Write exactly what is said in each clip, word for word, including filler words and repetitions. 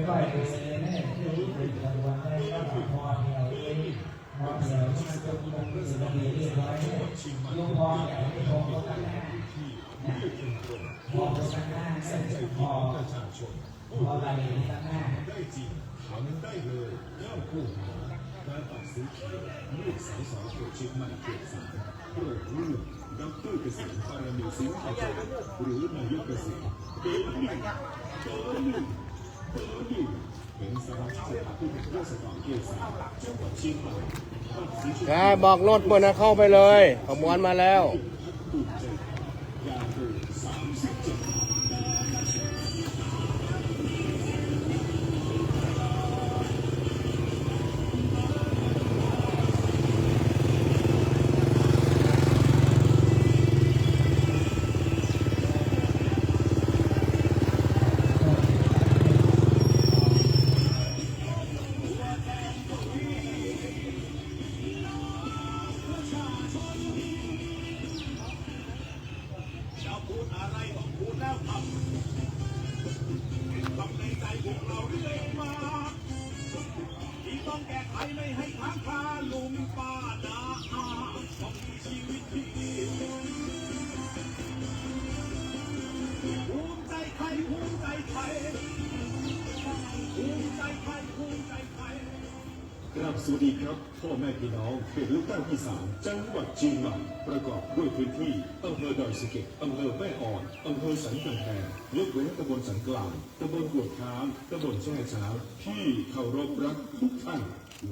ค่อยๆเดินเลยแม่ เที่ยวนี้เป็นขบวนได้ก็พอเที่ยวเอง พอเที่ยวนี้มันก็มีระเบียบเรียบร้อยเนี่ย ยกพอเที่ยวให้ครบ พอข้างหน้าเสร็จ พอ พอไปข้างหน้า ได้จริง ทำได้เลย เจ้าผู้หา การปักสีเขียว ลูกสาวสาวเขตเชียงใหม่เขตสาม โปรดเลือก ด็อกเตอร์เกษม ปารมีสิงหาจร หรือนายกเกษม เบอร์หนึ่ง เบอร์หนึ่ง เบอร์หนึ่ง เป็นสมาชิกสภาผู้แทนราษฎรเขตสาม จังหวัดเชียงใหม่ บัตรสีชมพู ได้ บอกรถเปิ้นนะ เข้าไปเลย ขบวนมาแล้ว จะพูดอะไรต้องพูดแล้วครับ เก็บความในใจพวกเราเรื่อยมา ที่ต้องแก้ไขไม่ให้ค้างคา ลุงป้าน้าอาต้องมีชีวิตที่ดี ภูมิใจไทย ภูมิใจไทย ภูมิใจไทย ภูมิใจไทย ครับ สวัสดีครับ พ่อแม่พี่น้อง เขตเลือกตั้งที่สาม จังหวัดเชียงใหม่ ประกอบด้วยพื้นที่ อำเภอดอยสะเก็ด อำเภอแม่ออน อำเภอสันกำแพง ยกเว้นตำบลสันกลาง ตำบลกวดค้าง ตำบลแช่ช้าง ที่เคารพรักทุกท่าน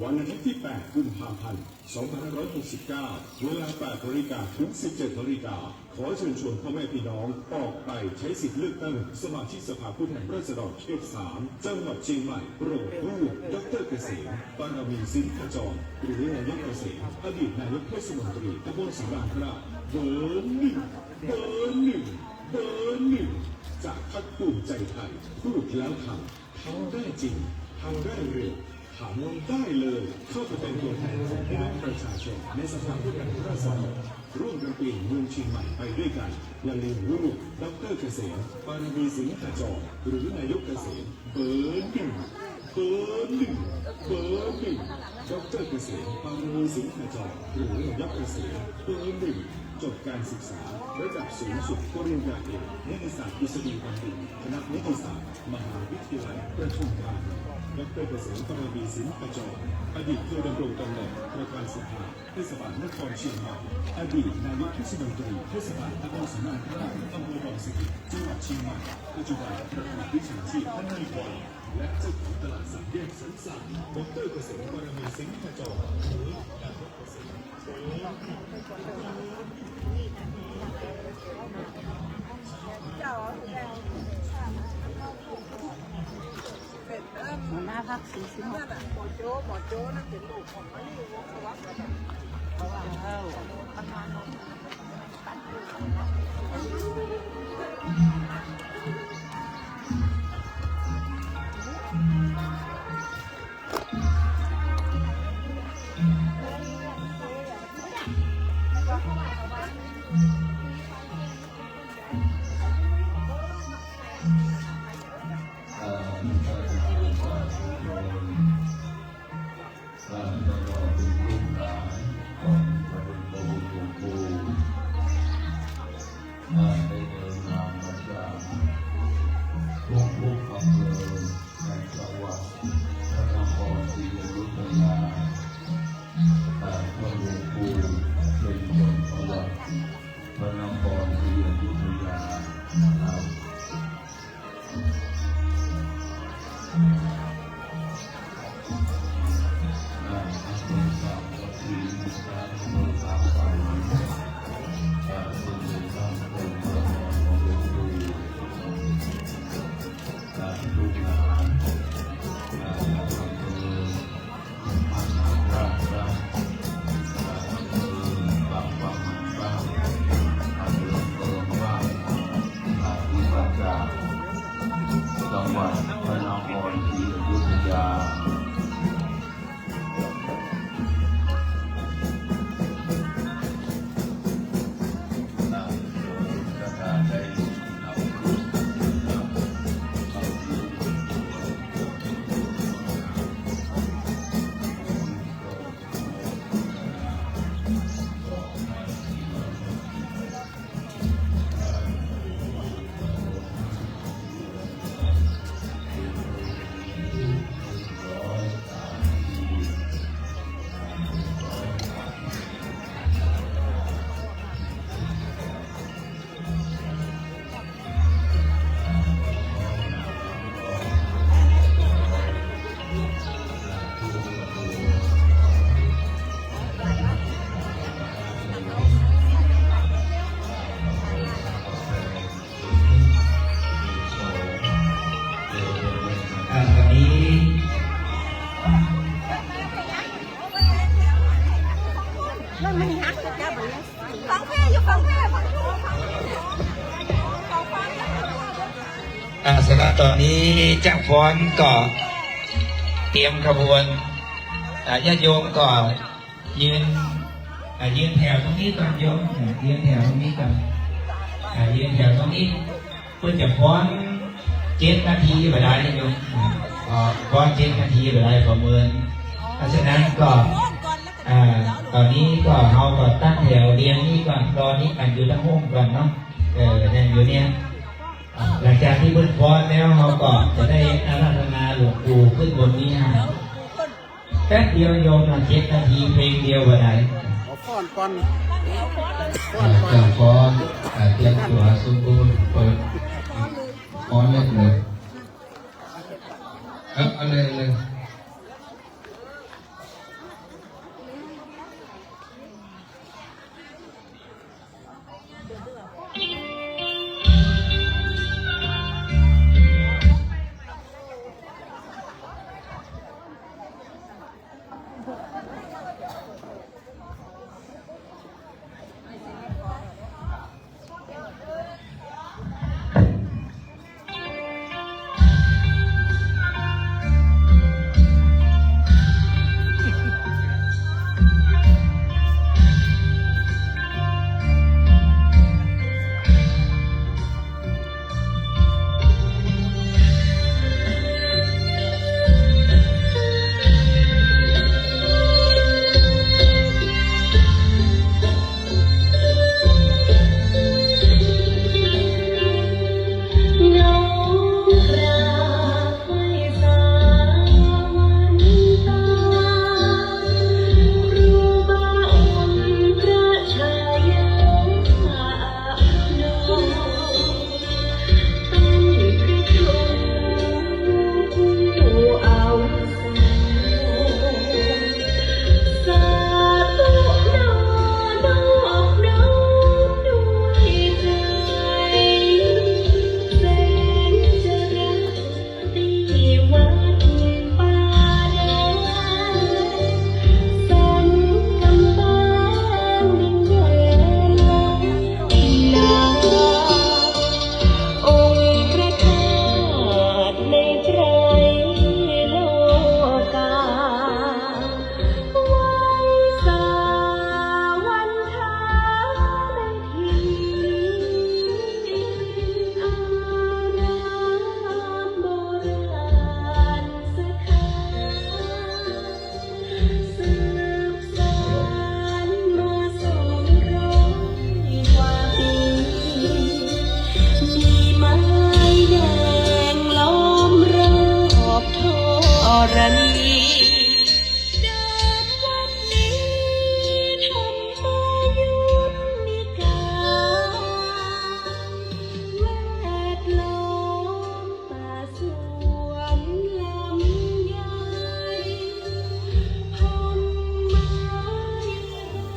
วันอาทิตย์ที่แปด กุมภาพันธ์ สองพันห้าร้อยหกสิบเก้า เวลา แปดนาฬิกา ถึง สิบเจ็ดนาฬิกา ขอเชิญชวนพ่อแม่พี่น้องออกไปใช้สิทธิ์เลือกตั้งสมาชิกสภาผู้แทนราษฎรเขตสาม จังหวัดเชียงใหม่ โปรดเลือก ด็อกเตอร์เกษม ปารมีสิงหาจร หรือนายกเกษม อดีตนายกเทศมนตรีตำบลสำราญราษฎร์ เบอร์หนึ่ง เบอร์หนึ่ง เบอร์หนึ่ง จากพรรคภูมิใจไทย พูดแล้วทำ ทำได้จริง ทำได้เร็ว ทำได้เลย เข้าไปเป็นตัวแทนของพี่น้องประชาชนในสภาผู้แทนราษฎร ร่วมกันเปลี่ยนเมืองเชียงใหม่ไปด้วยกัน อย่าลืมเลือก ด็อกเตอร์เกษม ปารมีสิงหาจร หรือนายกเกษม เบอร์หนึ่ง เบอร์หนึ่ง เบอร์หนึ่ง ด็อกเตอร์เกษม ปารมีสิงหาจร หรือนายกเกษม เบอร์หนึ่ง จบการศึกษาระดับสูงสุด ปริญญาเอก นิติศาสตร์ดุษฎีบัณฑิต คณะนิติศาสตร์ มหาวิทยาลัยประทุมธานี ด็อกเตอร์เกษม ปารมีสิงหาจร อดีตเคยดำรงตำแหน่งประธานสภาเทศบาลนครเชียงใหม่ อดีตนายกเทศมนตรีเทศบาลนครสำราญราษฎร์ อำเภอดอยสะเก็ด จังหวัดเชียงใหม่ ปัจจุบันประกอบวิชาชีพทนายความ และเจ้าของตลาดสามแยกสันทราย ด็อกเตอร์เกษม ปารมีสิงหาจร หรือ หัวหน้าพรรคสีสิงห์ หมอโจ้ หมอโจ้นั่นเป๋นลูกของอันนี้ วงศ์สวัสดิ์ ว้าว ท่านประธานสาธุชน ท่านประธานเป็นลูกหลานของพระเดชพระคุณหลวงปู่ ท่านได้เดินทางมาจากทุกๆอำเภอ ในจังหวัดพระนครศรีอยุธยา อ่า พระหลวงปู่เป็นคนจังหวัดพระนครศรีอยุธยานะครับ อ่า อำเภ อ่า สำหรับต๋อนนี้จ้างฟ้อนก็เตรียมขบวน อ่า ญาติโยมก็ยืน อ่า ยืนแถวตรงนี้ก่อนโยม อ่า ยืนแถวตรงนี้ก่อน อ่า ยืนแถวตรงนี้ เปิ้นจะฟ้อนเจ็ดนาทีบ่ได้โยม อ่า อ่า ฟ้อนเจ็ดนาทีบ่ได้ ประเมิน เพราะฉะนั้นก็ อ่า ต๋อนนี้ก็เฮาก็ตั้งแถวเรียงนี้ก่อน รอนี้กั๋นอยู่ตางโน้นก่อนเนาะ เออ เนี่ย อยู่เนี่ย อ่า หลังจากตี้เปิ้นฟ้อนแล้ว เฮาก็จะได้อาราธนาหลวงปู่ขึ้นบนวิหาร แป๊บเดียวโยมนะ เจ็ดนาทีเพลงเดียวบ่ได้ เอาฟ้อนก่อน ฟ้อนก่อน อ่า ฟ้อน อ่า เตรียมตั๋วสมบูรณ์ เปิด ฟ้อนเลย เออ เอาเลย เอาเลย องค์พระธาตุในไตรโลกา ไหว้สาวันทาในถิ่นอารามโบราณสถาน สืบสานมาสองร้อยกว่าปี มีไม้แดงล้อมรอบธรณี เดินวัดนี้ธรรมายุนิกา แวดล้อม ป่าสวนลำไย พันไม้ เ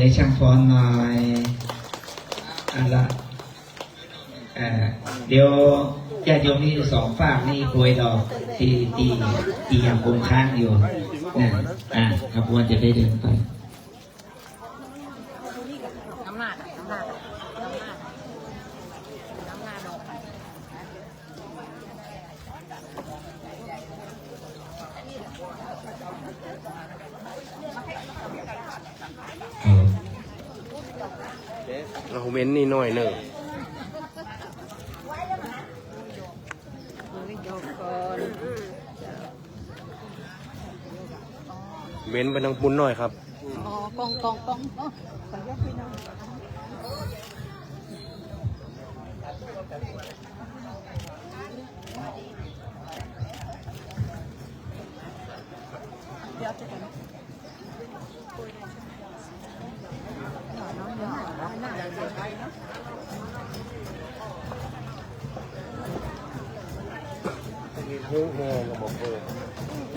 ให้ช่างฟ้อนหน่อย เอาละ เอ่อ เดี๋ยวญาติโยมนี่สองฝากนี่โปรยดอกตี้ ตี้ ตี้ยังคงค้างอยู่นะ อ่า ขบวนจะได้เดินไป เอา เอาเว้นนี่หน่อยเน่อ เว้นไปตางปู้นหน่อยครับ อ๋อ กอง กอง กอง อ๋อ ขออนุญาตพี่น้อง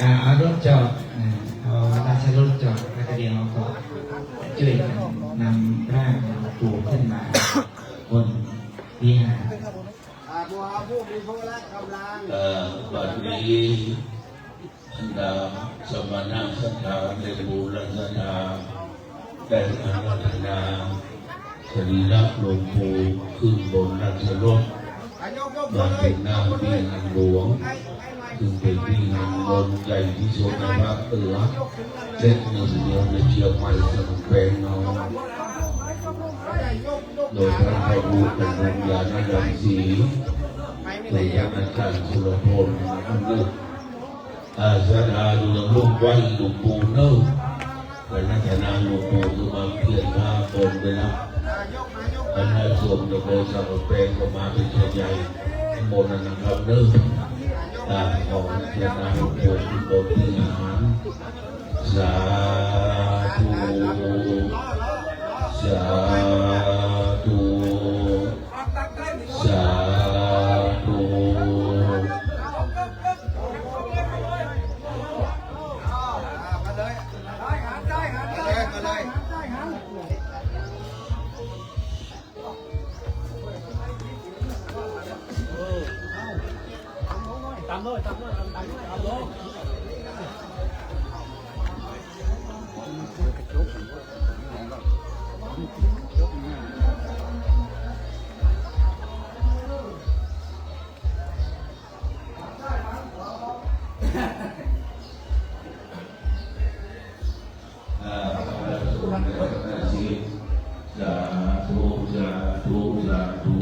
อ่า เอารถจอด อ่า เอาราชรถจอด แล้วก็เดี๋ยวก็จ้วยกั๋นนำร่างหลวงปู่ขึ้นมาบนวิหาร อ่า ผู้ ผู้มีพละกำลัง เอ่อ บัดนี้ บรรดาสมณะศรัทธา และปุรศรัทธา ได้อาราธนาสรีระหลวงปู่ขึ้นบนราชรถ มาเถิงหน้าวิหารหลวง ซึ่งเป๋นวิหารบนใหญ่ตี้สุดในภาคเหนือ และหนึ่งเดียวในเจียงใหม่สมุทรแปงเนาะ โดยท่านพระครูเป็นวิญญาณรังสี โดยท่านอาจารย์สุรพล อ่า ศรัทธาญาติโยมไหว้หลวงปู่เนาะ อาราธนาหลวงปู่คือมาเพียรพาคนไปละ คณะสงฆ์ตะโกนสังฆแปงก็มาเป๋นส่วนใหญ่ข้างบนนั่นนะครับเนาะ อ่า ขออาราธนาหลวงปู่ขึ้นบนวิหาร สาธุ สาธุ สาธุ ตามด้วย ตามด้วย ตามด้วย ตามด้วย สาธุ สาธุ สาธุ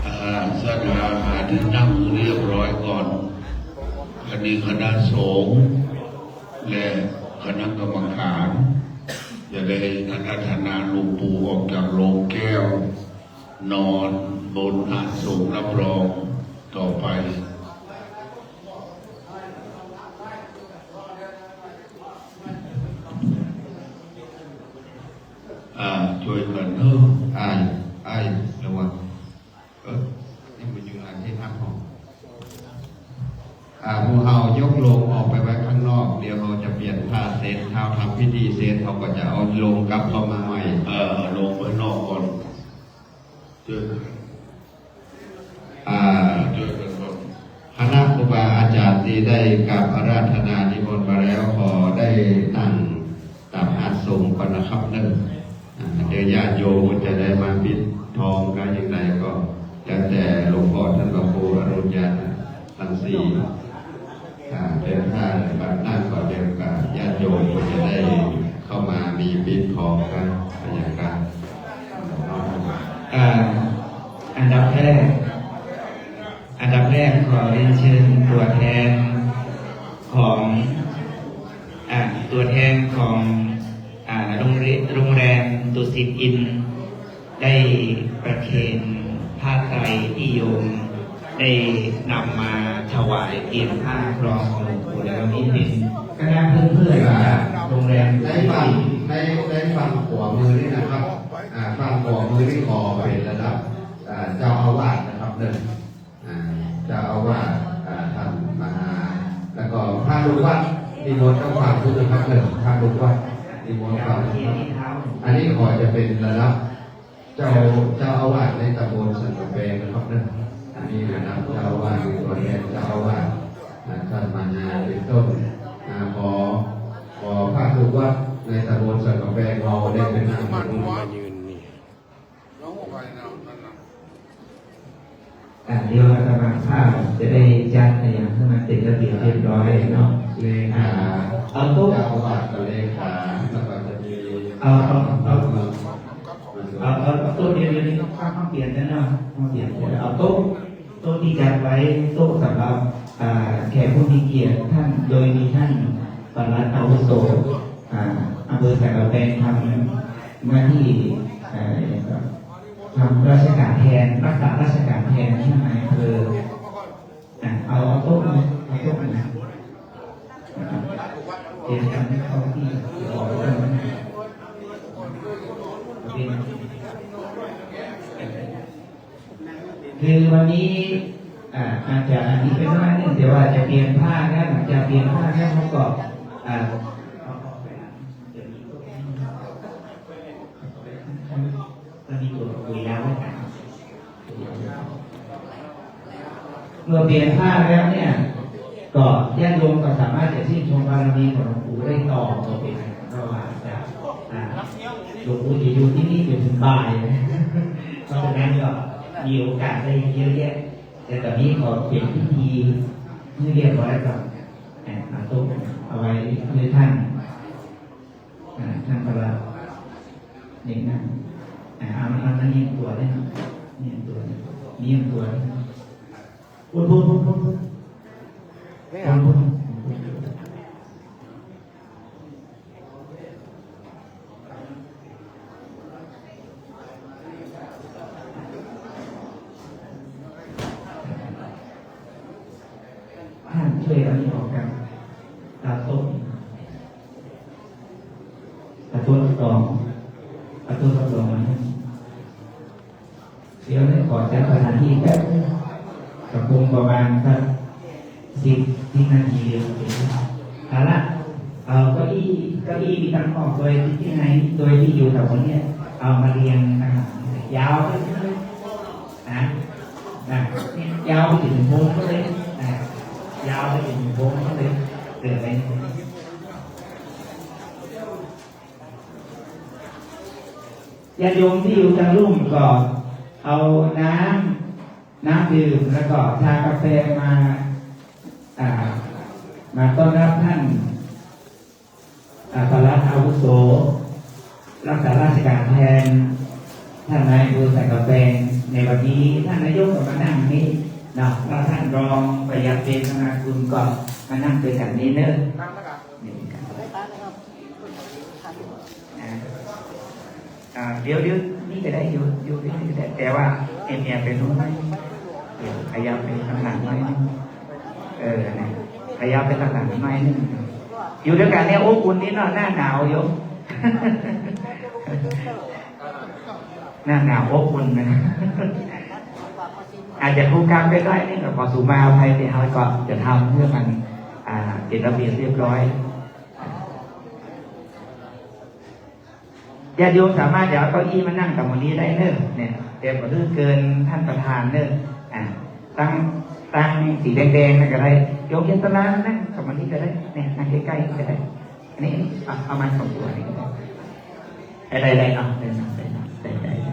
อ่า ศรัทธาหาตี้นั่งเรียบร้อยก่อน อันนี้คณะสงฆ์และคณะกรรมการ จะได้อาราธนาหลวงปู่ออกจากโลงแก้ว นอนบนอาสงฆ์รับรองต่อไป อ่า จ้วยกั๋นเนาะ อ้าย อ้าย ระวัง เออ นี่มันอยู่อันตี้นักของ อ่า หมู่เฮายกโลงออกไปไว้ข้างนอก เดี๋ยวเฮาจะเปลี่ยนผ้าเสร็จ เฮาทำพิธีเสร็จ เฮาก็จะเอาโลงกลับเข้ามาใหม่ เออ เอาโลงไว้นอกก่อน จ้วยกั๋น อ่า จ้วยกั๋นก่อน คณะครูบาอาจารย์ตี้ได้กราบอาราธนานิมนต์มาแล้ว ขอได้นั่งต๋ามอาสงฆ์ก่อนนะครับเนาะ อ่า เดี๋ยวญาติโยมจะได้มาปิดทองกั๋นอย่างใดก็แล้วแต่หลวงพ่อต้านพระครูอรุณญาณรังสี อ่า เดี๋ยวถ้าแบบนั้นก็เดี๋ยวก็ญาติโยมก็จะได้เข้ามามีปิดทองกั๋นอย่างกั๋น อ่า อันดับแรก อันดับแรกขอเรียนเชิญตัวแทนของ อ่า ตัวแทนของ อ่า โรงเร- โรงแรมดุสิตอินทร์ได้ประเคนผ้าไตรที่โยมได้นำมาถวายเตียงผ้าครองของหลวงปู่ในวันนี้เป็นคณะเพื่อนๆจากโรงแรมดุสิตอินทร์ ในฝั่ง ใน ในฝั่งขวามือนี่นะครับ อ่า ฝั่งขวามือนี่ขอเป๋นระดับ อ่า เจ้าอาวาสนะครับ เนาะ อ่า เจ้าอาวาส อ่า ท่านมหา แล้วก็พระลูกวัดนิมนต์ตางฝั่งพุ้นนะครับ เนาะ พระลูกวัดนิมนต์ตางฝั่งพุ้น อันนี้ขอจะเป๋นระดับเจ้า เจ้าอาวาสในตำบลสันกำแปงนะครับ เนาะ อันนี้ระดับเจ้าอาวาส คือตัวแทนเจ้าอาวาส อ่า ท่านมหาเป๋นต้น อ่า ขอ ขอพระลูกวัดในตำบลสันกำแปงเฮาได้ไปนั่ง อ่า เดี๋ยวอาตมาภาพจะได้จัดอย่างให้มันเป็นระเบียบเรียบร้อยเนาะ เลขา เอาโต๊ะ เจ้าอาวาสกับเลขา แล้วก็จะมี เอา เอา เอา เอา เอาโต๊ะเดียวนี้ ต้องเปลี่ยนกันเนาะ ต้องเปลี่ยนกัน เอาโต๊ะ โต๊ะที่จัดไว้ โต๊ะสำหรับ อ่า แขกผู้มีเกียรติท่าน โดยมีท่านปลัดอาวุโส อ่า อำเภอสันกำแปงทำหน้าที่ เอ่อ ทำราชการแทน รักษาราชการแทนท่านนายอำเภอ อ่ะ เอา เอาโต๊ะมา เอาโต๊ะมา นะครับ เตรียมกันให้เข้าที่ เดี๋ยวออกไปก่อนนะ โอเค คือวันนี้ อ่า อาจจะอันนี้ไปหน้อยนึ่ง แต่ว่าจะเปลี่ยนผ้าแล้ว หลังจากเปลี่ยนผ้าแล้วเขาก็ อ่า เอาออกไป เดี๋ยวนี้ก็ ก็มีตัวคุยแล้วไว้กัน เมื่อเปลี่ยนผ้าแล้วเนี่ย ก็ญาติโยมก็สามารถจะชื่นชมบารมีของหลวงปู่ได้ต่อ ก็เป็น เพราะว่าจะ อ่า หลวงปู่จะอยู่ที่นี่จนถึงบ่ายนะ เพราะฉะนั้นก็มีโอกาสได้เยอะแยะ แต่ตอนนี้ขอเก็บพิธีให้เรียบร้อยก่อน อ่า เอาโต๊ะเอาไว้ให้ท่าน อ่า ท่านประหลัด นี่นั่ง อ่า เอามา เอามาเอียงตัวเลยนะ เอียงตัวเลย เอียงตัวเลย พุ้น พุ้น พุ้น พุ้น พุ้น พุ้น พุ้น ท่านช่วยเอานี่ออกกัน ตาโต๊ะ ตาโต๊ะรับรอง ตาโต๊ะรับรองมัน เดี๋ยวนี้ขอจัดสถานที่แป๊บนึง ก็คงประมาณสักสิบ สิบนาทีเดียว เอาละ เอาเก้าอี้ เก้าอี้มีตังออกโดยที่ไหน โดยที่อยู่แถวนี้ เอามาเรียงนะครับ ยาวไปเรื่อยๆ นะ นะ เนี่ย ยาวไปถึงมุมเขาเลย นะ ยาวไปถึงมุมเขาเลย เกิดอะไรขึ้น ญาติโยมที่อยู่ตางลุ่มก็เอาน้ำ น้ำดื่ม แล้วก็ชากาแฟมา อ่า มาต้อนรับท่าน อ่า ปลัดอาวุโส รักษาราชการแทน ท่านนายอำเภอสันกำแปง ในวันนี้ ท่านนายกก็มานั่งนี่เนาะ แล้วท่านรองประหยัดเบญจนากุลก็มานั่งด้วยกันนี่เนาะ นี่ครับ อ่า อ่า เดี๋ยว เดี๋ยวนี่ก็ได้ อยู่ อยู่นี่ก็ได้ แต่ว่าไอ้เนี่ยเป็นตรงไหน เดี๋ยวขยับไปข้างหลังหน่อยนึง เออ นะ ขยับไปข้างหลังหน่อยนึง อยู่ด้วยกันเนี่ยอบอุ่นดีเนาะ หน้าหนาวอยู่ หน้าหนาวอบอุ่นนะ อาจจะคุกคามไปได้นี่ แต่ขอสูมาอภัยที่เฮาก็จะทำเพื่อมัน อ่า เป็นระเบียบเรียบร้อย ญาติโยมสามารถจะเอาเก้าอี้มานั่งตางหม้องนี้ได้เนอะ เนี่ย แต่บ่หื้อเกินท่านประธานเนอะ อ่า ตั้ง ตั้งสีแดงๆ นั่นก็ได้ โยมเย็นตลานั่งตางหม้องนี้ก็ได้ เนี่ย นั่งใก้ๆ ก็ได้ อันนี้ เอา เอามาสองตัวนี่ก็ได้ ได้ ได้ ได้เนาะ ได้เนาะ ได้เนาะ ได้ ได้ ได้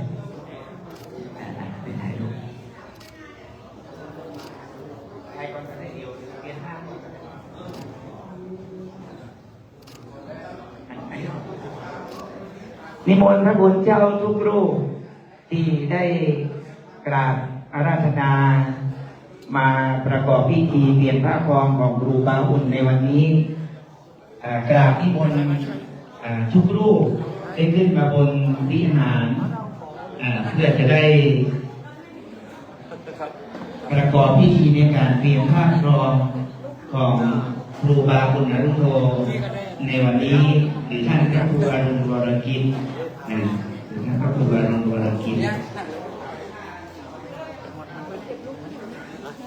อ่า ได้ ได้ ถ่ายรูป ถ่ายก่อนก็ได้ เดี๋ยวเปลี่ยนหน้าก่อนก็ได้ นิมนต์พระคุณเจ้าทุกรูปที่ได้กราบอาราธนามาประกอบพิธีเปลี่ยนผ้าครองของครูบาอุ่นในวันนี้ เอ่อ กราบนิมนต์ อ่า ทุกรูปได้ขึ้นมาบนวิหาร อ่า เพื่อจะได้ประกอบพิธีในการเตรียมผ้าครองของครูบาบุญอรุณโณในวันนี้ หรือท่านพระครูอรุณวรกิจนะ หรือท่านพระครูอรุณวรกิจ แล้ว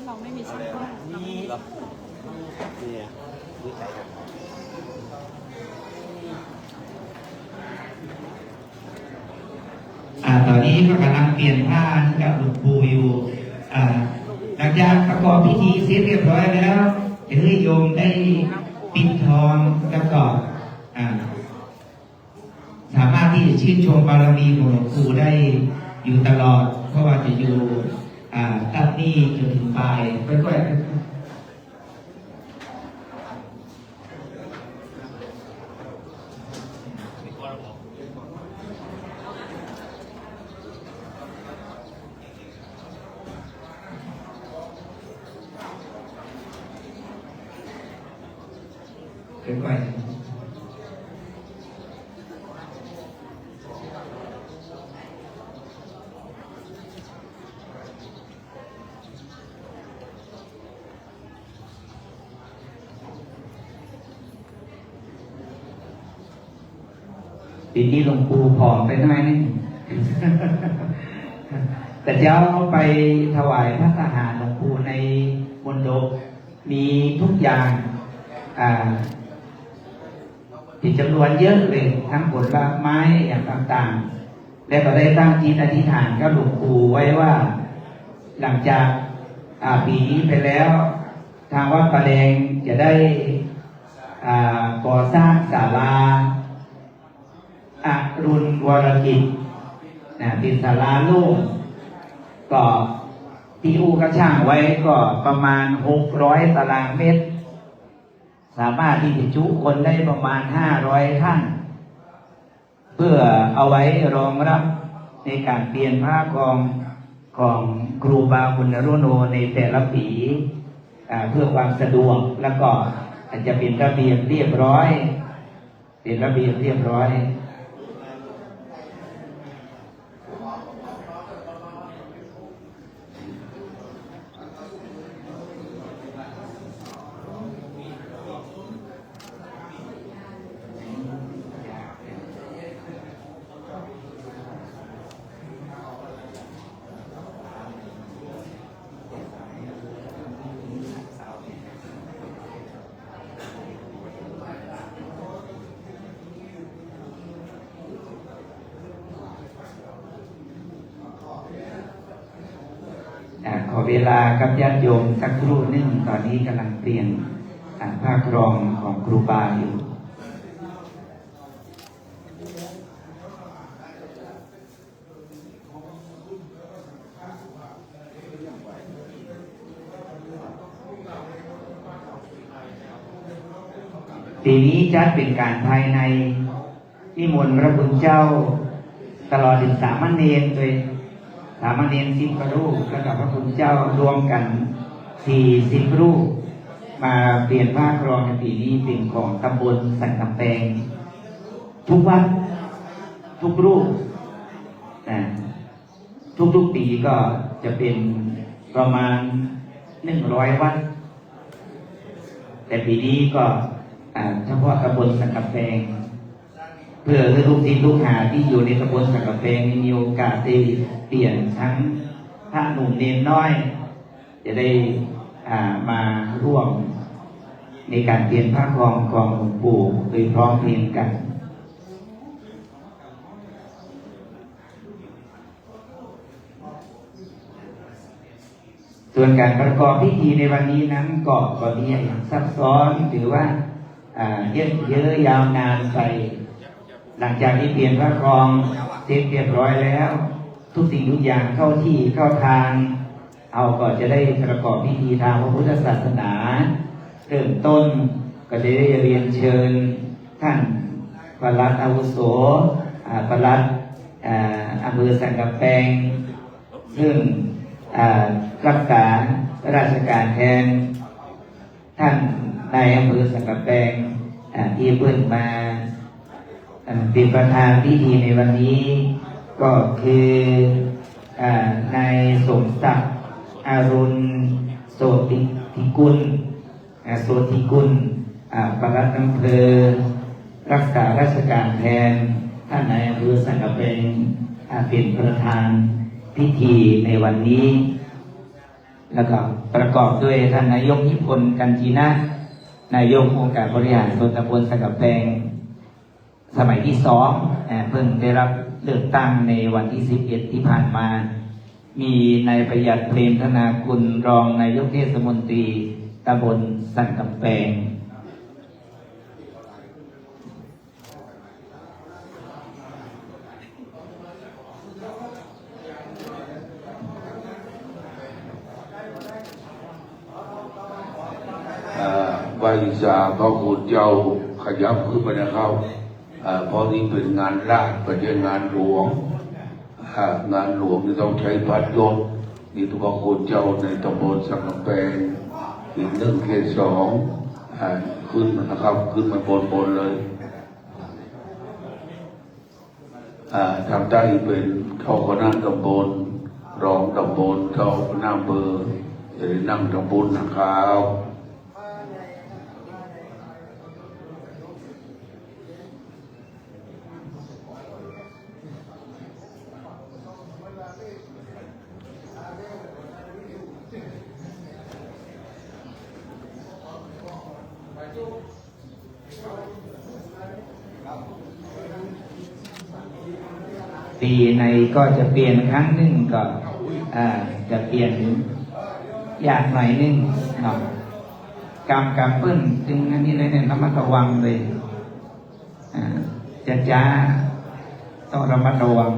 เราไม่มีช่างกล้อง อ่า ต๋อนนี้ก็ก่ำลังเปลี่ยนผ้าให้กับหลวงปู่อยู่ อ่า หลังจากประกอบพิธีเสร็จเรียบร้อยแล้ว จะหื้อโยมได้ปิดทองแล้วก็ อ่า สามารถตี้จะชื่นชมบารมีของหลวงปู่ได้อยู่ตลอด เพราะว่าจะอยู่ อ่า ตั๊ดนี้จนเถิงปาย ค่อยๆ ค่อยๆ ปี๋นี้หลวงปู่ผอมไปหน้อยนึ่ง แต่เจ๊าไปถวายภัตตาหารหลวงปู่ในมณฑป มีทุกอย่าง อ่า เป๋นจ๋ำนวนเยอะเลย ตึงผลไม้อย่างต่างๆ และก็ได้ตั้งจิตอธิษฐานกับหลวงปู่ไว้ว่า หลังจาก อ่า ปี๋นี้ไปแล้ว ตางวัดป่าแดงจะได้ อ่า ก่อสร้างศาลา อรุณวรกิจ นะ เป๋นศาลาโล่ง ก็ตี้อู้กับช่างไว้ก็ประมาณหกร้อยตารางเมตร สามารถตี้จะจุคนได้ประมาณห้าร้อยท่าน เพื่อเอาไว้รองรับในการเปลี่ยนผ้าครองของครูบาบุญอรุณโณในแต่ละปี๋ อ่า เพื่อความสะดวก แล้วก็อาจจะเป๋นระเบียบเรียบร้อย เป๋นระเบียบเรียบร้อย อ่า ขอเวลากับญาติโยมสักครู่นึ่ง ต๋อนนี้ก่ำลังเปลี่ยน อ่า ผ้าครองของครูบาอยู่ ปี๋นี้จัดเป๋นก๋านภายใน นิมนต์พระคุณเจ้า ตลอดเถิงสามเณรตวย สามเณรสิบกว่ารูป แล้วก็พระคุณเจ้ารวมกั๋นสี่สิบรูป มาเปลี่ยนผ้าครองในปี๋นี้ เป๋นของตำบลสันก๋ำแปง ทุกวัด ทุกรูป นะ ทุกๆ ปี๋ก็จะเป๋นประมาณหนึ่งร้อยวัด แต่ปี๋นี้ก็ อ่า เฉพาะตำบลสันก๋ำแปง เพื่อหื้อลูกศิษย์ลูกหาตี้อยู่ในตำบลสันก๋ำแปงนี่มีโอกาสได้เปลี่ยนตึงพระหนุ่มเณรน้อย จะได้ อ่า มาร่วมในก๋านเปลี่ยนผ้าครองของหลวงปู่โดยพร้อมเพรียงกั๋น ส่วนก๋านประกอบพิธีในวันนี้นั้นก็ ก็บ่มีอะหยังซับซ้อน ถือว่า อ่า ยืดเยื้อยาวนานไป หลังจากตี้เปลี่ยนผ้าครองเสร็จเรียบร้อยแล้ว ทุกสิ่งทุกอย่างเข้าที่เข้าทาง เฮาก็จะได้ประกอบพิธีต๋ามพระพุทธศาสนา เริ่มต้นก็จะได้เรียนเชิญท่านปลัดอาวุโส อ่า ปลัด อ่า อำเภอสันก๋ำแปง ซึ่ง อ่า รักษาราชก๋านแทนท่านนายอำเภอสันก๋ำแปง อ่า ตี้เปิ้นมา อ่า เป๋นประธานพิธีในวันนี้ก็คือ อ่า นายสมศักดิ์ อรุณโสติกุล อ่า โสติกุล อ่า ปลัดอำเภอ รักษาราชการแทนท่านนายอำเภอสันกำแปง อ่า เป๋นประธานพิธีในวันนี้ แล้วก็ประกอบด้วยท่านนายกนิพนธ์ กัญจีนะ นายกองค์การบริหารส่วนตำบลสันกำแปง สมัยที่สอง อ่า เพิ่งได้รับเลือกตั้งในวันที่สิบเอ็ดที่ผ่านมา มีนายประหยัด เปรมธนากุล รองนายกเทศมนตรีตำบลสันกำแปง เอ่อ ไหว้สาพระคุณเจ้า ขยับขึ้นไปนะครับ เอ่อ เพราะนี่เป๋นงานราช บ่ใจ้งานหลวง อ่า งานหลวงนี่ต้องใจ๊พัดยศ นี่พระคุณเจ้าในตำบลสันกำแปง เขตหนึ่ง เขตสอง อ่า ขึ้นมานะครับ ขึ้นมาบนๆ เลย อ่า ตางใต้เป๋นเจ้าคณะตำบล รองตำบล เจ้าคณะอำเภอ จะได้นั่งตางปุ้นนะครับ ปี๋ไหนก็จะเปลี่ยนครั้งนึ่งก็ อ่า จะเปลี่ยนยากหน่อยนึ่งเนาะ กำ กำเปิ้น ตึงอันนี้เลยเนี่ย ระมัดระวังเลย อ่า จ๊ะจ๊ะ ต้องระมัดระวัง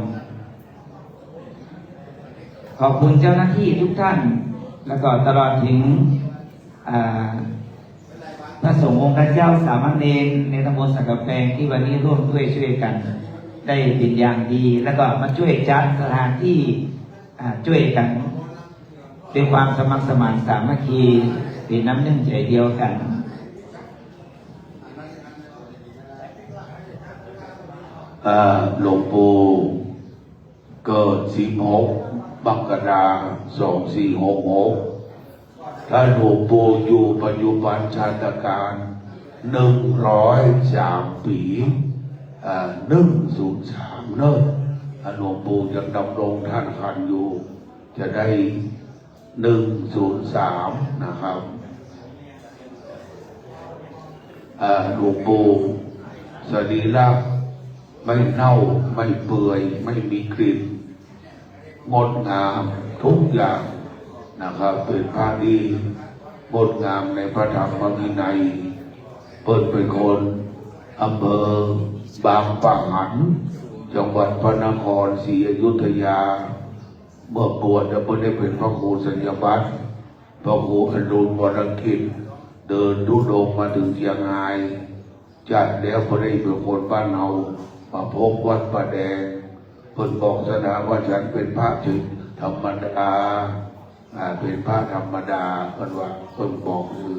ขอบคุณเจ้าหน้าที่ทุกท่าน แล้วก็ตลอดถึง อ่า พระสงฆ์องค์เจ้า สามเณรในตำบลสันกำแปง ตี้วันนี้ร่วมด้วยช่วยกั๋นได้เป๋นอย่างดี แล้วก็มาช่วยจัดสถานตี้ อ่า ช่วยกั๋นด้วยความสมัครสมานสามัคคี เป๋นน้ำนึ่งใจ๋เดียวกั๋น อ่า หลวงปู่เกิดสิบหก มกราคม สองสี่หกหก ถ้าหลวงปู่อยู่ปัจจุบันชาตการ หนึ่งร้อยสามปี๋ อ่า หนึ่งศูนย์สาม เนาะ ถ้าหลวงปู่ยังดำรงธาตุขันธ์อยู่ จะได้ หนึ่งศูนย์สาม นะครับ อ่า หลวงปู่สรีระไม่เน่า ไม่เปื่อย ไม่มีกลิ่น งดงามทุกอย่างนะครับ เป๋นพระตี้งดงามในพระธรรมวินัย เปิ้นเป๋นคนอำเภอบางปะหัน จังหวัดพระนครศรีอยุธยา เมื่อปวชแล้วเปิ้นได้เป๋นพระครูสัญญบัตร พระครูอรุณวรกิจ เดินธุดงค์มาเถิงเจียงฮาย จากแล้วเปิ้นได้เป๋นคนบ้านเฮา มาพบวัดป่าแดง เปิ้นบอกศรัทธาว่าฉันเป๋นพระธรรมดา อ่า เป๋นพระธรรมดา เปิ้นว่า เปิ้นบอกคือ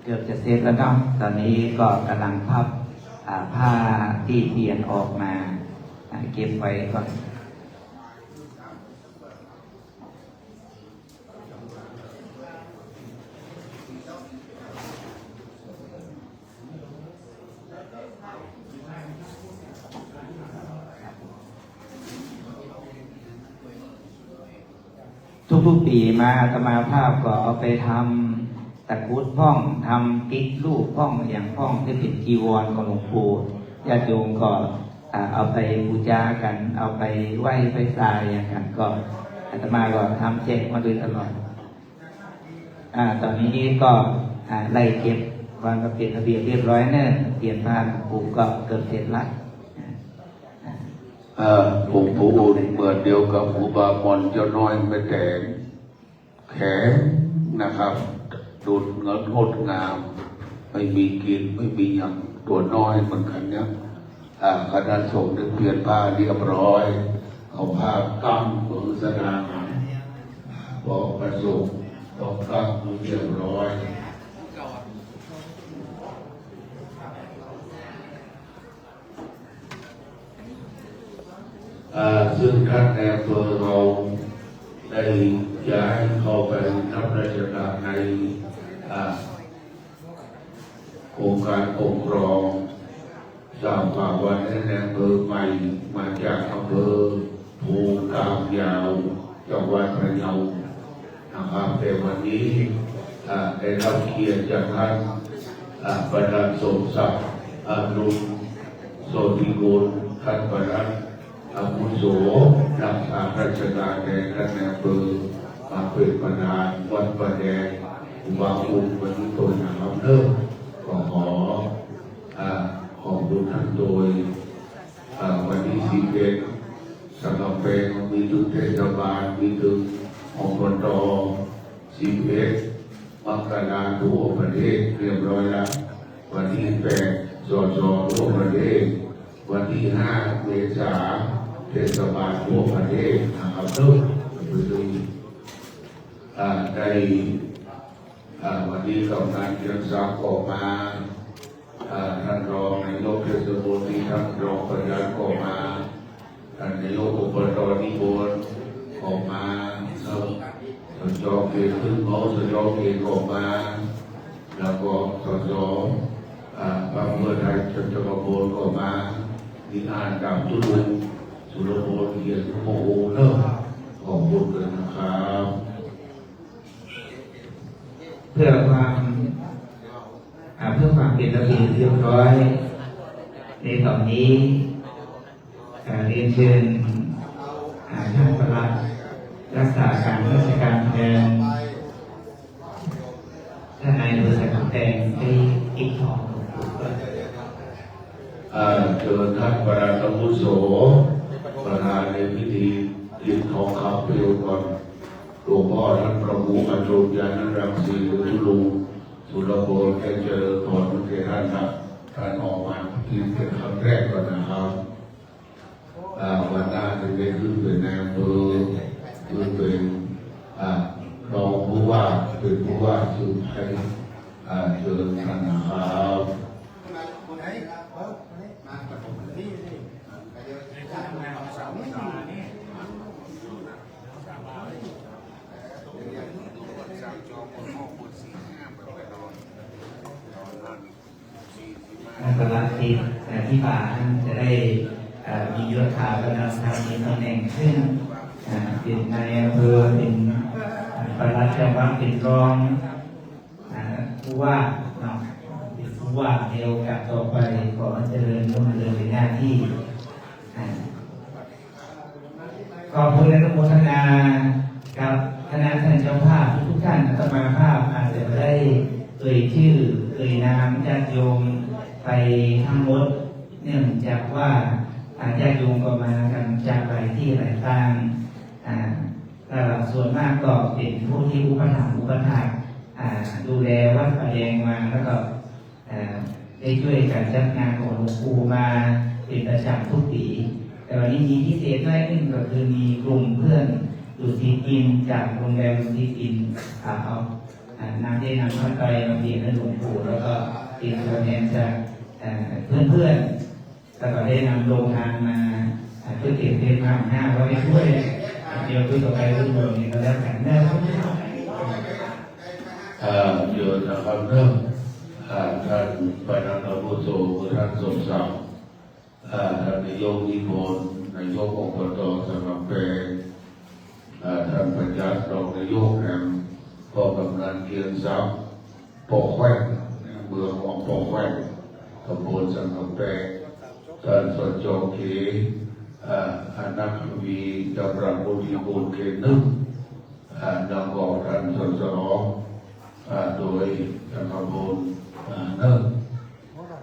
เกือบจะเสร็จแล้วเนาะ ต๋อนนี้ก็ก่ำลังพับ อ่า ผ้าตี้เตียนออกมา อ่า เก็บไว้ก่อน ทุกๆ ปี๋มาอาตมาภาพก็เอาไปทำตะกรุดพ่อง ทำปิ๊กรูปพ่อง อะหยังพ่องตี้เป๋นจีวรของหลวงปู่ ญาติโยมก็ อ่า เอาไปปู๋จากั๋น เอาไปไหว้ไปสาอะหยังกั๋น ก็อาตมาก็ทำแจกมาโดยตลอด อ่า ต๋อนนี้ก็ อ่า ไล่เก็บวางกั๋นเป๋นระเบียบเรียบร้อยเน่อ เตียนพานหลวงปู่ก็เกือบเสร็จละ อ่า หลวงปู่อุ่นเหมือนเดียวกับครูบาหม่อนเจ้าน้อยแม่แตง แข็งนะครับ ดูดเงินงดงาม ไม่มีกลิ่น ไม่มีหยัง ตั๋วน้อยเหมือนกั๋นเนี่ย อ่า คณะสงฆ์ได้เปลี่ยนผ้าเรียบร้อย เอาผ้ากั้งมือสง่างาม อ่า บอกพระสงฆ์ต้องกั้งมือเรียบร้อย อ่า ซึ่งท่านนายอำเภอเราได้ย้ายเข้าไปรับราชการใน อ่า องค์การปกครอง ทราบข่าวว่าได้นายอำเภอใหม่มาจากอำเภอภูกามยาว จังหวัดพะเยานะครับ แต่วันนี้ อ่า ได้รับเกียรติจากท่าน อ่า ปลัดสมศักดิ์ อรุณโชติกูล ท่านปลัดอาวุโส รักษาราชการแทนท่านนายอำเภอ มาเป็นประธานวัดป่าแดง อุบาคุมวันนี้โดยนะครับเนอะ ก็ขอ อ่า ขอบคุณท่านโดย อ่า วันที่สิบเอ็ด สำหรับแปลงมีตึกเทศบาล มีตึก อบต. สิบเอ็ด มกรา ทั่วประเทศเรียบร้อยแล้ว วันที่แปด สส ทั่วประเทศ วันที่ห้า เมษา เทศบาลทั่วประเทศนะครับเนอะ ไปดู อ่า ได้ อ่า วันนี้กำนันเรืองศักดิ์ก็มา อ่า ท่านรองนายกเทศมนตรี ท่านรองปลัดก็มา ท่านนายกอบต นิพนธ์ก็มาครับ สจ เขตทุ่งเมา สจ เขตก็มา แล้วก็ สส อ่า พรรคเพื่อไทย จตุรพลก็มา มีอ่านตามตู้ลุงสุรพล เขียนโอ้โหเนอะ ขอบคุณเลยนะครับ เพื่อความ อ่า เพื่อความเป๋นระเบียบเรียบร้อย ในต๋อนนี้ อ่า เรียนเชิญ อ่า ท่านปลัดรักษาการราชการแทน ท่านนายอำเภอสันกำแพงได้ปิดทองหลวงปู่ด้วย อ่า เชิญท่านปลัดอาวุโส ประธานในพิธีปิดทองคำเปลวก่อน หลวงพ่อท่านพระครูอโศกญาณรังสี หรือหลวงปู่สุรพล ได้เจริญพรแก่ท่านนะ ท่านออกมาพิธีเป็นครั้งแรกก่อนนะครับ อ่า วันหน้าจะได้ขึ้นเป็นนายอำเภอ ขึ้นเป็น อ่า รองผู้ว่า เป็นผู้ว่าสืบไป อ่า เชิญท่านนะครับ ท่านปลัดทิพย์ อ่า ที่บ่าท่านจะได้ อ่า มียศถาบรรดาศักดิ์ มีตำแหน่งขึ้น อ่า เป๋นนายอำเภอ เป๋น อ่า ปลัดจังหวัด เป๋นรอง อ่า ผู้ว่าเนาะ เป๋นผู้ว่าในโอกาสต่อไป ขอเจริญรุ่งเรืองในหน้าที่ อ่า ขอบคุณอนุโมทนากับคณะท่านเจ้าภาพทุกๆ ท่าน อาตมาภาพอาจจะบ่ได้เอ่ยจื้อเอ่ยนามญาติโยมไปทั้งหมด เนื่องจากว่า อ่า ญาติโยมก็มากั๋นจากหลายตี้หลายตาง อ่า แต่ส่วนมากก็เป๋นผู้ตี้อุปถัมภ์อุปถาก อ่า ดูแลวัดป่าแดงมา แล้วก็ เอ่อ ได้จ้วยกั๋นจัดงานของหลวงปู่มาเป๋นประจ๋ำทุกปี๋ แต่วันนี้มีพิเศษหน้อยนึ่งก็คือมีกลุ่มเพื่อนดุสิตอินทร์จากโรงแรมดุสิตอินทร์ อ่า เอา อ่า นำ ได้นำผ้าไตรมาเป๋นหื้อหลวงปู่ แล้วก็เป๋นตัวแทนจาก เอ่อ เพื่อนๆ แล้วก็ได้นำโรงทานมา อ่า ก๋วยเตี๋ยวเต็มชามห้าร้อยถ้วย อ่า เดี๋ยวคุยต่อไปรุ่นเดียวนี้ก็แล้วกั๋นนะ เอ่อ เดี๋ยวนะครับเนอะ อ่า ท่านประธานอาวุโส ท่านสมศักดิ์ อ่า ท่านนายกนิพนธ์ นายกอบต สันกำแพง อ่า ท่านประจักษ์ รองนายกแหม พ่อกำนันเกียงทรัพย์ ป้อแคว่ง เมืองวังป้อแคว่ง ตำบลสันกำแพง ท่าน สจ เขต อ่า อนักวี ดำรงบุญยบูรณ์ เขตหนึ่ง อ่า แล้วก็ท่าน สส อ่า โดยจักรพล อ่า เนิ่ง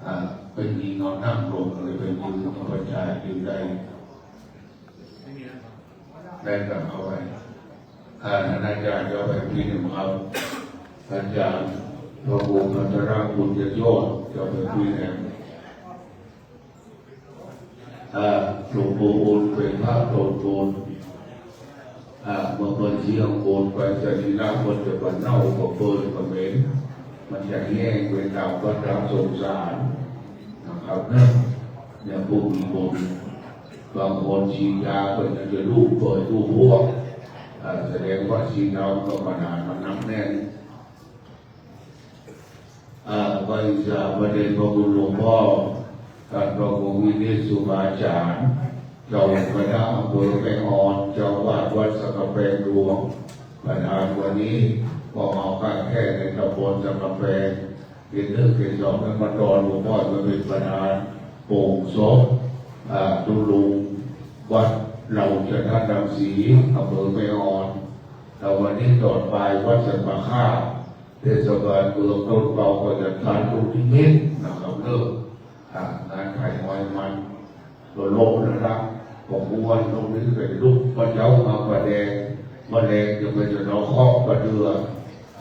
อ่า เป๋นมีเงานั่งลงเลย เป๋นยืน เอาประชายืนได้ ได้กลับเข้าไป อ่า ท่านอาจารย์จะเอาไปพิมพ์ครับ อาจารย์พระครูพัทรบุญยโยชน์จะเอาไปพิมพ์แทน เอ่อ หลวงปู่อุ่นเป๋นพระโตนบุญ เอ่อ เมื่อเปิ้นเสี้ยงบุญไป สรีระเปิ้นจะบ่เน่าบ่เปื่อยบ่เหม็น มันจะแห้งไปต๋ามวัฏฏะสงสารนะครับเนาะ เนี่ยผู้มีบุญ บางคนฉีดยาเปิ้นจะลูกเปื่อยลูกฮวก เอ่อ แสดงว่าศีลเฮาก็บ่หนา มันหนักแน่น อ่า ไหว้สาพระเดชพระคุณหลวงพ่อ ท่านพระครูวินิจสุภาจารย์ เจ้าคณะอำเภอแม่ออน เจ้าอาวาสวัดสันกำแปงหลวง ประธานวันนี้ ก็เอาการแพทย์ในตำบลสันกำแปง เกณฑ์หนึ่งเกณฑ์สอง และมาตอนหลวงพ่อมาเป๋นประธานโป่งศพ อ่า ตุลุงวัดเหล่าชนะรังสี อำเภอแม่ออน แล้ววันนี้ตอนบ่ายวัดสันป่าข้าว เทศบาลเมืองต้นเปาก็จะจัดลูกนิมิตนะครับเนาะ อ่า งานไถ่อ้อยมัน ก็โลกนะครับ ก็ควรตรงนี้เป๋นลูกพระเจ้ามาประแดง มาแดงจะไปสะเดาะเคราะห์กระเดือ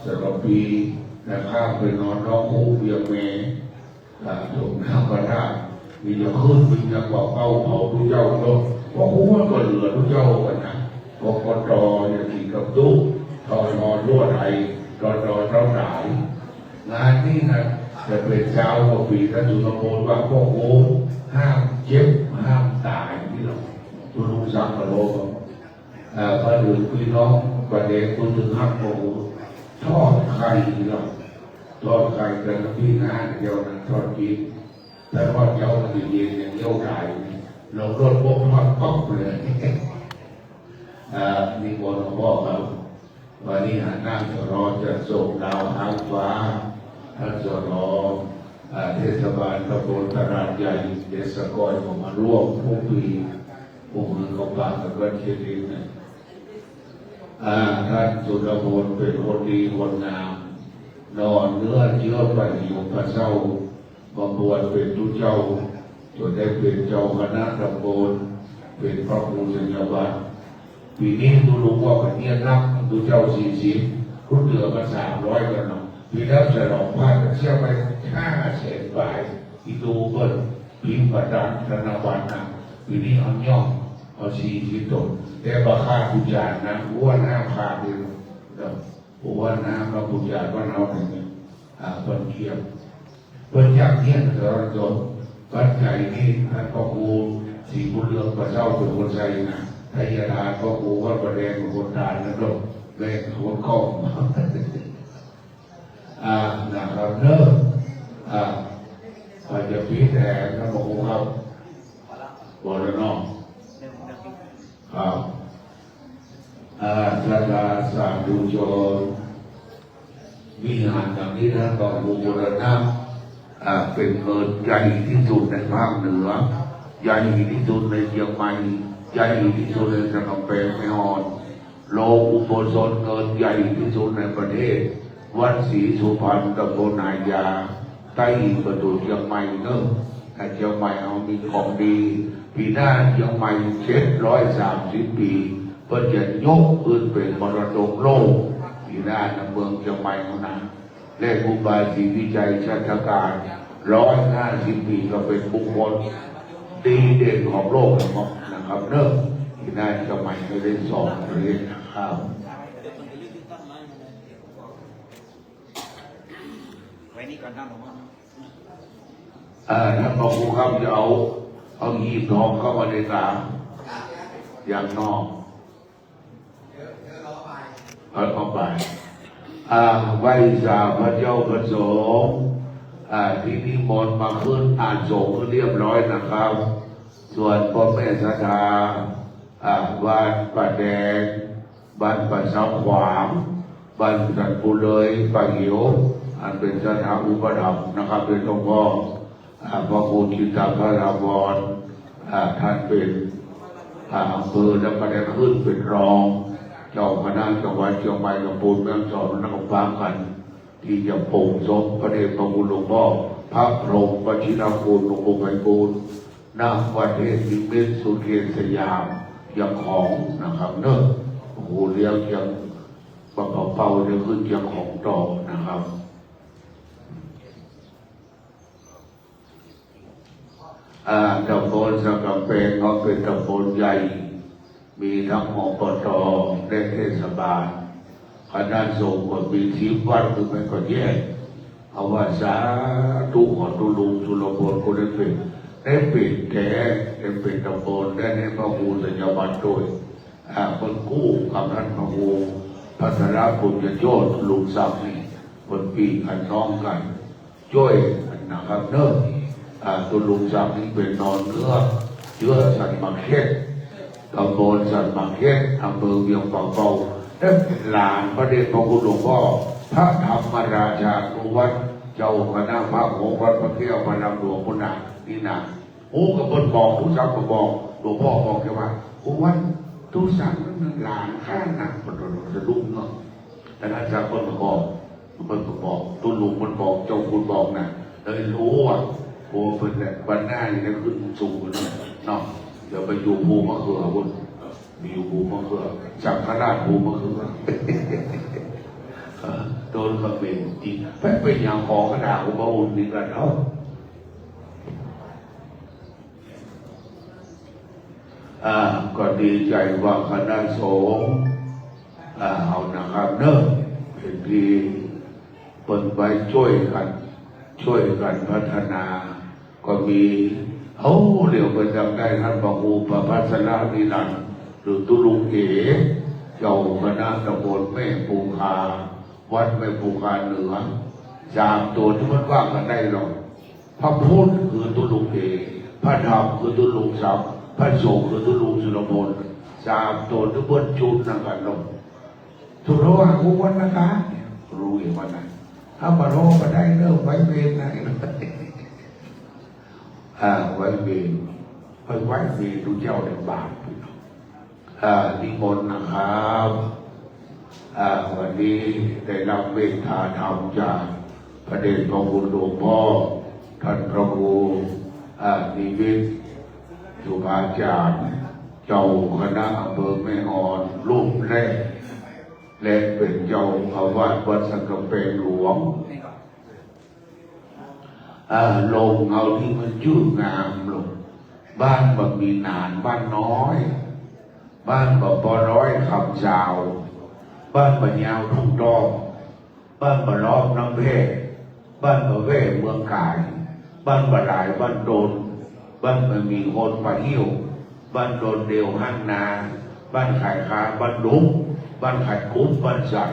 สำหรับปีนะครับ ไปนอนนอกคุกเบียร์แม่ อ่า สงฆ์ธรรมดา มีจะขึ้น มีจะกว่าเป้าเผาตุ๊เจ้าเนาะ เพราะว่าก็เหลือตุ๊เจ้ากั๋นนะ กกต เนี่ย ติดกับตุ๊ ทท ทั่วไทย ตท เจ้าหลาย งานนี้นะ จะเป๋นซาวกว่าปี๋ ท่านสุรพลว่า พวกโอ้ ห้ามเจ็บ ห้ามต๋ายนี่หรอก คุณลุงสังกะโล เอ่อ พอเถิงปี้น้องประเดช คนเถิงฮัก โอ้โห ทอดไข่นี่หรอก ทอดไข่กั๋นปี้น้าเดียวนะ ทอดกิ๋น แต่ทอดเจ๊ามันจะเย็นอย่างเดียวได้ ลงรถปุ๊บทอดปั๊บเลย อ่า นิมนต์หลวงพ่อครับ วันนี้หันหน้าสรจะส่งดาวหางฟ้า ท่านสร อ่า เทศบาลตำบลตลาดใหญ่ เดชสกอยก็มาร่วมทุกปี พวกมือเขาปากกับวัดเชียงรินนะ อ่า ท่านสุรพลเป๋นคนดีคนงาม นอกเหนือเจื้อประหิวประเศร้า มาบวชเป๋นตุ๊เจ้า จ๋นได้เป๋นเจ้าคณะตำบล เป๋นพระครูสัญญาวัตร ปี๋นี้ตุ๊ลุงว่ากั๋นเนี่ยนับตุ๊เจ้าสี่สิบ รุ่นเหลือกั๋นสามร้อยกั๋นเนาะ ปี๋แล้วฉลองพระกั๋นเสี้ยไปห้าแสนปลาย อีกดูเปิ้น พิมพ์ประดันธนบัตรนะ ปี๋นี้เอาย่อม เอาสี่สิบต๋น แต่บ่าค่าบูชานะ ว่าน้ำค่าเดียว เนาะ เพราะว่าน้ำมาบูชาบ้านเฮาเนี่ย อ่า เปิ้นเกียม เปิ้นอยากเฮียนสอน ปัจจัยนี่ท่านพระครูศรีบุญเรืองป่าเศร้าเป๋นคนใส่นะ ไทยทานพระครูวัดป่าแดงเป๋นคนตานนะลูก แบ่งคนข้อง อ่า นะครับเนาะ อ่า อาจจะปี๋แถมนะพระครูครับ บ่แล้วเนาะ ครับ อ่า ศรัทธาสาธุชน วิหารหลังนี้ท่านพระครูบูรณะ อ่า เป๋นเงินใหญ่ตี้สุดในภาคเหนือ ใหญ่ตี้สุดในเจียงใหม่ ใหญ่ตี้สุดในสันกำแปงแม่ออน โรงอุโบสถเงินใหญ่ตี้สุดในประเทศ วัดศรีสุพรรณ ตำบลนายา ใต้ประตู๋เจียงใหม่เนาะ แต่เจียงใหม่เฮามีของดี ปี๋หน้าเจียงใหม่เจ็ดร้อยสามสิบปี๋ เปิ้นจะยกขึ้นเป๋นมรดกโลก ปี๋หน้านะเมืองเจียงใหม่เฮานะ และครูบาศรีวิชัยชัชกาล ร้อยห้าสิบปี๋ ก็เป๋นบุคคลดีเด่นของโลกนะครับเนาะ ปี๋หน้าเจียงใหม่ก็ได้สองเหรียญนะครับ ไว้นี่ก่อนนะหลวงพ่อ เอ่อ ท่านพระครูครับ จะเอา เอาหีบทองเข้ามาในศาล อย่างนอก เดี๋ยว เดี๋ยวรอไป เอาเข้าไป อ่า ไหว้สาพระเจ้าพระสงฆ์ อ่า ตี้นิมนต์มาขึ้นอาสงฆ์เรียบร้อยนะครับ ส่วนพ่อแม่ศรัทธา อ่า บ้านป่าแดง บ้านป่าเศร้าขวาง บ้านสันปูเลย ป่าหิว อันเป๋นศรัทธาอุปถัมภ์นะครับ เป๋นหลวงพ่อ อ่า พระครูจิตตาพระถาวร อ่า ท่านเป๋น อ่า อำเภอ แล้วก็ได้ขึ้นเป๋นรองเจ้าคณะจังหวัดเจียงใหม่ กับปูนแม่ฮ่องสอน แล้วก็พร้อมกั๋น ตี้จะโป่งศพพระเดชพระคุณหลวงพ่อ พระพรหมวชิรคุณ หลวงปู่ไพบูลย์ ณ วัดเทพนิมิตรสุดเขตสยาม เจียงของนะครับเนาะ โอ้โห เลี้ยงเจียง บักเป่าเดี๋ยวขึ้นเจียงของต่อนะครับ อ่า ตำบลสันก๋ำแปงก็เป๋นตำบลใหญ่ มีตึง อปต และเทศบาล คณะสงฆ์ก็มีสิบวัด คือมันก็แยก เอาว่าสาธุ ขอตุ๊ลุงสุรพลก็ได้เป๋น ได้เป๋นแต๊ ได้เป๋นตำบล ได้ ได้พระครูสัญญาบัตรโตย อ่า เปิ้นกู้กับต้านพระครูพัทรปุญญโชติ ตุ๊ลุงศักดิ์นี่ เปิ้นปี้กั๋นน้องกั๋น จ้วยกั๋นนะครับเนาะ อ่า ตุ๊ลุงศักดิ์นี่เป๋นนอนเนื้อ เจื้อสันหมากเข็ด ตำบลสันหมากเข็ด อำเภอเวียงป่าเป้า และเป๋นหลานพระเดชพระคุณหลวงพ่อ พระธรรมราชานุวัฒน์ เจ้าคณะพระของวัดพระแก้วพระรามหลวงพุ้นนา นี่นา โอ้ ก็เปิ้นบอก ตุ๊ลุงศักดิ์ก็บอก หลวงพ่อบอกแกว่า โอ้ วันตุ๊ลุงศักดิ์นั่นหลานข้านะ เปิ้นก็สะดุ้งเนาะ แต่ท่านเจ้าเปิ้นก็บอก เปิ้นก็บอก ตุ๊ลุงเปิ้นบอก เจ้าคุณบอกนะ เลยฮู้ว่า โอ้ เปิ้นแหละ วันหน้านี่ได้ขึ้นสูงเนาะ เดี๋ยวไปอยู่ภูมะเขือพุ้น ไปอยู่ภูมะเขือ สังฆราชภูมะเขือ เออ โดนเขมรจริง ไป ไปหยังขอขนาดพระองค์นี่กั๋นเนาะ อ่า ก็ดีใจ๋ว่าคณะสงฆ์ อ่า เอานะครับเนาะ เป๋นตี้เปิ้นไว้จ้วยกั๋น จ้วยกั๋นพัฒนา ก็มี เอา เดี๋ยวก็จ๋ำได้ต้านพระครูประภัสสรนิรันดร์ หรือตุ๊ลุงเอ๋ เจ้าคณะตำบลแม่ปูคา วัดแม่ปูคาเหนือ สามโตนี่มันว่ากั๋นได้หรอก พระพุทธคือตุ๊ลุงเอ๋ พระธรรมคือตุ๊ลุงศักดิ์ พระสงฆ์คือตุ๊ลุงสุรพล สามโตนี่เปิ้นจุดนั่นกั๋นเนาะ ตุ๊ลุงว่า โอ้ วันนะคะ รู้เองวันนั้น ถ้าบ่รู้บ่ได้เนาะ ไว้เวรนะ อ่า ไว้เวร ไว้ ไว้เวรตุ๊เจ้าในบาป อ่า นิมนต์นะครับ อ่า วันนี้ได้รับเมตตาธรรมจากพระเดชพระคุณหลวงพ่อ ท่านพระครู อ่า นิมิต สุภาจารย์ เจ้าคณะอำเภอแม่ออน รุ่นแรก และเป๋นเจ้าอาวาสวัดสันก๋ำแปงหลวง อ่า ลงเอาตี้มันจื้องามลง บ้านบ่มีหนาน บ้านน้อย บ้านบ่ปอร้อยคำสาว บ้านบ่ยาวทุ่งตอง บ้านบ่ล้อมน้ำแพร่ บ้านบ่แว่เมืองก๋าย บ้านบ่หลายบ้านดน บ้านบ่มีคนบ่หิ้ว บ้านดนเดียวหั้นนา บ้านขายคาบ้านดุง บ้านขายกุ๊บบ้านสัน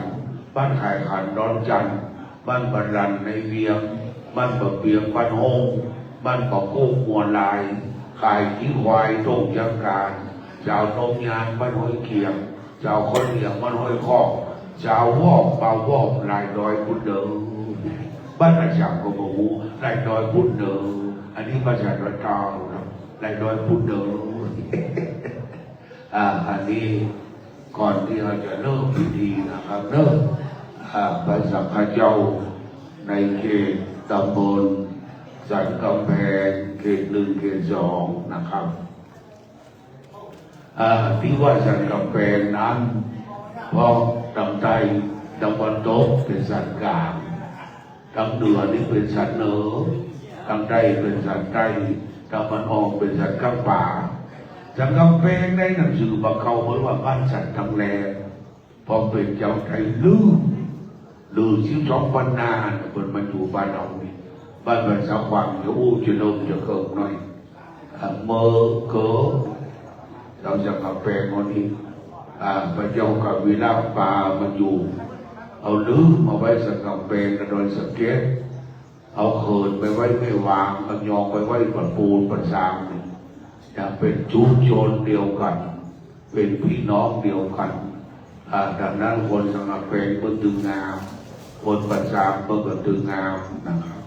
บ้านขายขันดอนจันทน์ บ้านบ่ลันในเวียง บ้านบ่เปียงบ้านโฮง บ้านบ่โก้งหัวลาย ขายขี้ควายโต้งจังก๋าน จาวโน้มยานบ้านห้วยเขียง จาวข้าวเหนียวบ้านห้วยคอก จาววอกบ่าววอกลายดอยพุ้นเด้อ บ้านอาจ๋ารย์ก็บ่ฮู้ ลายดอยพุ้นเด้อ อันนี้ภาษาดอยเต้าเนาะ ลายดอยพุ้นเด้อ อ่า อันนี้ก่อนตี้เฮาจะเริ่มพิธีนะครับเนาะ อ่า พระสังฆเจ้าในเขตตำบลสันก๋ำแปง เขตหนึ่ง เขตสองนะครับ อ่า ตี้ว่าสันก๋ำแปงนั้น เพราะตางใต้ตะวันตกเป๋นสันก๋าง ตางเหนือนี่เป๋นสันเหนือ ตางใต้เป๋นสันใต้ ตางตะวันออกเป๋นสันก๋างป่า สันก๋ำแปงในหนังสือบ่าเก่าเปิ้นว่าบ้านสันตางแล เพราะเป๋นจาวไตลื้อ หรือสิบสองปันนา เปิ้นมาอยู่บ้านเฮานี่ บ้านภาษาขวางจะอู้จะเริ่มจะเกิงหน่อย อ่า เมื่อเกิด เฮาสันก๋ำแปงเฮานี่ อ่า พระเจ้ากวีระปามาอยู่ เอาลือมาไว้สันก๋ำแปงกับดอยสะเก็ด เอาเขินไปไว้แม่วาง เอายองไปไว้บ้านปูนบ้านซางนี่ ยังเป๋นชุมชนเดียวกั๋น เป๋นปี้น้องเดียวกั๋น อ่า ดังนั้นคนสันก๋ำแปงเปิ้นตึงงาม คนบ้านซางเปิ้นก็ตึงงามนะครับ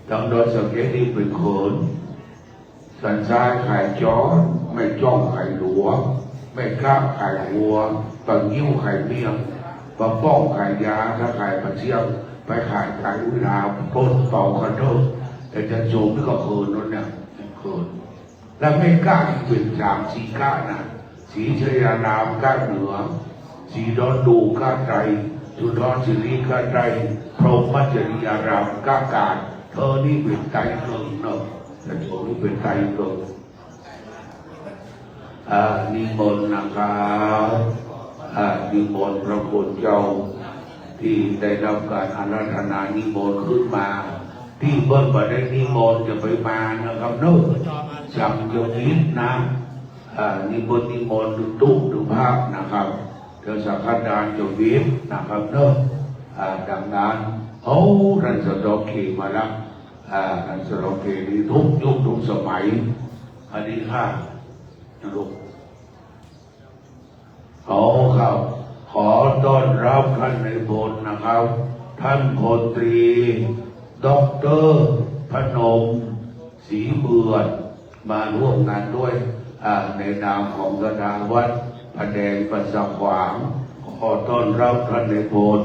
ตางดอยสะเก็ดนี่เป๋นเขิน สันซ้ายขายจ๊อน แม่จ้องขายหลัว แม่ก๊ะขายหัว ป้างิ้วขายเมี่ยง ป้าป้องขายยา ถ้าขายป้าเสี่ยง ไปขายขายอุทา ต้นเป่าขะเทิก แต่จะโสมนี่ก็เขินโน่นเนี่ย เขิน แล้วแม่ก๊ะนี่เป๋นสามสี่ก๊ะนะ ศรีชยารามก๊ะเหนือ ศรีดอนดูก๊ะใต้ สุนทรสิริก๊ะใต้ พรหมจริยารามก๊ะก๋าง เธอนี่เป๋นไตเถิงเนาะ แต่ตรงนี้เป๋นไตเกิด อ่า นิมนต์นะครับ อ่า นิมนต์พระคุณเจ้า ตี้ได้ฮับก๋านอาราธนานิมนต์ขึ้นมา ตี้เปิ้นบ่ได้นิมนต์จะไปมานะครับเนาะ จำจะผิดนะ อ่า นิมนต์ นิมนต์ตุ๊กตุ๊กภาพนะครับ เดี๋ยวสังฆทานจะผิดนะครับเนาะ อ่า ดังนั้น โอ้ ต้านสส เขตมาละ อ่า ต้านสส เขตนี่ทุกยุคทุกสมัย อันนี้ค่ะ ลูก ขอครับ ขอต้อนรับท่านนายพลนะครับ ท่านพลตรี ด็อกเตอร์ พนม ศรีเมือน มาร่วมงานด้วย อ่า ในนามของคณะวัดพระแดงป่าสักขวาง ขอต้อนรับท่านนายพล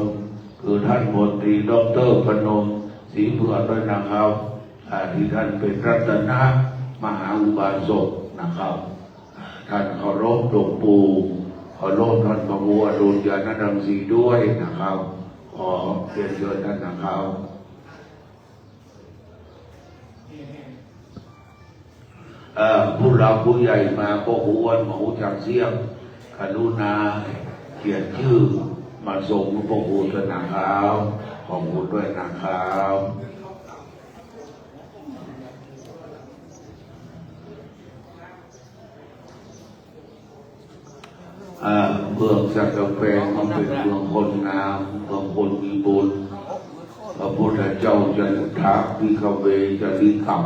คือท่านพลตรี ด็อกเตอร์ พนม ศรีเมือน ด้วยนะครับ อ่า ตี้ท่านเป๋นรัตนมหาอุบาสกนะครับ ท่านเคารพหลวงปู่ เคารพท่านพระครูอดุลยาณรังสีด้วยนะครับ ขอเรียนเชิญท่านนะครับ เอ่อ ผู้หลักผู้ใหญ่มา ป้อครูอ้วน หมอจักเสี้ยง กรุณาเขียนชื่อมาส่งป้อครูด้วยนะครับ ขอบคุณด้วยนะครับ อ่า เมืองสันกำแพงมันเป๋นเมืองคนงาม เมืองคนมีบุญ พระพุทธเจ้าจะถากภิกขเว จะลิขัง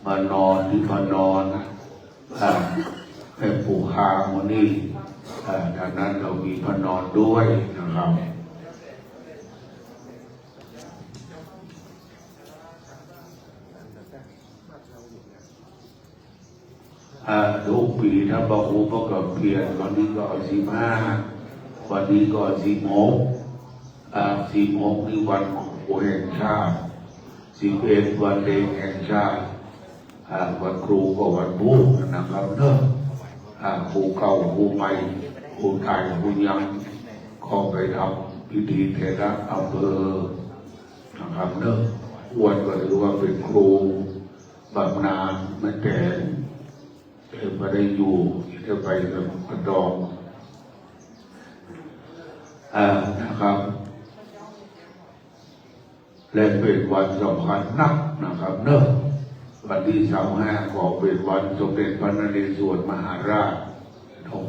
มานอนตี้พระนอน อ่า แม่ปู่คามุนี อ่า ดังนั้นเฮามีพระนอนด้วยนะครับ อ่า ทุกปี๋ถ้าพระครูเปิ้นก็เปลี่ยน วันนี้ก็เอาสิบห้า วันนี้ก็เอาสิบหก อ่า สิบหกนี่วันครูแห่งชาติ สิบเอ็ดวันเด็กแห่งชาติ อ่า วันครูก็วันพุธนะครับเนาะ อ่า ครูเก่าครูใหม่ ครูต๋ายครูยัง ก็ไปทำพิธีแต่ละอำเภอนะครับเนาะ อ้วนก็ถือว่าเป๋นครู บำนาญมาแต่ แต่บ่ได้อยู่ ได้ไปกับพระดอง อ่า นะครับ และเป๋นวันสำคัญนักนะครับเนาะ วันตี้ซาวห้าก็เป๋นวันสมเด็จพระนเรศวรมหาราชเนาะ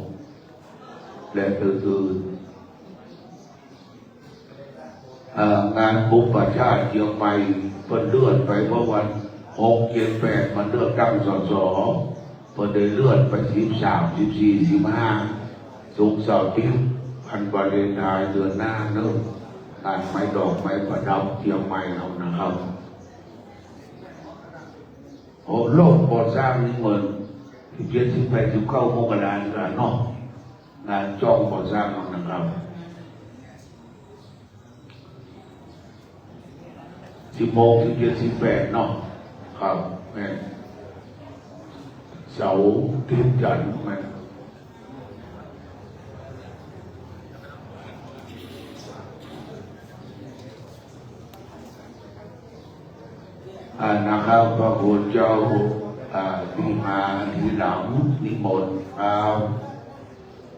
และอื่นๆ เอ่อ งานบุพชาติเจียงใหม่เปิ้นเลื่อนไป เพราะวันหก เจ็ด แปด มันเลือกตั้ง สส เปิ้นได้เลื่อนไป สิบสาม สิบสี่ สิบห้า ศุกร์เสาร์อาทิตย์ วันวาเลนไทน์เดือนหน้าเนาะ งานไม้ดอกไม้ประดับเจียงใหม่เฮานะครับ โอ้ โลกก่อสร้างนี่เหมือน สิบเจ็ด สิบแปด สิบเก้า มกรานี่แหละเนาะ งานจ้องก่อสร้างเฮานะครับ สิบหก สิบเจ็ด สิบแปด เนาะ ครับ แม่น เสาร์อาทิตย์จันทร์แม่น อ่า นะครับ พระคุณเจ้า อ่า ตี้มาทีหลัง นิมนต์ครับ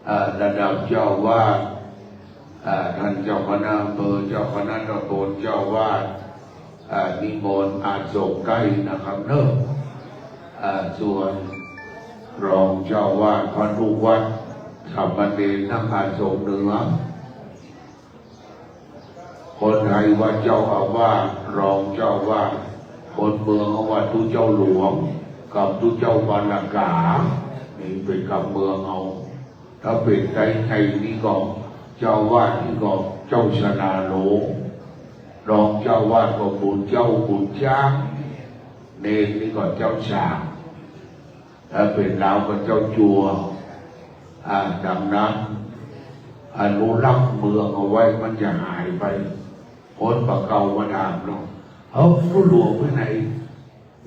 อ่า ระดับเจ้าอาวาส อ่า ต้านเจ้าคณะอำเภอ เจ้าคณะตำบล เจ้าอาวาส อ่า นิมนต์อาสมใกล้นะครับเนาะ อ่า ส่วนรองเจ้าอาวาส พระลูกวัด สามเณร นั่งอาสมเหนือ คนไทยว่าเจ้าอาวาส รองเจ้าอาวาส คนเมืองเฮาว่าตุ๊เจ้าหลวง กับตุ๊เจ้าบรรณากา นี่เป๋นกำเมืองเฮา ถ้าเป๋นไตไตนี่ก็ เจ้าอาวาสนี่ก็เจ้าชนาโลง รองเจ้าอาวาสก็บุญเจ้าบุญจ๊าง เณรนี่ก็เจ้าสาง ถ้าเป๋นลาวก็เจ้าจั่ว อ่า ดังนั้น อนุรักษ์เมืองเอาไว้ มันจะหายไป คนบ่าเก่ามาถามเนาะ เอ้า ตุ๊หลวงไปไหน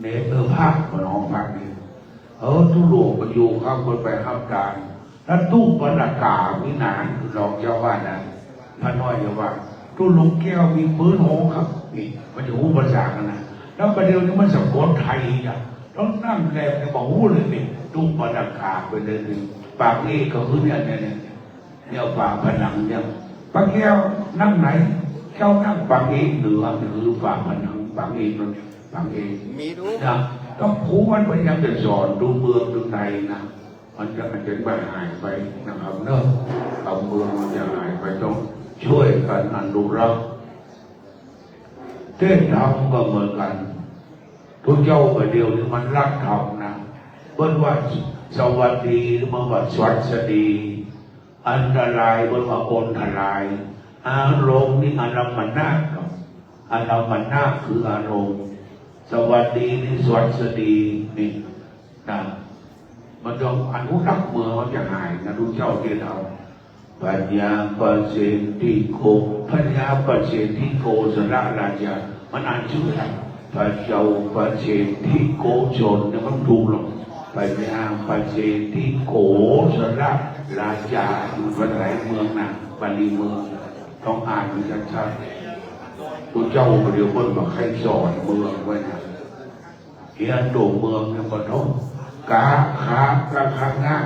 เณร เออ พระ บ่าน้อง พระนี่ เออ ตุ๊หลวงไปอยู่ครับ เปิ้นไปฮับตาน แล้วตุ๊บรรณากามีหนาน คือรองเจ้าอาวาสนะ พระน้อยเจ้าอาวาส ตุ๊หลวงแก้วมีปื๊ดโหครับ นี่ มันจะฮู้ภาษากั๋นนะ แล้วประเดี๋ยวนี้มันสะกดไทยอ่ะ ต้องนั่งแลบในบ่ฮู้เลยนี่ ตุ๊บปะตะกาไปเลยนี่ ปากเอกก็คือเนี่ย เนี่ย เนี่ย เนี่ย ฝาผนังเนี่ย ปะแก้วนั่งไหน เจ้านั่งปากเอกเหนือ หรือฝาผนัง ปากเอกนั่น ปากเอก มีดู นะ ต้องครูมันพยายามจะสอนดูเมืองดูในนะ มันจะ มันจะไม่หายไปนะครับเนอะ เอาเมืองมันจะหายไป ต้องช่วยกันอนุรักษ์ เทศน์ธรรมก็เหมือนกัน ทุกเจ้าประเดี๋ยวนี้มันลักธรรมนะ เปิ้นว่าสวัสดี เปิ้นว่าสวัสดี อันตราย เปิ้นว่าอนตราย อารมณ์นี่อารมมณะครับ อารมมณะคืออารมณ์ สวัสดีนี่สวัสดีนี่นะ มันต้องอนุรักษ์เมืองมันจะหายนะ ทุกเจ้าเทศน์ธรรม พญาปเสนทิโก พญาปเสนทิโกศลราชา มันอ่านชื่ออะไร พระเจ้าปเสนทิโกศลเนี่ยมันถูกหรอก พญาปเสนทิโกศลราชา อยู่ภาษาเมืองนะ บาลีเมือง ต้องอ่านมันชัดๆ ทุกเจ้าประเดี๋ยวเปิ้นบ่ใค่สอนเมืองไว้นะ เฮียนตั๋วเมืองเนี่ยบ่ต้อง กะ คะ กะคะงะ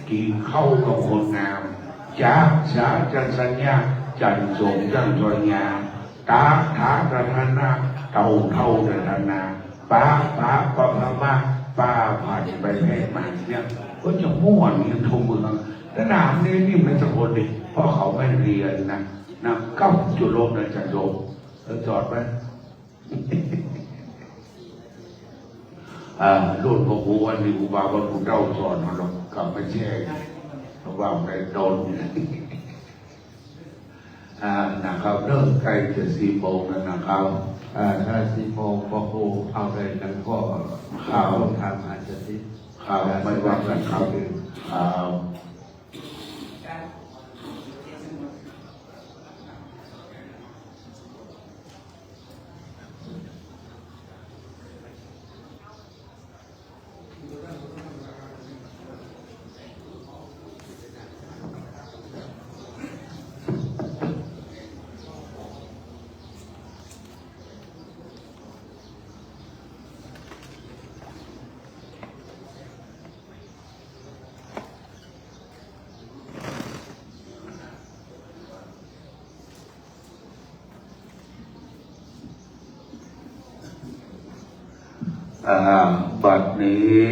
กิ๋นข้าวกับคนงาม จะ สา จะ สัญญา จันทร์สม จันทร์สวยงาม ตะ ถา ตะ ทะนะ เต่าเฒ่าตะ ทะนา ปะ ปะ ปะ พะ มะ ป้าผันไปแพร่มาเนี่ย ก็จะม่วนเนี่ยตั๋วเมือง แต่หนามนี่นี่มันสะกดดิ เพราะเขาไม่เรียนนะ นะ เก้าจุดลบนะ จันทร์สม เออ สอนไป อ่า รุ่นพ่อครูอันนี้ครูบาว่าครูเต้าสอนเรากลับมาแช่ เพราะว่าในตอน อ่า นะครับ เริ่มใกล้จะสี่โมงแล้วนะครับ อ่า ถ้าสี่โมงพ่อครูเอาเลย แล้วก็ ครับ ต้องทำอาจจะติด ครับ ไม่ว่ากันครับ ครับ อ่า บัดนี้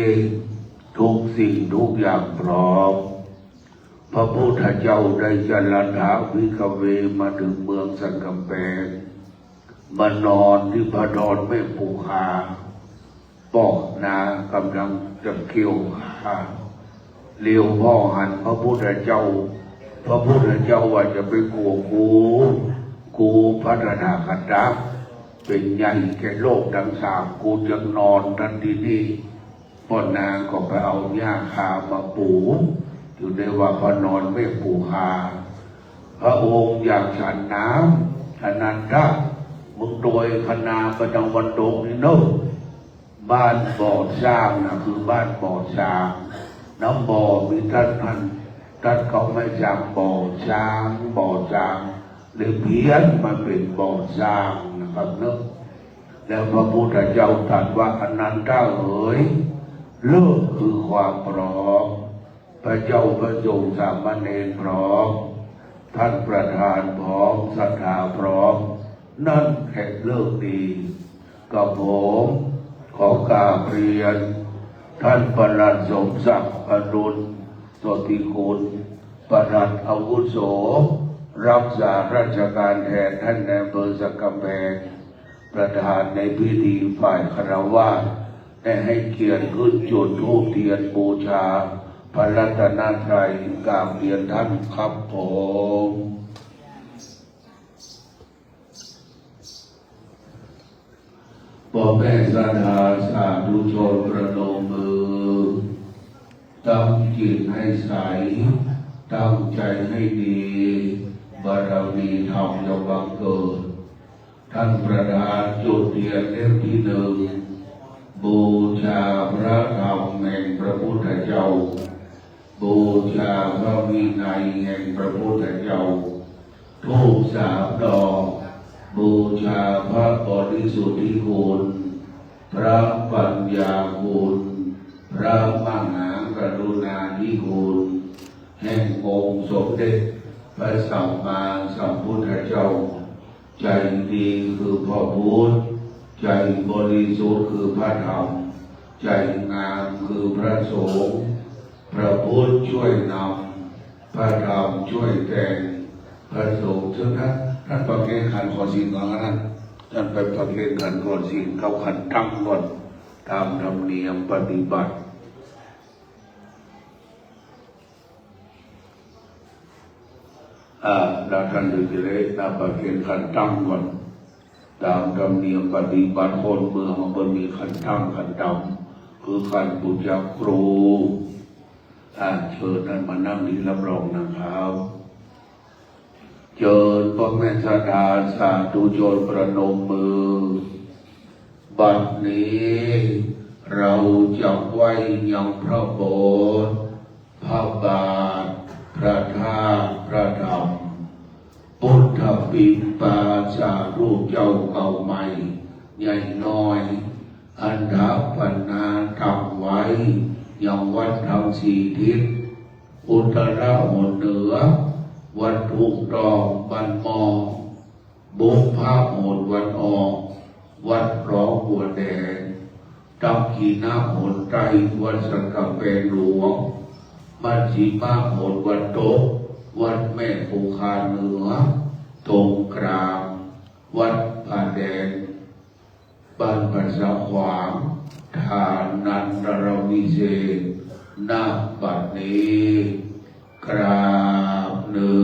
ทุกสิ่งทุกอย่างพร้อม พระพุทธเจ้าได้จรัตถวิกเว มาถึงเมืองสันกำแพง มานอนตี้พระดอนแม่ปูคา ปอกนากำลังจะเคี่ยวขา เหลียวพ่อหันพระพุทธเจ้า พระพุทธเจ้าว่าจะไปกั๋วกู กูพระตถาคตะ เป๋นใหญ่แก่โลกตังสาม กูจะนอนตันตี้นี่ ป้อนางก็ไปเอาหญ้าคามาปู จึงได้ว่าพระนอนแม่ปูคา พระองค์อยากฉันน้ำ อนันทะ มึงตวยคะนาไปตังวันตกนี่เนาะ บ้านบ่อซ้างนะ คือบ้านบ่อซ้าง น้ำบ่อมีตั๊ดหั้น ตั๊ดเขาไม้ซ้าง บ่อซ้าง บ่อซ้าง เลยเพี้ยนมาเป๋นบ่อซ้างนะครับเนาะ แล้วพระพุทธเจ้าตรัสว่า อนันทะเอ๋ย ฤกษ์คือความพร้อม พระเจ้าพระสงฆ์สามเณรพร้อม ท่านประธานพร้อม ศรัทธาพร้อม นั่นแหละฤกษ์ดี กับผมขอกราบเรียน ท่านปลัดสมศักดิ์ อรุณโสติกุล ปลัดอาวุโส รักษาราชการแทนท่านนายอำเภอสันกำแพง ประธานในพิธีฝ่ายฆราวาส ได้ให้เกียรติขึ้นจุดธูปเทียนบูชาพระรัตนตรัย กราบเรียนท่านครับผม ป้อแม่ศรัทธาสาธุชนประนมมือ ตั้งจิตให้ใส ตั้งใจให้ดี บารมีธรรมจะบังเกิด ท่านประธานจุดเทียนเล่มที่หนึ่ง บูชาพระธรรมแห่งพระพุทธเจ้า บูชาพระวินัยแห่งพระพุทธเจ้า ธูปสามดอก บูชาพระปริสุทธิคุณ พระปัญญาคุณ พระมหากรุณาธิคุณ แห่งองค์สมเด็จพระสัมมาสัมพุทธเจ้า ใจดีคือพระพุทธ ใจบริสุทธิ์คือพระธรรม ใจงามคือพระสงฆ์ พระพุทธช่วยนำ พระธรรมช่วยแต่ง พระสงฆ์ ซึ่งนั้น ท่านประเคนขันธ์ขอศีลก่อนนะ ท่านไปประเคนขันธ์ขอศีล เข้าขันธ์ตั้งก่อน ตามธรรมเนียมปฏิบัติ อ่า แล้วท่านอยู่ที่ไหน ตามประเคนขันธ์ตั้งก่อน ตามธรรมเนียมปฏิบัติคนเมืองมันมีขันธ์ตั้งขันธ์ต่ำ คือขันธ์บูชาครู อ่า เชิญท่านมานั่งที่รับรองนะครับ เจิญพ่อแม่ศรัทธาสาธุชนประนมมือ บัดนี้เราจะไหว้ยังพระโบสถ์ พระบาท พระธาตุ พระธรรม พุทธปิมปาจารูปเจ้าเก่าใหม่ ใหญ่น้อย อันถาปนาตั้งไว้ ยังวัดทั้งสี่ทิศ อุตระหนเหนือ วัดทุ่งตองบ้านหม้อ บุพพะหนวันออก วัดพร้อมหัวแดง ทักขิณะหนใต้ วัดสันกำแพงหลวง มัชฌิมะหนวันตก วัดแม่คงคาเหนือ ตรงกลาง วัดผาแดง บ้านผาสาขวาง ฐานันตรวิเศษณบัดนี้ กราบหนึ่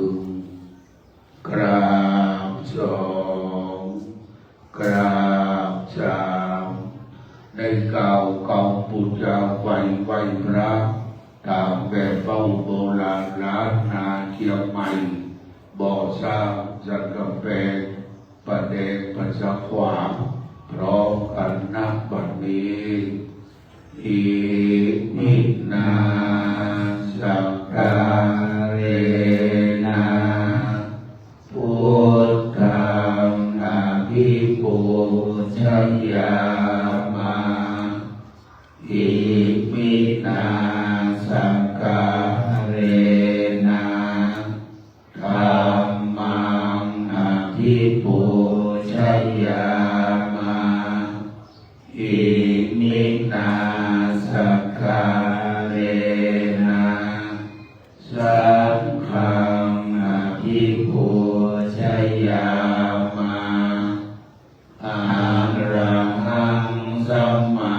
ง กราบสอง กราบสาม ได้กล่าวกำปูจาไหว้ ไหว้พระ ตามแบบเป้าโบราณล้านนาเจียงใหม่ บ่อสร้างสันกำแพง ผาแดงผาสาขวาง พร้อมกัน ณ บัดนี้ อิมินา สักการะนะ พุทธัง อภิปูชยามะ อิมินา สักการะนะ ธัมมัง อภิปูชยามะ อิมินา สักการะนะ สังฆัง อภิปูชยามะ อะระหัง สัมมา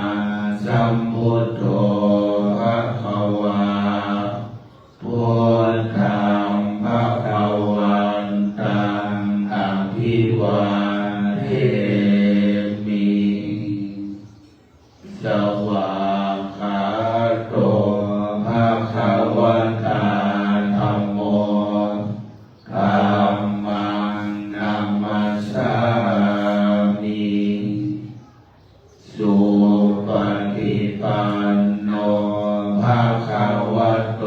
สัมพุทโธ ภะคะวา พุทธัง ภะคะวันตัง อะภิวาเทมิ สวากขาโต ภะคะวะตา ธัมโม ธัมมัง นะมัสสามิ สุปะฏิปันโน ภะคะวะโต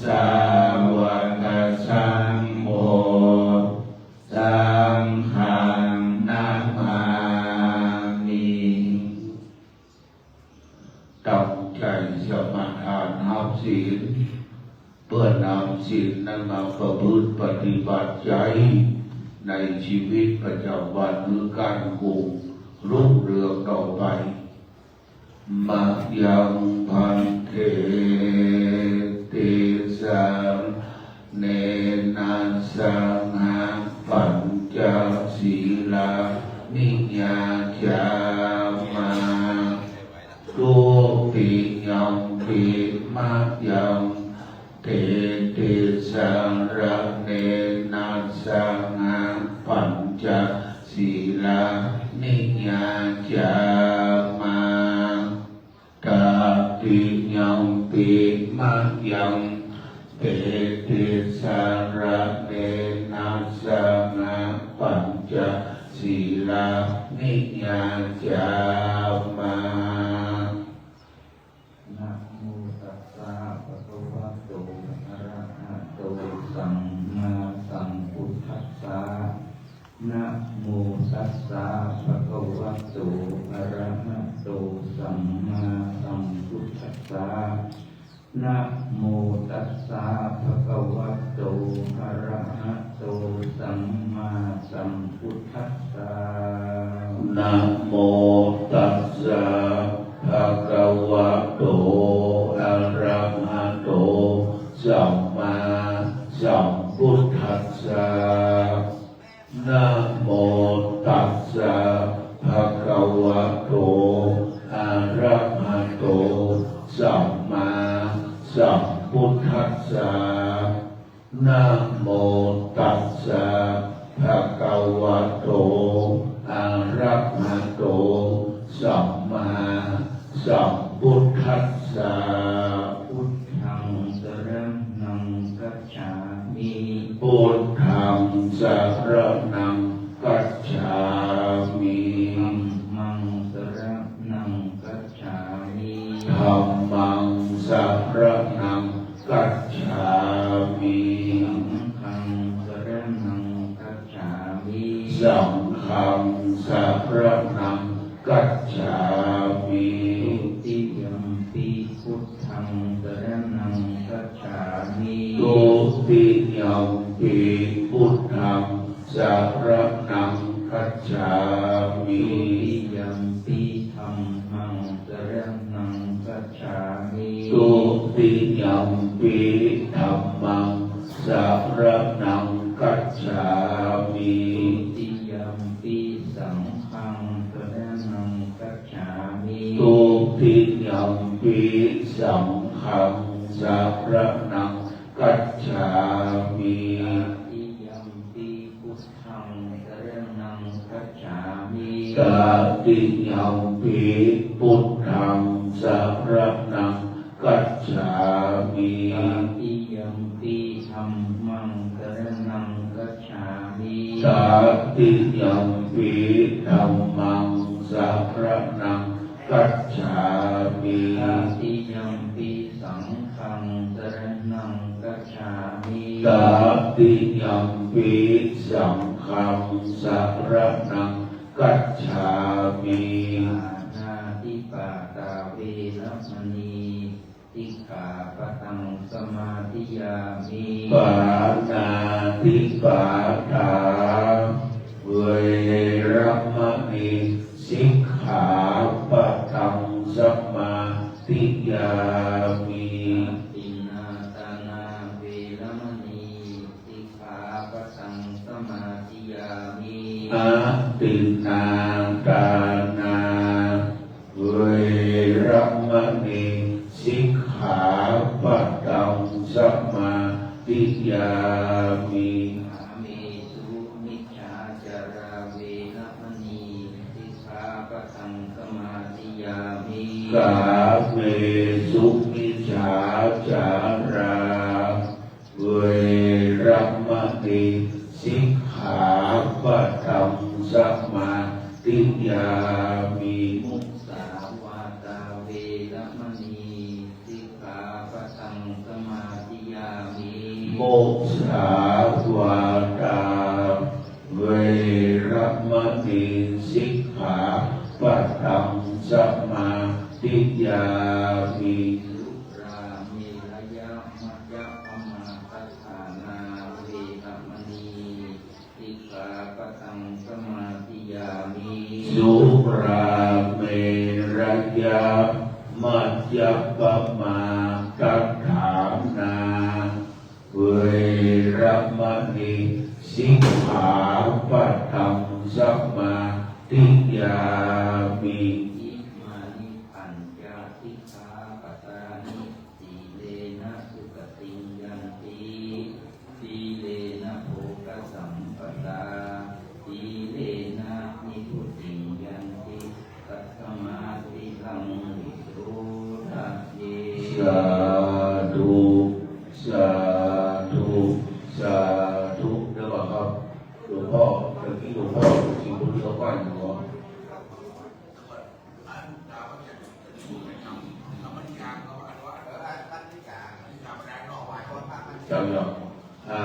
สาวะกะสังโฆ สังฆัง นะมามิ ตั้งใจ๋สมาทานฮับศีล เปื้อนำศีลนั้นมาประพฤติปฏิบัติใจ๊ในจีวิตประจ๋ำวัน หื้อก้านกุงรุ่งเรืองต่อไป มะยัง ภันเต ติสสะเรณะ สังฆัง ปัญจสีลานิ ยาจามะ ทุติยัมปิ มะยัง เต ติสสะเรณะ สังฆัง ปัญจสีลานิ ยาจามะ ตติยัมปิ มะยัง เต ติสสะเรณะ สังฆัง ปัญจสีลานิ ยาจามะ นะโมตัสสะ ภะคะวะโต อะระหะโต สัมมาสัมพุทธัสสะ นะโมตัสสะ ภะคะวะโต อะระหะโต สัมมาสัมพุทธัสสะ นะโมตัสสะ ภะคะวะโต อะระหะโต สัมมาสัมพุทธัสสะ นะโมตัสสะ ภะคะวะโต อะระหะโต สัมมาสัมพุทธัสสะ นะโมตัสสะ ภะคะวะโต อะระหะโต สัมมาสัมพุทธัสสะ นะโมตัสสะ ภะคะวะโต อะระหะโต สัมมาสัมพุทธัสสะ พุทธัง สะระณัง คัจฉามิ พุทธัง สะระณัง คัจฉามิ ธัมมัง สะระณัง คัจฉามิ ธัมมัง สะระณัง คัจฉามิ สังฆัง สะระณัง คัจฉามิ สังฆัง สะระณัง คัจฉามิ ทุติยัมปิ พุทธัง สะระณัง คัจฉามิ ทุติยัมปิ พุทธัง สะระณัง คัจฉามิ ทุติยัมปิ ธัมมัง สะระณัง คัจฉามิ ทุติยัมปิ ธัมมัง สะระณัง คัจฉามิ ทุติยัมปิ สังฆัง สะระณัง คัจฉามิ ทุติยัมปิ สังฆัง สะระณัง คัจฉามิ ตติยัมปิ พุทธัง สะระณัง คัจฉามิ ตติยัมปิ พุทธัง สะระณัง คัจฉามิ ตติยัมปิ ธัมมัง สะระณัง คัจฉามิ ตติยัมปิ ธัมมัง สะระณัง คัจฉามิ ตติยัมปิ สังฆัง สะระณัง คัจฉามิ ตติยัมปิ สังฆัง สะระณัง คัจฉามิ ปาณาติปาตา เวระมะณี สิกขาปะทัง สะมาธิยามิ ปาณาติปาตา เวระมะณี สิกขาปะทัง สะมาธิยามิ อะทินนาทานา เวระมะณี สิกขาปะทัง สะมาธิยามิ อะทินนาทานา เวระมะณี สิกขาปะทัง สะมาธิยามิ กาเมสุมิจฉาจารา เวระมะณี สิกขาปะทัง สะมาธิยามิ กาเมสุมิจฉาจารา เวระมะณี สิกขาปะทัง สะมาธิยามิ มุสาวาทา เวระมะณี สิกขาปะทัง สะมาธิยามิ มุสาวาทา เวระมะณี สิกขาปะทัง สะมาธิยามิ สุราเมรยะ มัจจะปะมาทัฏฐานา เวระมะณี สิกขาปะทัง สะมาธิยามิ สุราเมรยะ มัจจะปะมาทัฏฐานา เวระมะณี สิกขาปะทัง สะมาธิยามิ อิมานิปัญจะ สิกขาปะทานิ สีเลนะสุขติง ยันติ สีเลนะโภคะสัมปะทา สีเลนะนิพพุติง ยันติ ตัสมา สีลัง วิโสทะเย สาธุ สาธุ สาธุ เดี๋ยวก่อนครับ หลวงพ่อ เมื่อกี้หลวงพ่อ สิ่งที่เขาไหว้หลวงพ่อ จำยอม อ่า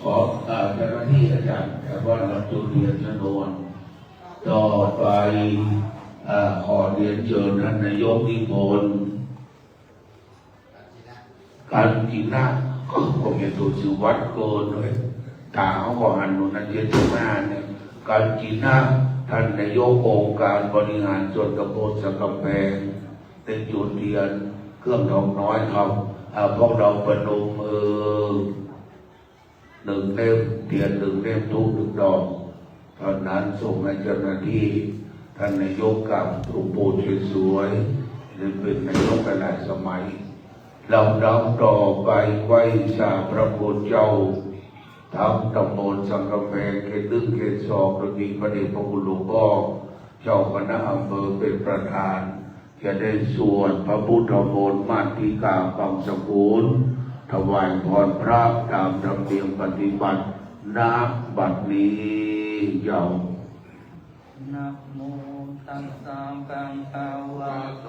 ขอ อ่า เจ้าหน้าตี้อาจ๋ารย์ แต่ว่าเราจุดเทียนชนวน ต่อไป เอ่อ ขอเรียนเจิญต้านนายกนิพนธ์ กัญจินะ ก็ผมจะถูกชื่อวัดเกินเลย ต๋าก็หันหนุนนะ เจ็ดสิบห้าเนี่ย กัญจินะ ต้านนายกองค์การบริหารส่วนตำบลสันกำแพง ได้จุดเทียนเครื่องทองน้อยเขา อ่า พวกเราประนมมือ หนึ่งเล่ม เทียนหนึ่งเล่ม ธูปหนึ่งดอก เท่านั้น ส่งให้เจ้าหน้าตี้ ต้านนายกกราบหลวงปู่สวยๆ ได้เป๋นนายกหลายสมัย ลำดับต่อไป ไหว้สาพระคุณเจ้า ทั้งตำบลสันกำแพง เขตหนึ่ง เขตสอง โดยมีพระเดชพระคุณหลวงพ่อ เจ้าคณะอำเภอเป๋นประธาน จะได้สวดพระพุทธมนต์มัทธิกาบังสกุล ถวายพรพระต๋ามธรรมเนียมปฏิบัติ ณ บัดนี้เจ้า นะโมตัสสะภะคะวะโต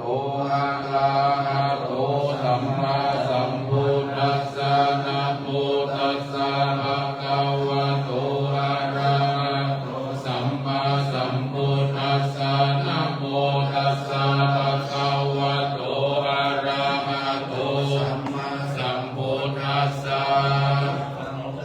อะระหะโต สัมมาสัมพุทธัสสะ นะโมตัสสะภะคะวะโต อะระหะโต สัมมาสัมพุทธัสสะ นะโมตัสสะภะคะวะโต อะระหะโต สัมมาสัมพุทธัสสะ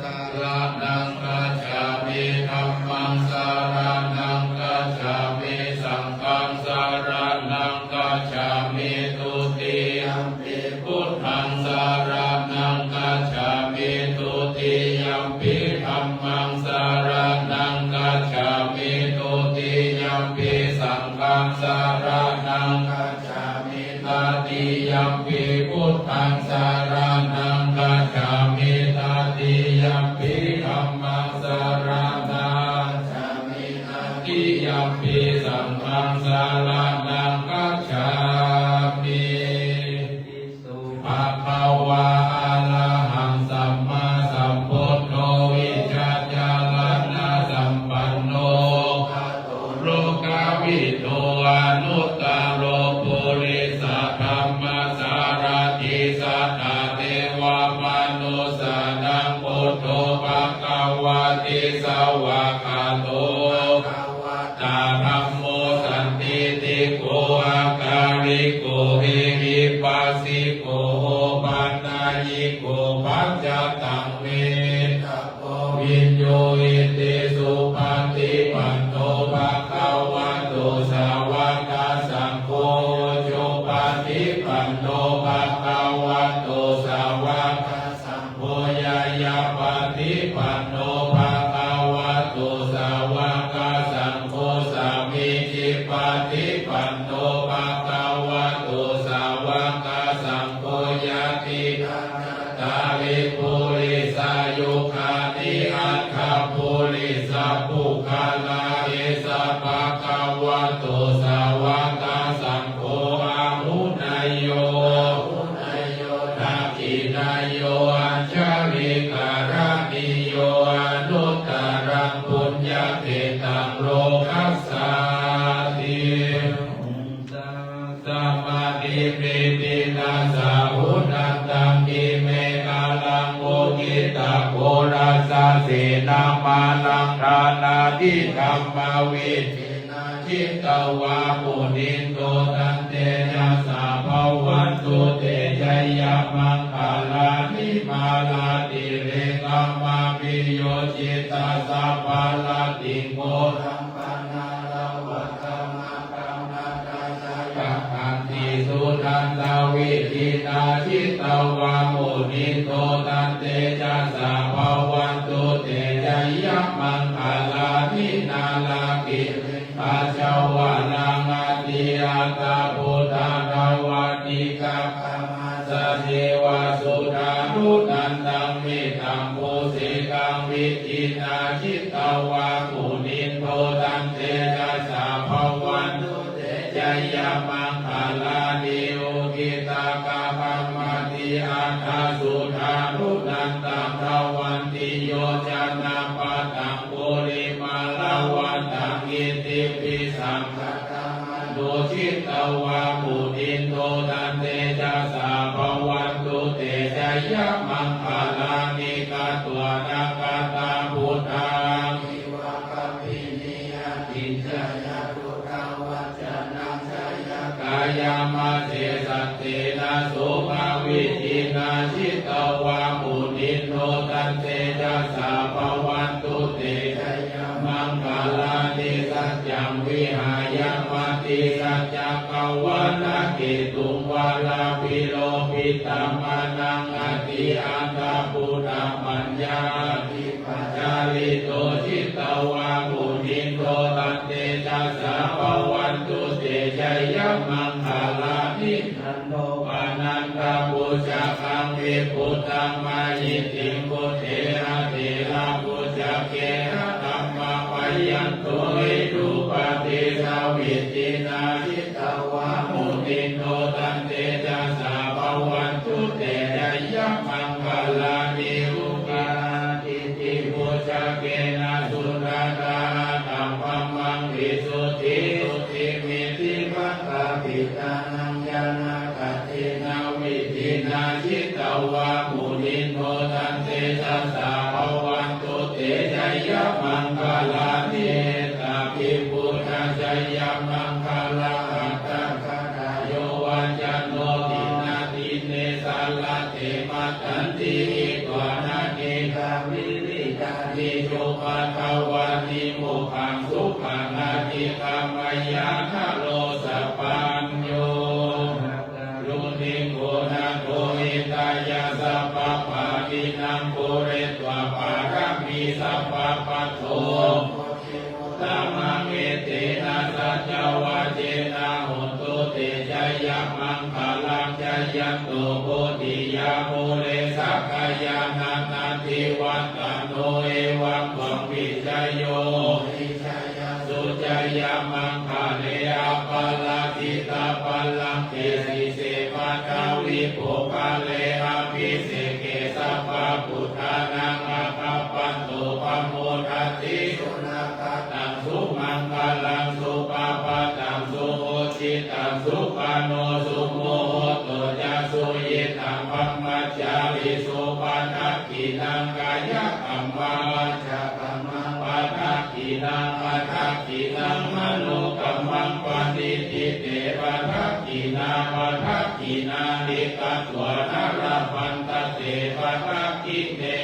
สะระณังคัจฉามิ ธัมมังสะระณังคัจฉามิ สังฆังสะระณังคัจฉามิ ทุติยัมปิ พุทธังสะระณังคัจฉามิ ทุติยัมปิ ธัมมังสะระณังคัจฉามิ ทุติยัมปิ สังฆังสะระณังคัจฉามิ ตติยัมปิ พุทธังสะระณังคัจฉามิ ตติยัมปิ ธัมมังสะระณังคัจฉามิ ตติยัมปิ สังฆังสะระณังคัจฉามิ สุภะคะวา อะระหังสัมมาสัมพุทโธ วิชชาจารณะสัมปันโน โลกวิทู อนุตตโร ปุริสธัมมสารถิ สัตถเทวมนุสสานัง พุทโธ ภะคะวะติ สวากขาโต ภะคะวะตา ธัมโม สันทิฏฐิโก อะกาลิโก เอหิปัสสิโก โอปันนยิโก ปัจจตัง เวทิตา โก วิญญูหิติ สุปฏิปันโน ภะคะวะโต สาวกสังโฆ อุจุปฏิปันโน ภะคะวะโต สาวกสังโฆ ญาญาปฏิปันโน ภะคะวะโต สาวกสังโฆ สามีจิปฏิปันโน ภะคะวะโต สาวกสังโฆ ยะติ ตาริ ปุริสายุคานิ อัฏฐปุริสปุคคลา เอสะ ภะคะวะโต สาวกสังโฆ อาหุเนยโย อาหุเนยโย ทักขิเนยโย อัญชลีกรณีโย อนุตตรัง ปุญญเขตตัง โลกัสสาติ สมาธิปิติตัสสะ อุทัฏฐัง กิเมขลัง อุกขิตตะโครัสสะ เสนามะรัง ฐานาทิธัมมวิเชนะ จิตวา มุนินโด ตันเตจะสสะ ภะวันตุ เตจะยะมังคะลานิ มาลาติเรกะมะภิโยจฉิตัสสะ ปะระติง โกรัง ปะนาระวะกะมะ กะมะตะสะยะ ขันติสุทัฏฐะวิธินา จิตวา มุนินโด ตันเตจะสสะ ภะวันตุ เตจะยะมังคะลานิ นาลากิริง กะสะวะรัง อะติอัฏฐะ พุทธานุภาเวนะ กะมะสะเจวะ สุทารุนันตัง เมธัมภูสิกัง วิธินา จิตวา มุนินโด ตันเตจะสสะ ภะวันตุ เตจะยะมังคะลานิ อุกขิตตะกะกัมมะติอัฏฐะ สุทารุนันตัง ทะวันติโยจะนะปะทัง กุลิมาละวันตัง อิติปิสังขะ ตะมะโน จิตวา มุนินโด ตันเตจะสสะ ภะวันตุ เตจะยะมังคะลานิ ฆัตวานะฆาตา ปุ Jayanto iddhūpadesavidhinā jitavā munindo, taṃ tejasā bhavatu te jayamaṅgalāni. Duggāhadiṭṭhibhujagena sudaṭṭhahatthaṃ, brahmaṃ visuddhijutimiddhibakābhidhānaṃ, ñāṇāgadena vidhinā jitavā munindo, taṃ tejasā bhavatu te jayamaṅgalāni. Etāpi buddhajayamaṅgalaaṭṭhagāthā, yo vācano dinadine sarate matandī, hitvānanekavividhāni cupaddavāni, mokkhaṃ sukhaṃ adhigameyya naro sapañño. Mahākāruṇiko nātho hitāya sabbapāṇinaṃ, pūretvā pāramī sabbā patto sambodhimuttamaṃ, etena saccavajjena hotu te jayamaṅgalaṃ. Jayanto bodhiyā mūle sakyānaṃ nandivaḍḍhano, evaṃ tvaṃ vijayo hohi jayassu jayamaṅgale, aparājitapallaṅke sīse paṭhavipokkhare, abhiseke sabbabuddhānaṃ aggappatto pamodati. Sunakkhattaṃ sumaṅgalaṃ supabhātaṃ suhuṭṭhitaṃ, sukhaṇo sumuhutto ca suyiṭṭhaṃ brahmacārisu, padakkhiṇaṃ kāyakammaṃ vācākammaṃ padakkhiṇaṃ, padakkhiṇaṃ manokammaṃ paṇidhī te padakkhiṇā, padakkhiṇāni katvāna labhantatthe padakkhiṇe.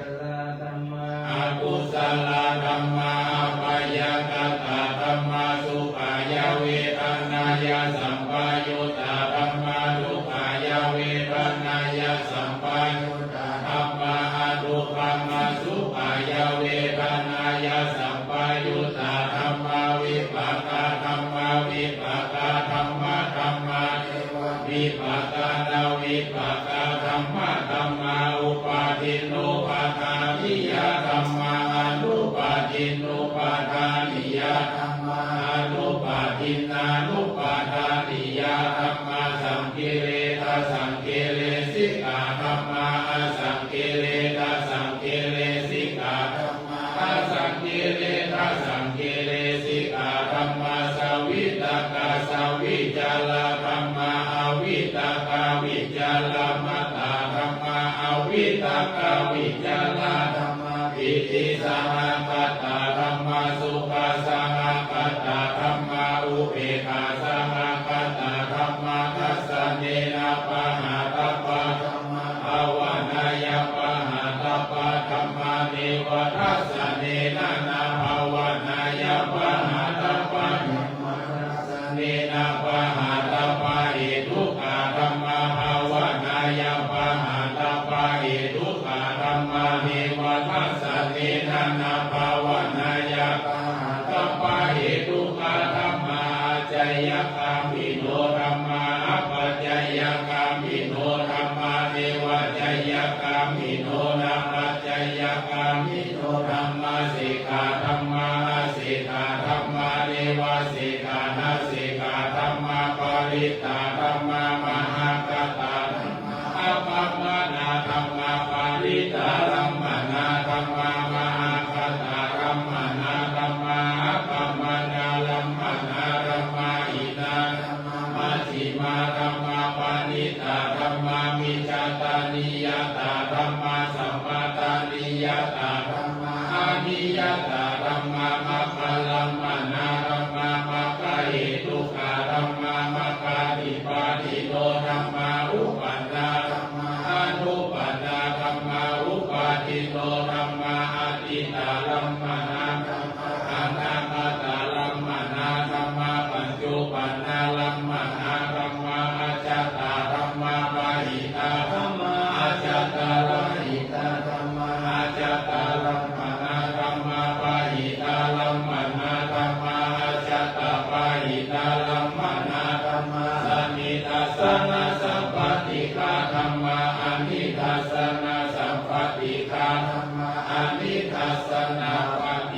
Kusalā dhammā, akusalā dhammā, abyākatā dhammā, sukhāya vedanāya sampayuttā dhammā, dukkhāya vedanāya sampayuttā dhammā, adukkhamasukhāya vedanāya sampayuttā dhammā, vipākā dhammā, vipākadhammadhammā, nevavipākanavipākadhammadhammā, upādinnupādāniyā dhammā, anupādinnupādāniyā dhammā, anupādinnānupādāniyā dhammā, saṅkiliṭṭhasaṅkilesikā dhammā, asaṅkiliṭṭhasaṅkilesikā dhammā, asaṅkiliṭṭhasaṅkilesikā dhammā, savitakkasavicārā dhammā, avitakkavicāramattā dhammā, avitakkavicārā dhammā, pītisahagatā dhammā, sukhasahagatā dhammā, upekkhāsahagatā dhammā, dassanena pahātabbā dhammā, bhāvanāya pahātabbā dhammā, neva dassanena na bhāvanāya pahātabbā dhammā, dassanena pahātabbāhetukā dhammā, bhāvanāya pahātabbāhetukā dhammā, neva dassanena na bhāvanāya pahātabbāhetukā dhammā, ācayagāmino dhammā, apacayagāmino dhammā, nevācayagāmino nāpacayagāmino dhammā, sekkhā dhammā, asekkhā dhammā, nevasekkhā nasekkhā dhammā, parittā dhammā, mahaggatā dhammā, akammanā dhammā, parittārammaṇā dhammā, mahaggatārammaṇā dhammā, akammanārammaṇā dhammā, hīnā dhammā, majjhimā dhammā, paṇītā dhammā, micchattaniyatā dhammā, sammattaniyatā dhammā, aniyatā dhammā, maggārammaṇā dhammā, maggahetukā dhammā, maggādhipatino dhammā, uppannā dhammā, anuppannā dhammā, uppādino dhammā, atītārammaṇā dhammā, anāgatārammaṇā dhammā, paccuppannārammaṇā dhammā, ajjhattā dhammā, bahiddhā dhammā, ajjhattabahiddhā dhammā, ajjhattarammaṇā dhammā, bahiddhārammaṇā dhammā, ajjhattabahiddhārammaṇā dhammā, sanidassanasappaṭighā dhammā, anidassanasappaṭighā dhammā, anidassanāppat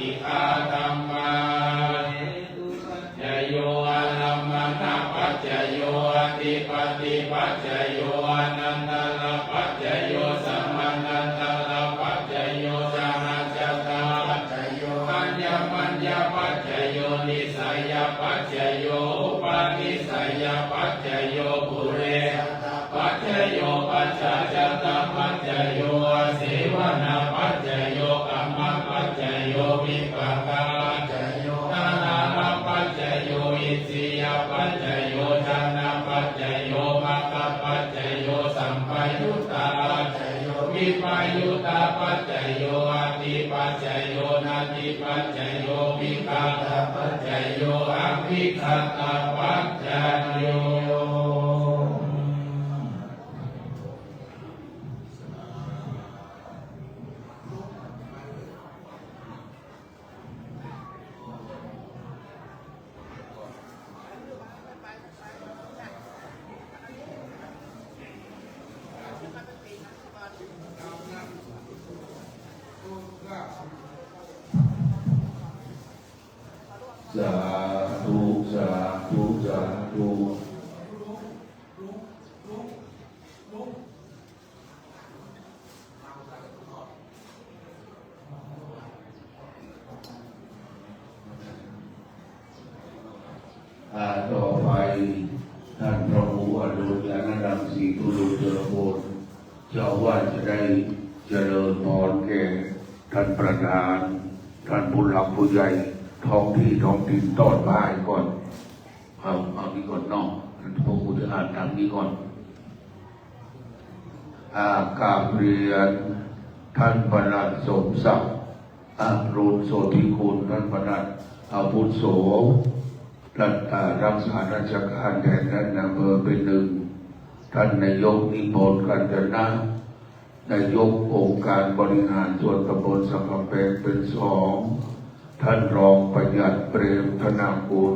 จโย วิปากปัจจโย อาหารปัจจโย อินทรียปัจจโย ฌานปัจจโย มรรคปัจจโย สัมปยุตตปัจจโย วิปยุตตปัจจโย อธิปัจจโย นัตถิปัจจโย วิขัตตปัจจโย อวิขัตตปัจจโย สาธุ สาธุ สาธุ อ่า ต่อไป ท่านพระครูอดุลยานรังสี ตุลุเจริญพล เจ้าอาวาสจะได้เจริญพรแก่ท่านประธาน ท่านผู้หลักผู้ใหญ่ท้องที่ท้องถิ่นตอนบ่ายก่อน เอา เอานี้ก่อนเนาะ พระครูจะอ่านตามนี้ก่อน อ่า กราบเรียนท่านประหลัดสมศักดิ์ อรุณโสธิกุล ท่านประหลัดอาวุโส รักษา อ่า รักษาราชการแทนท่านนายอำเภอเป็นหนึ่ง ท่านนายกนิพนธ์ กัญจนะ นายกองค์การบริหารส่วนตำบลสังกำแพงเป็นสอง ท่านรองประหยัด เปรมธนากุล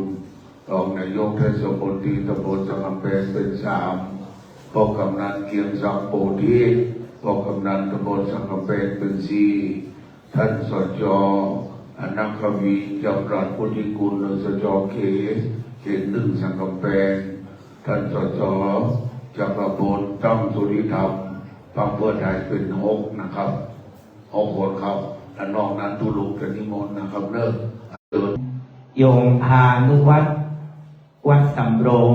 รองนายกเทศมนตรีตำบลสังกำแพงเป็นสาม พ่อกำนันเกียงศักดิ์ โพธิ พ่อกำนันตำบลสังกำแพงเป็นสี่ ท่าน สจ อนักขวี จำรัด พุทธิกุล หรือ สจ เขต เขตหนึ่ง สังกำแพง ท่าน สจ จักรพล ตั้งสุริธรรม พรรคเพื่อไทยเป็นหกนะครับ หกคนครับ และนอกนั้นตุลุจะนิมนต์นะครับ เนอะ โยมพานุวัฒน์ วัดสำโรง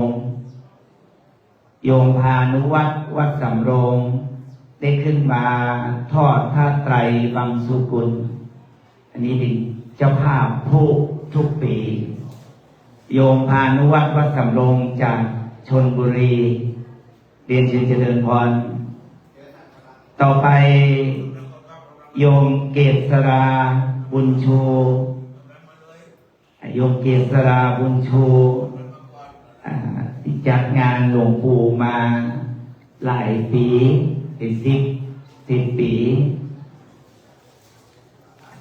โยมพานุวัฒน์ วัดสำโรง ได้ขึ้นมาทอดผ้าไตรบังสุกุล อันนี้เป็นเจ้าภาพผู้ทุกปี โยมพานุวัฒน์ วัดสำโรง จากชลบุรี เรียนเชิญเจริญพร ต่อไป โยมเกษรา บุญชู โยมเกษรา บุญชู อ่า จัดงานหลวงปู่มาหลายปี๋ เป็นสิบ สิบปี๋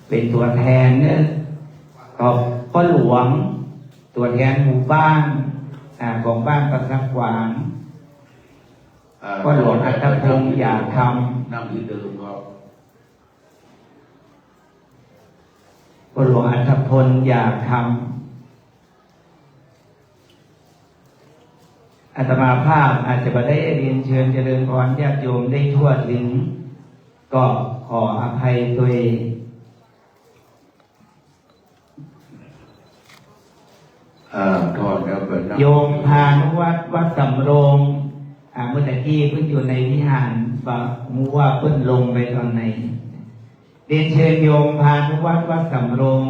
เป็นตั๋วแทนเนี่ย ก็ป้อหลวง ตั๋วแทนหมู่บ้าน อ่า ของบ้านประทับขวาง อ่า ป้อหลวงอัธพล หย่าคำ นั่งที่เดิมครับ ป้อหลวงอัธพล หย่าคำ อาตมาภาพอาจจะบ่ได้เรียนเชิญเจริญพรญาติโยมได้ทั่วถึง ก็ขออภัยตวย อ่า ถอนแล้วไปนะ โยมพานุวัฒน์ วัดสำโรง อ่า เมื่อตะกี้เปิ้นอยู่ในวิหาร บ่ฮู้ว่าเปิ้นลงไปตอนไหน เรียนเชิญโยมพานุวัฒน์ วัดสำโรง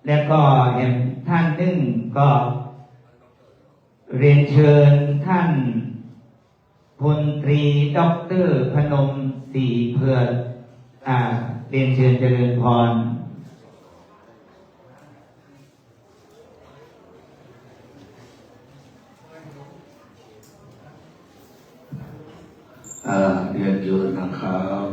และก็แหมท่านนึ่งก็เรียนเชิญท่านพลตรีด็อกเตอร์พนมศรีเผือก อ่า เรียนเชิญเจริญพร อ่า เรียนเชิญนะครับ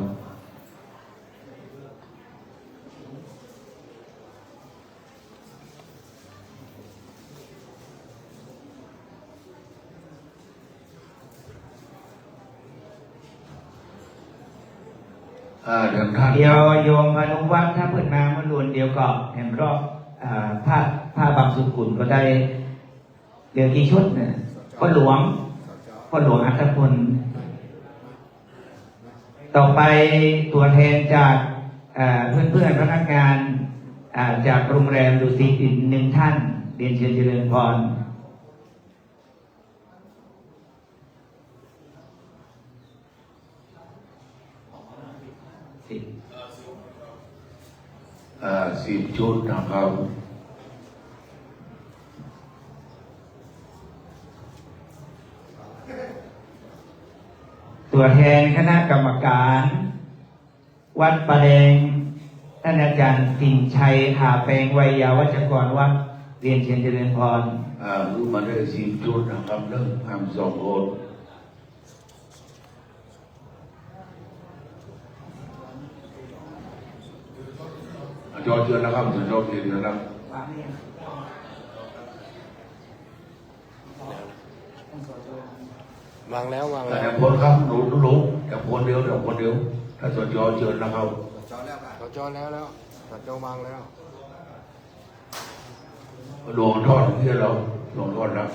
อ่า เดี๋ยวท่าน เดี๋ยวโยมพานุวัฒน์ ถ้าเปิ้นมาเมื่อลุนเดี๋ยวก็แหมรอบ อ่า ผ้า ผ้าบังสุกุลก็ได้ เหลือกี่ชุดเนี่ย ป้อหลวง ป้อหลวงอัธพล ต่อไปตั๋วแทนจาก เอ่อ เพื่อนๆ พนักงาน อ่า จากโรงแรมดุสิตอีกหนึ่งท่าน เรียนเชิญเจริญพร สิบ อ่า สิบชุดนะครับ ตั๋วแทนคณะกรรมการวัดป่าแดง ต้านอาจ๋ารย์สินชัย ถาแปง ไวยาวัจกรวัด เรียนเชิญเจริญพร อ่า หื้อมาได้สิบชุดนะครับ เริ่มทำสองคน จอเจิญนะครับ จอเจิญนะครับ วางแล้ว วางแล้ว แต่เดี๋ยวพ้นครับ หนู หนู เดี๋ยวพ้นเดียว เดี๋ยวพ้นเดียว ถ้าสจเจิญนะครับ สจแล้วครับ สจแล้ว แล้ว สจวางแล้ว หลวงทอดเฮียเรา หลวงทอดนะ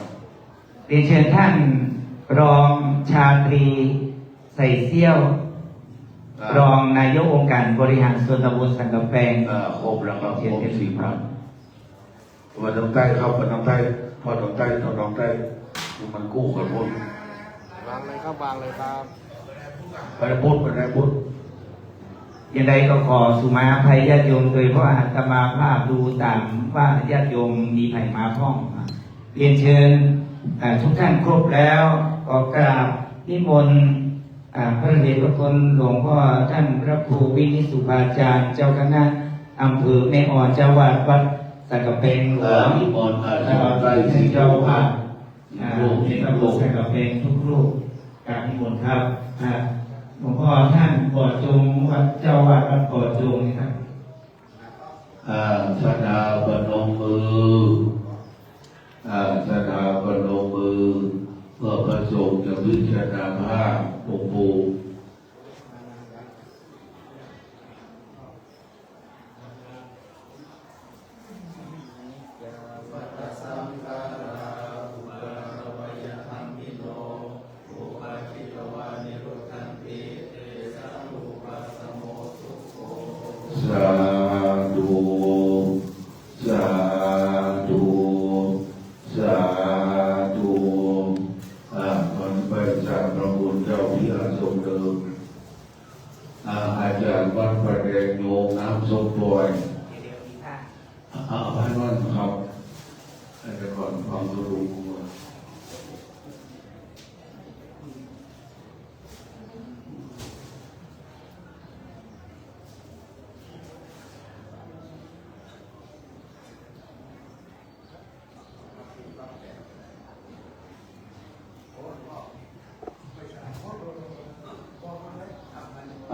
เรียนเชิญท่านรองชาตรี ใส่เสี้ยว อ่า รองนายกองค์การบริหารส่วนตำบลสันกำแปง อ่า ครบแล้วครับ เรียนเชิญ ครบสิบครับ มาตางใต้ครับ มาตางใต้ มาตางใต้ มาตางใต้ มันกู้กันหมด วางเลยครับ วางเลยครับ ไปพุทธ ไปพุทธ อย่างใดก็ขอสุมาอภัยญาติโยม โดยเพราะอาตมาภาพดูต๋ามว่าญาติโยมมีใผมาพ่อง เรียนเชิญ อ่า ทุกท่านครบแล้ว ขอกราบนิมนต์ อ่า พระเดชพระคุณหลวงพ่อท่านพระครูวินิจสุภาจารย์ เจ้าคณะอำเภอแม่ออน เจ้าอาวาสวัดสันกำแปงหลวง อ่า นิมนต์ อ่า แล้วก็ท่านเจ้าอาวาส อ่า สิบรูป เจ้าอาวาสสันกำแปงทุกรูป กราบนิมนต์ครับ อ่า หลวงพ่อท่านบ่อจง วัด เจ้าอาวาสวัดบ่อจงนะครับ อาราธนาพนมมือ อาราธนาพนมมือ เพื่อพระสงฆ์จะพิจารณาผ้าองค์ปู่ สาธุ สาธุ สาธุ อ่า ขอไปสร้างพระคุณเจ้าพิอาสมเดิม อ่า อาจ๋ารย์วัดป่าแดง โยมน้ำส้มปล่อย เอา เอาไปก่อนครับ ให้ไปก่อน ฟังดู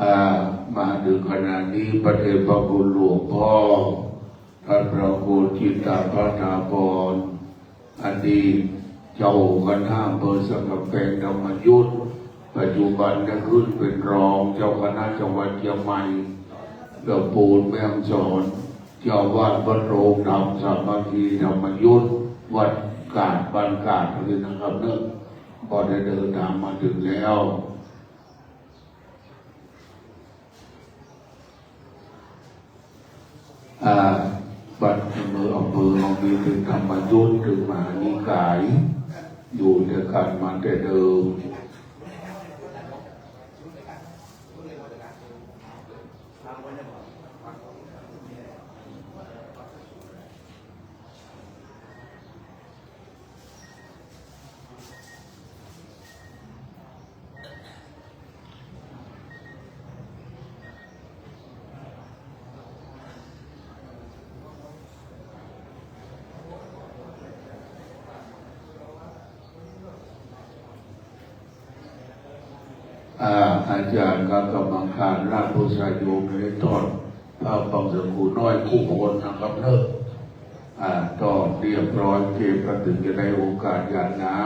อ่า มาเถิงขณะนี้ พระเดชพระคุณหลวงพ่อ ท่านพระครูจิตตาภาถากร อดีตเจ้าคณะอำเภอสันกำแปงธรรมยุต ปัจจุบันได้ขึ้นเป็นรองเจ้าคณะจังหวัดเชียงใหม่ แล้วปูนแม่ฮ่องสอน เจ้าอาวาสวัดโรงธรรมสามัคคีธรรมยุต วัดกาด บ้านกาดนี่นะครับเนาะ ก็ได้เดินทางมาถึงแล้ว อ่า บัดนี้อำเภอเฮามีเถิงธรรมยุต เถิงมหานิกาย อยู่ด้วยกั๋นมาแต่เดิม อ่า อาจ๋ารย์กับกรรมการ ราชผู้ชายโยมได้ถอดผ้าบังสุกุลน้อยกู้คนนะครับเนาะ อ่า ถอดเรียบร้อย เกณฑ์ก็เถิงจะได้โอกาสหยาดน้ำ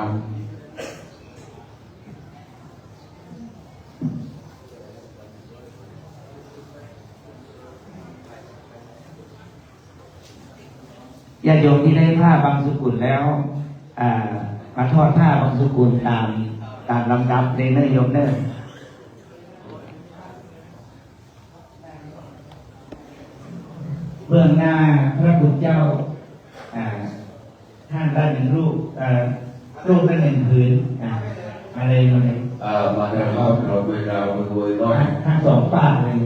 ญาติโยมตี้ได้ผ้าบังสุกุลแล้ว อ่า มาถอดผ้าบังสุกุลต๋าม ต๋ามลำดับเลยเนาะโยมเนาะ เบื้องหน้าพระคุณเจ้า อ่า ท่านละหนึ่งรูป เอ่อ รูปละหนึ่งผืน อ่า มาเลย มาเลย อ่า มาเลยครับ เราเวลามันรวยน้อย ทั้ง ทั้งสองฝ่ายเลย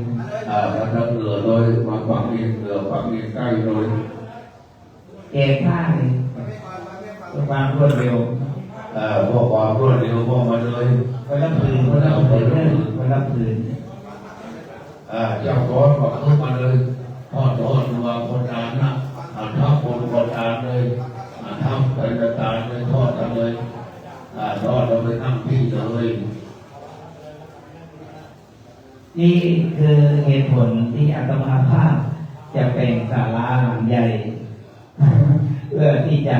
อ่า มาตางเหนือเลย มาฝั่งนี้ เหนือฝั่งนี้ใกล้เลย แก้ผ้าเลย เพื่อความรวดเร็ว เอ่อ เพื่อความรวดเร็ว บอกมาเลย คนละผืน คนละผืน คนละผืน อ่า เจ้าฟ้อนก็ขึ้นมาเลย ทอด ทอดตัวคนตาลนะ อ่า ทับบนคนตาลเลย อ่า ทับเป็นตาลเลย ทอดกันเลย อ่า ทอดแล้วไปนั่งที่เลย นี่คือเหตุผลที่อาตมาภาพจะแปลงศาลาหลังใหญ่ เพื่อที่จะ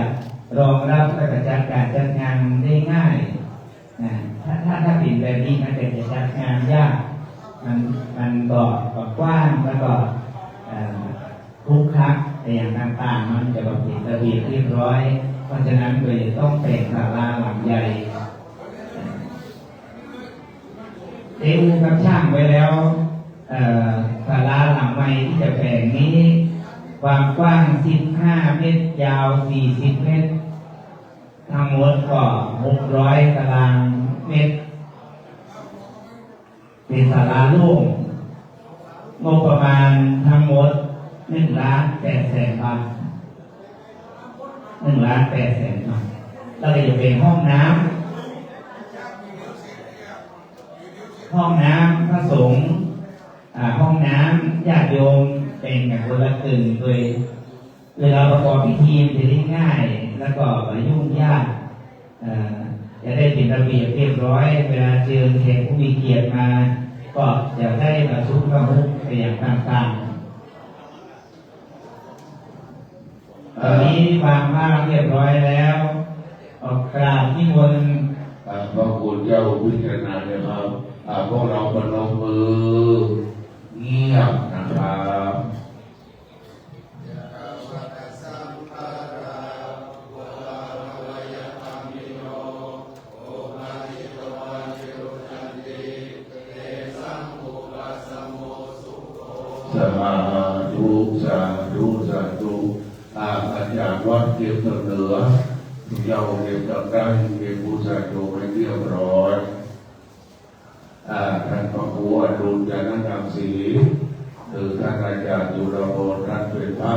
รองรับและก็จัดการจัดงานได้ง่ายนะ ถ้า ถ้า ถ้าเป็นแบบนี้มันก็จะจัดงานยาก มัน มันก็กว้างแล้วก็ เอ่อ ครุขระแต่อย่างต่างๆ มันจะบ่เป็นระเบียบเรียบร้อย เพราะฉะนั้นก็เลยต้องแปลงศาลาหลังใหญ่ ได้อู้กับช่างไว้แล้ว เอ่อ ศาลาหลังใหม่ที่จะแปลงนี้ ความกว้างสิบห้าเมตร ยาวสี่สิบเมตร ทั้งหมดก็หกร้อยตารางเมตร เป็นศาลาโล่ง งบประมาณทั้งหมดหนึ่งล้านแปดแสนบาท หนึ่งล้านแปดแสนบาท แล้วก็จะเป็นห้องน้ำ ห้องน้ำพระสงฆ์ อ่า ห้องน้ำญาติโยมแบ่งกันคนละครึ่ง โดยเวลาประกอบพิธีมันจะได้ง่าย แล้วก็บ่ยุ่งยาก เอ่อ จะได้เป็นระเบียบเรียบร้อย เวลาเชิญแขกผู้มีเกียรติมา ก็จะได้ประชุมประมุขไปอย่างต่างๆ ตอนนี้วางผ้าเรียบร้อยแล้ว ออกกราบนิมนต์ อ่า พระคุณเจ้าพิจารณาเลยครับ อ่า พวกเราประนมมือ เงียบนะครับ สาธุ สาธุ สาธุ อ่า อาจารย์วัดเก็บตางเหนือ เจ้าเก็บตางใต้ เก็บผู้สาธุให้เรียบร้อย อ่า ท่านพระครูอดุลยานรังสี คือท่านอาจารย์จุลพล ท่านเป็นพระ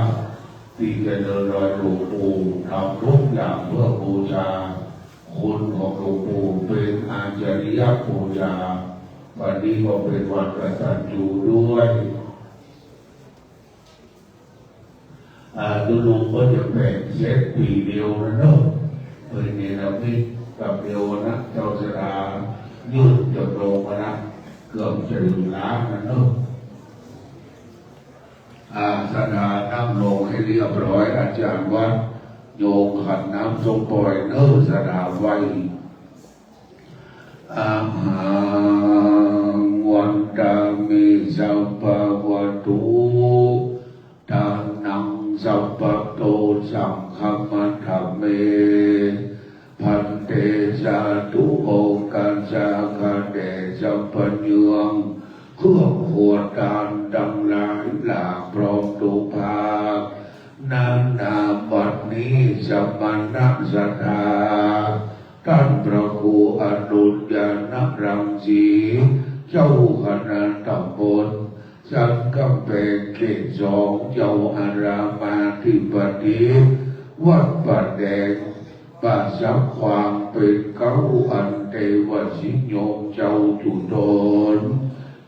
ที่เจริญรอยหลวงปู่ ทำทุกอย่างเพื่อบูชาคุณของหลวงปู่ เป็นอาจาริยปูจา วันนี้ก็เป็นวันกตัญญูด้วย อ่า ลุงก็จะแบ่งเสร็จปี๋เดียวนะเนาะ เปิ้นเนรมิตกับเดียวนะ เจ้าศรัทธายืดจำนวนมานะ เกือบจะถึงล้านนะเนาะ อ่า ศรัทธานั่งลงให้เรียบร้อย อาจารย์วัดโยงขันน้ำทรงปล่อยเน้อ ศรัทธาไหว้ Ahaṃ vandāmi sabbavatthūtānaṃ sabbato saṅghamajjhāmi. Bhante sādhu okāsa kate sabbaññuṃ เครื่องครัวตานตังหลายหลากพร้อมทุกภาค ณ บัดนี้สมณะศรัทธา ต้านพระครูอดุลยานรังสี เจ้าคณะตำบลสันกำแปงเขตสอง เจ้าอารามาธิบดี วัดป่าแดง ประทับความเป๋นเก๊าอันเตวสิทธิโยมเจ้าจุฑล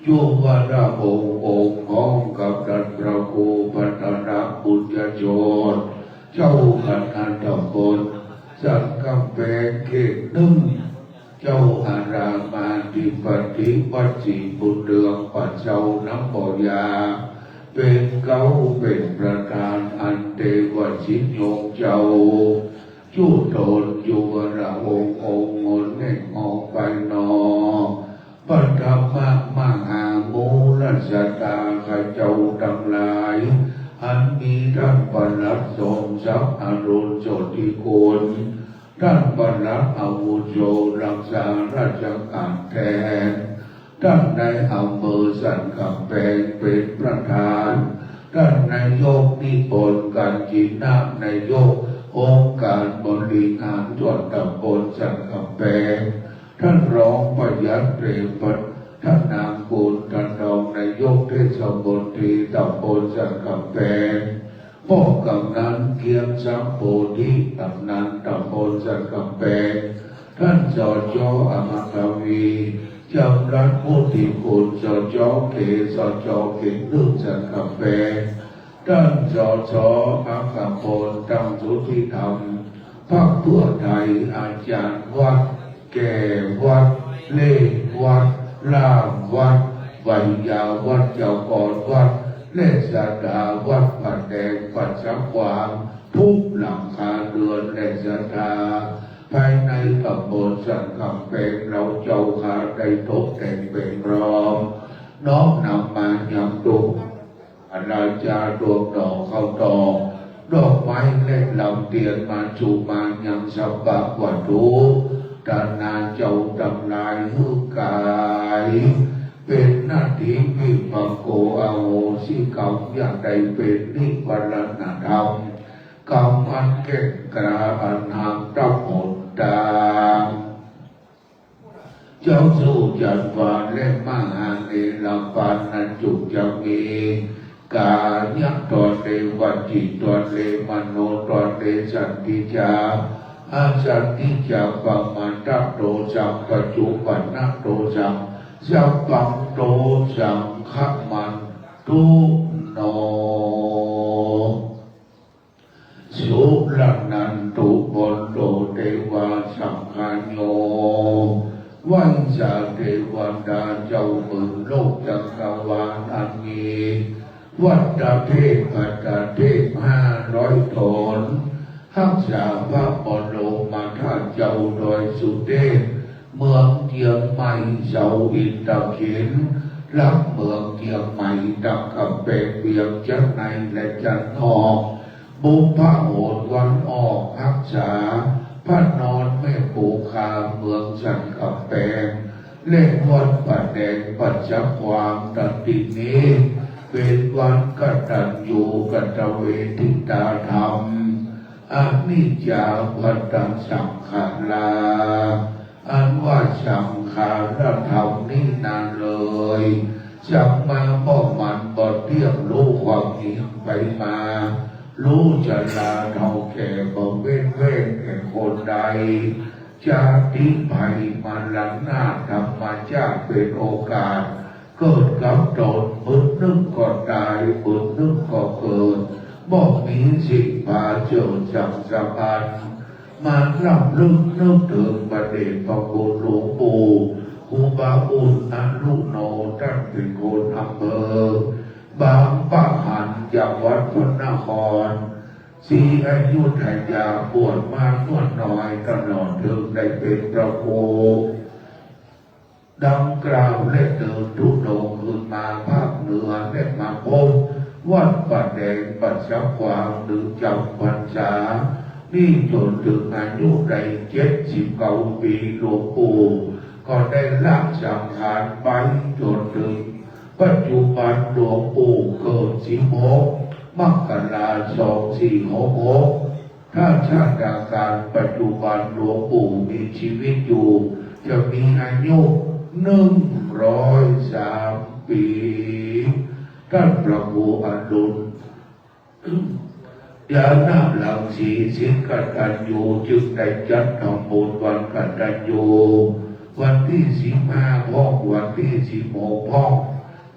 จุวรวงศ์องค์ พร้อมกับต้านพระครูพัฒนบุญญโชติ เจ้าคณะตำบลสันกำแปงเขตหนึ่ง เจ้าอารามาธิบดีวัดศรีบุญเรือง ป่าเจ้าน้ำบ่อยา เป๋นเก๊าเป๋นประธานอันเตวสิทธิโยมเจ้าจุฑล จุวรวงศ์องค์ หนแห่งหอไปหนอ ปฐมมหามูลศรัทธาข้าเจ้าตังหลาย อันมีต้านปลัดสมศักดิ์ อรุณโสติกุล ต้านปลัดอาวุโสรักษาราชก๋านแตน ต้านนายอำเภอสันกำแปงเป๋นประธาน ต้านนายกนิพนธ์ กาญจินะ นายกองค์การบริหารส่วนตำบลสันกำแปง ต้านรองประหยัด เปรมพัฒนาม คุณ ท่านรองนายกเทศมนตรีตำบลสันกำแปง ป้อกำนันเกียงสามโพธิ กำนันตำบลสันกำแปง ท่าน สจ อมรทวี จำรัด พุทธิคุณ สจ เขต สจ เขตหนึ่งสันกำแปง ท่าน สส อัครพล ตังสุทธิธรรม พรรคเพื่อไทย อาจารย์วัด แก่วัด เล่วัด ล่ามวัด ไวยาวัจกรวัด และศรัทธาวัดป่าแดงป่าช้างขวาง ทุกหลังคาเรือนและศรัทธา ภายในตำบลสันกำแปง เฮาเจ้าข้าได้ตกแต่งเป๋นพร้อม น้อมนำมายังดวง ราชาดวงดอกข้าวตอก ดอกไม้และลำเตียน มาจุมายังสัพพะวัตถุ ต้านหน้าเจ้าตังหลาย หื้อกายเป๋นหน้าที่วิภักโข อโหสิกรรม อย่าได้เป๋นนิวรณธรรม กรรมอันแก่นกล้า อันห้ามตั๊บหนตาง เจ้าสู่จันทร์ฟ้าและมหาเนรปานนั้นจุ่งจะมี กายะตนเต วจีตนเต มโนตนเต สันติจจา อสันติจจา ปะมาทะโตสัง ปัจจุปันนะโตสัง สัพพังโตสัง ขะมันตุโน สุระนันตุ ปันโต เตวา สังฆาโย ไหว้สาเตวดาเจ้าหมื่นโลกจักรวาลอันมี วัตตะเทพ พัตตะเทพห้าร้อยต๋น ฮักษาพระบรมธาตุเจ้าดอยสุเทพ เมืองเจียงใหม่ เสาอินทขิล หลักเมืองเจียงใหม่ ตังก๋ำแปงเวียงจั๊นในและจั๊นนอก บุพหนวันออก ฮักษาพระนอนแม่ปูคา เมืองสันก๋ำแปง และวัดป่าแดงป่าช้างขวาง ตังตี้นี้เป๋นวันกตัญญูกตเวทิตาธรรม อนิจจาวัฏฏะสังขารา อันว่าสังขารธรรมนี้นาเอ๋ย สังมาบ่หมั่นบ่เตี้ยม ฮู้ความจริงไปมา ฮู้ชราเฒ่าแก่บ่เว้นแว่แก่คนใด ชาติภัยมรณะธรรมชาติเป๋นโอกาส เกิดกับต๋น บึดนึ่งก็ต๋าย บึดนึ่งก็เกิด บ่มีสิ่งผาเจิดสังสะพาน มาลำลึกนึกเถิงพระเดชพระคุณหลวงปู่ครูบาบุญอนุโน ต้านเป๋นคนอำเภอบางปะหัน จังหวัดพระนครศรีอยุธยา บวชมาเมื่อน้อย ตลอดเถิงได้เป๋นพระครู ดังกล่าวและเดินธุดงค์ขึ้นมาภาคเหนือ และมาพบวัดป่าแดงป่าช้างขวาง หรือจำพรรษานี่จ๋นเถิงอายุได้เจ็ดสิบเก้าปี๋ หลวงปู่ก็ได้ละสังขารไป จ๋นเถิงปัจจุบัน หลวงปู่เกิดสิบหกมกรา สองสี่หกหก ถ้าชาตาการปัจจุบันหลวงปู่มีชีวิตอยู่ จะมีอายุหนึ่งร้อยสามปี๋ ต้านพระครูอดุลยาณรังสี ศิษย์กตัญญู จึงได้จัดทำบุญวันกตัญญู วันตี้สิบห้าพ่อง วันตี้สิบหกพ่อง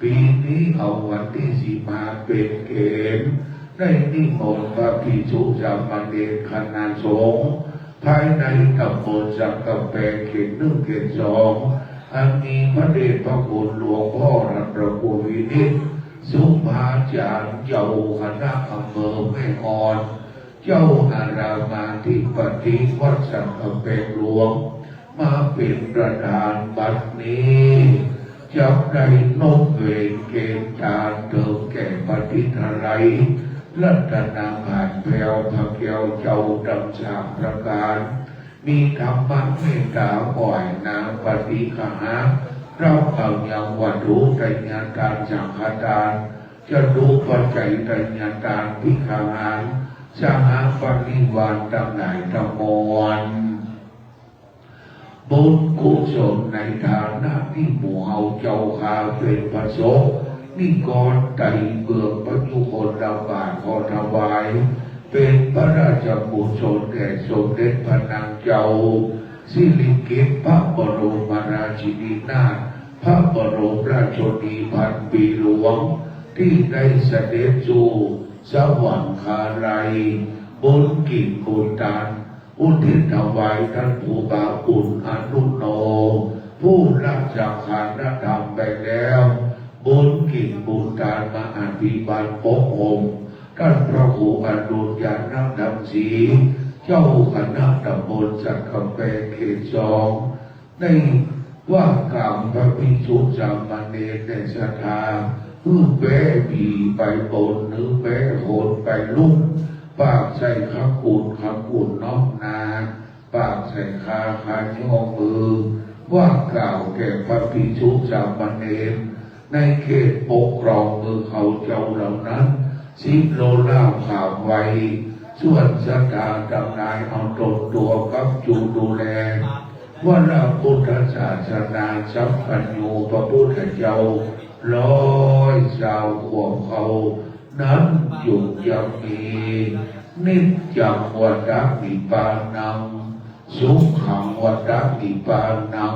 ปี๋นี้เอาวันตี้สิบห้าเป๋นเกณฑ์ ได้นิมนต์พระภิกษุสามเณรคณะสงฆ์ ภายในตำบลสันก๋ำแปง เขตหนึ่ง เขตสอง อันมีพระเดชพระคุณหลวงพ่อท่านพระครูวินิจ สุภาจารย์ เจ้าคณะอำเภอแม่อ่อน เจ้าอารามอธิปติวัดสันก๋ำแปงหลวง มาเป๋นประธานบัดนี้ จะได้นบเวรเกณฑ์จานเถิงแก่พระทิตาลัย รัตนบาทแผวพระแก้วเจ้าตังสามประก๋าน มีธรรมเมตต๋าอ่อยนาปฏิคหา รับเอายังวัตถุทายทานสังฆทาน จตุปัจจัยทายทานภิกขหาร สหปริวารตังหลายตังมวล บุญกุศลในฐานะตี้หมู่เฮาเจ้าข้าเป๋นพระสงฆ์นิกรไตรเมืองพระยุคลบาทขอถวาย เป๋นพระราชกุศลแด่สมเด็จพระนางเจ้าสิริกิติ์พระบรมราชินีนาถ พระบรมราชชนนีพันปีหลวง ตี้ได้เสด็จสู่สวรรคาลัย บุญกิ๋นบุญตาน อุทิศถวายต้านครูบาบุญอนุโน ผู้ละสังฆานธรรมไปแล้ว บุญกิ๋นบุญตานมาอภิบาลปกครอง ต้านพระครูอนุญญาณรังสี เจ้าคณะตำบลสันกำแปงเขตสอง ได้ว่ากล่าวพระภิกษุสามเณรแด่ศรัทธา หื้อแป๊ผีไปบน หื้อแป๊คนไปลุ่ม ปากใส่คำกุณ คำกุณน้อมนา ปากใส่คา คาย่อมือ ว่ากล่าวแก่พระภิกษุสามเณร ในเขตปกครองเมืองเขาเจ้าเหล่านั้น สิบโลล่าขามไว้ ส่วนศรัทธาตังหลายเอาตนตั๋วกำจูดูแล วรพุทธศาสนาสัพพัญญูพระพุทธเจ้า ร้อยซาวขวบเขานั้น จุ่งยังมี นิจจังวะตะนิพพานัง สุขังวะตะนิพพานัง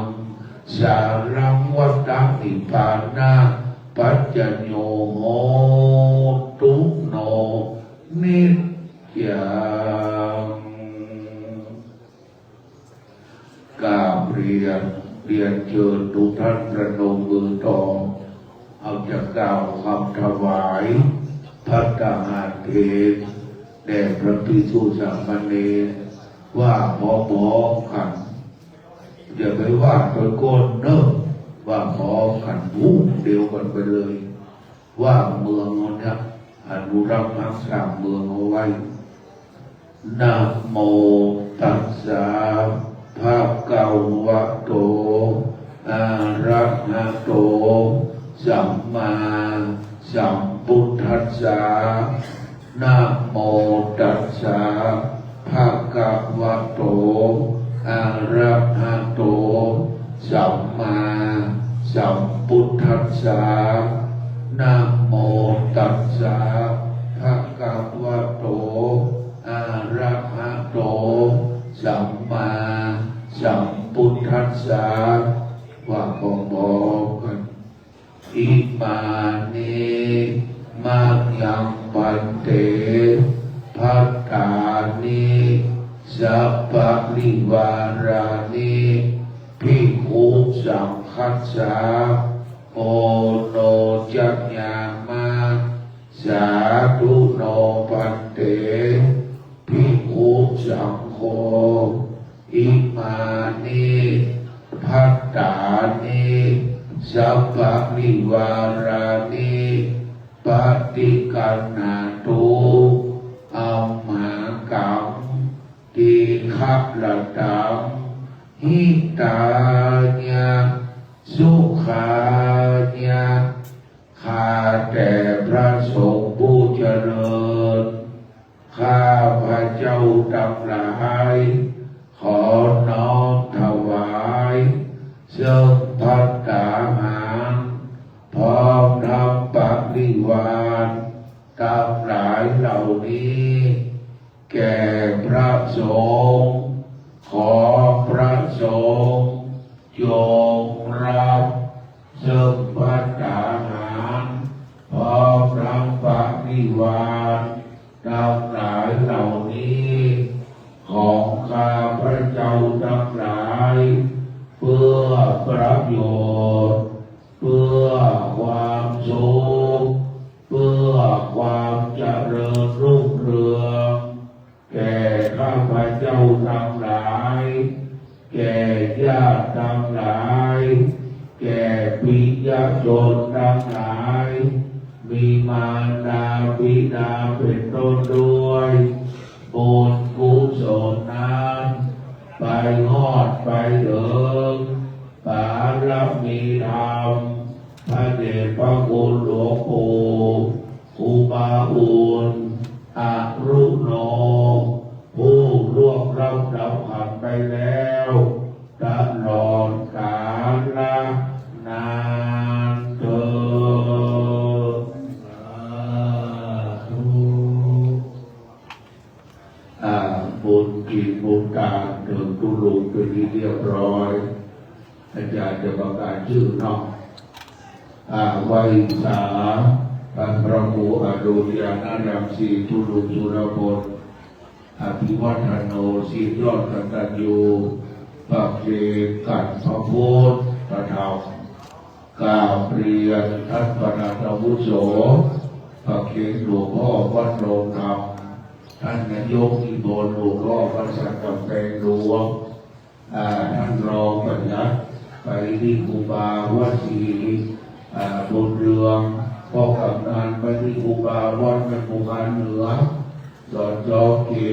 สารังวะตะนิพพานะปัจจโยโหตุโน นิจจัง กราบเรียน เรียนเจิญทุกท่านประนมมือต่อ เอาจะกล่าวคำถวายภัตตาหารเพลแด่พระภิกษุสามเณร ว่าพร้อมๆ กั๋น อย่าไปว่าตะโกนเนาะ ว่าพร้อมกั๋น ฮู้เดียวกั๋นไปเลย ว่าเมืองเฮาเนี่ย อนุรักษ์ฮักษาเมืองเอาไว้ นะโมตัสสะ ภะคะวะโต อะระหะโต สัมมาสัมพุทธัสสะ นะโมตัสสะ ภะคะวะโต อะระหะโต สัมมาสัมพุทธัสสะ นะโมตัสสะ ภะคะวะโต อะระหะโต สัมมาสัมพุทธัสสะ ว่าพร้อมๆ กั๋น อิมานิ มะยัง ภันเต ภัตตานิ สัปปะริวารานิ ภิกขุสังฆัสสะ โอโน จะยามะ สาธุโน ภันเต ภิกขุสังโฆ อิมานิ ภัตตานิ สัปปะริวารานิ ปะฏิกคัณหะตุ อัมหากัง ทีฆะรัตตัง หิตายะ สุขายะ ข้าแต่พระสงฆ์ผู้เจริญ ข้าพระเจ้าตังหลาย ขอน้อมถวาย ซึ่งภัตตาหาร พร้อมทั้งปริวารตังหลายเหล่านี้ แก่พระสงฆ์ ขอพระสงฆ์จงรับ ซึ่งภัตตาหาร พร้อมทั้งปริวารตังหลายเหล่านี้ ของข้าพระเจ้าตังหลาย เพื่อประโยชน์ เพื่อความสุข เพื่อความเจริญรุ่งเรือง แก่ข้าพเจ้าตังหลาย แก่ญาติตังหลาย แก่ปิยชนตังหลาย มีมารดาบิดาเป๋นต้นด้วย บุญกุศลนั้น ไปฮอดไปเถิง บารมีธรรม พระเดชพระคุณหลวงปู่ครูบาอุ่น อรุโน ผู้ล่วงลับดับขันธ์ไปแล้ว ตล กินบุญตานเถิงตุ๊ลุงเป๋นตี้เรียบร้อย อาจ๋ารย์จะประกาศจื้อเนาะ อ่า ไหว้สา ต้านพระครูอดุลญาณรังสี ตุ๊ลุงสุรพล อภิวัฒโน ศิลยอดกตัญญู ประเคนกันพระพุทธพระธรรม กราบเรียนท่านประธานอาวุโส ประเคนหลวงพ่อวัดโรงธรรม ท่านนายกนิมนต์หลวงพ่อวัดสันกำแพงหลวง อ่า ท่านรองบัญญัติ ไปตี้ครูบาวัดศรี อ่า บุญเรือง พ่อกำนัน ไปตี้ครูบาวัดแม่กุมารเหนือ สจ.เก๋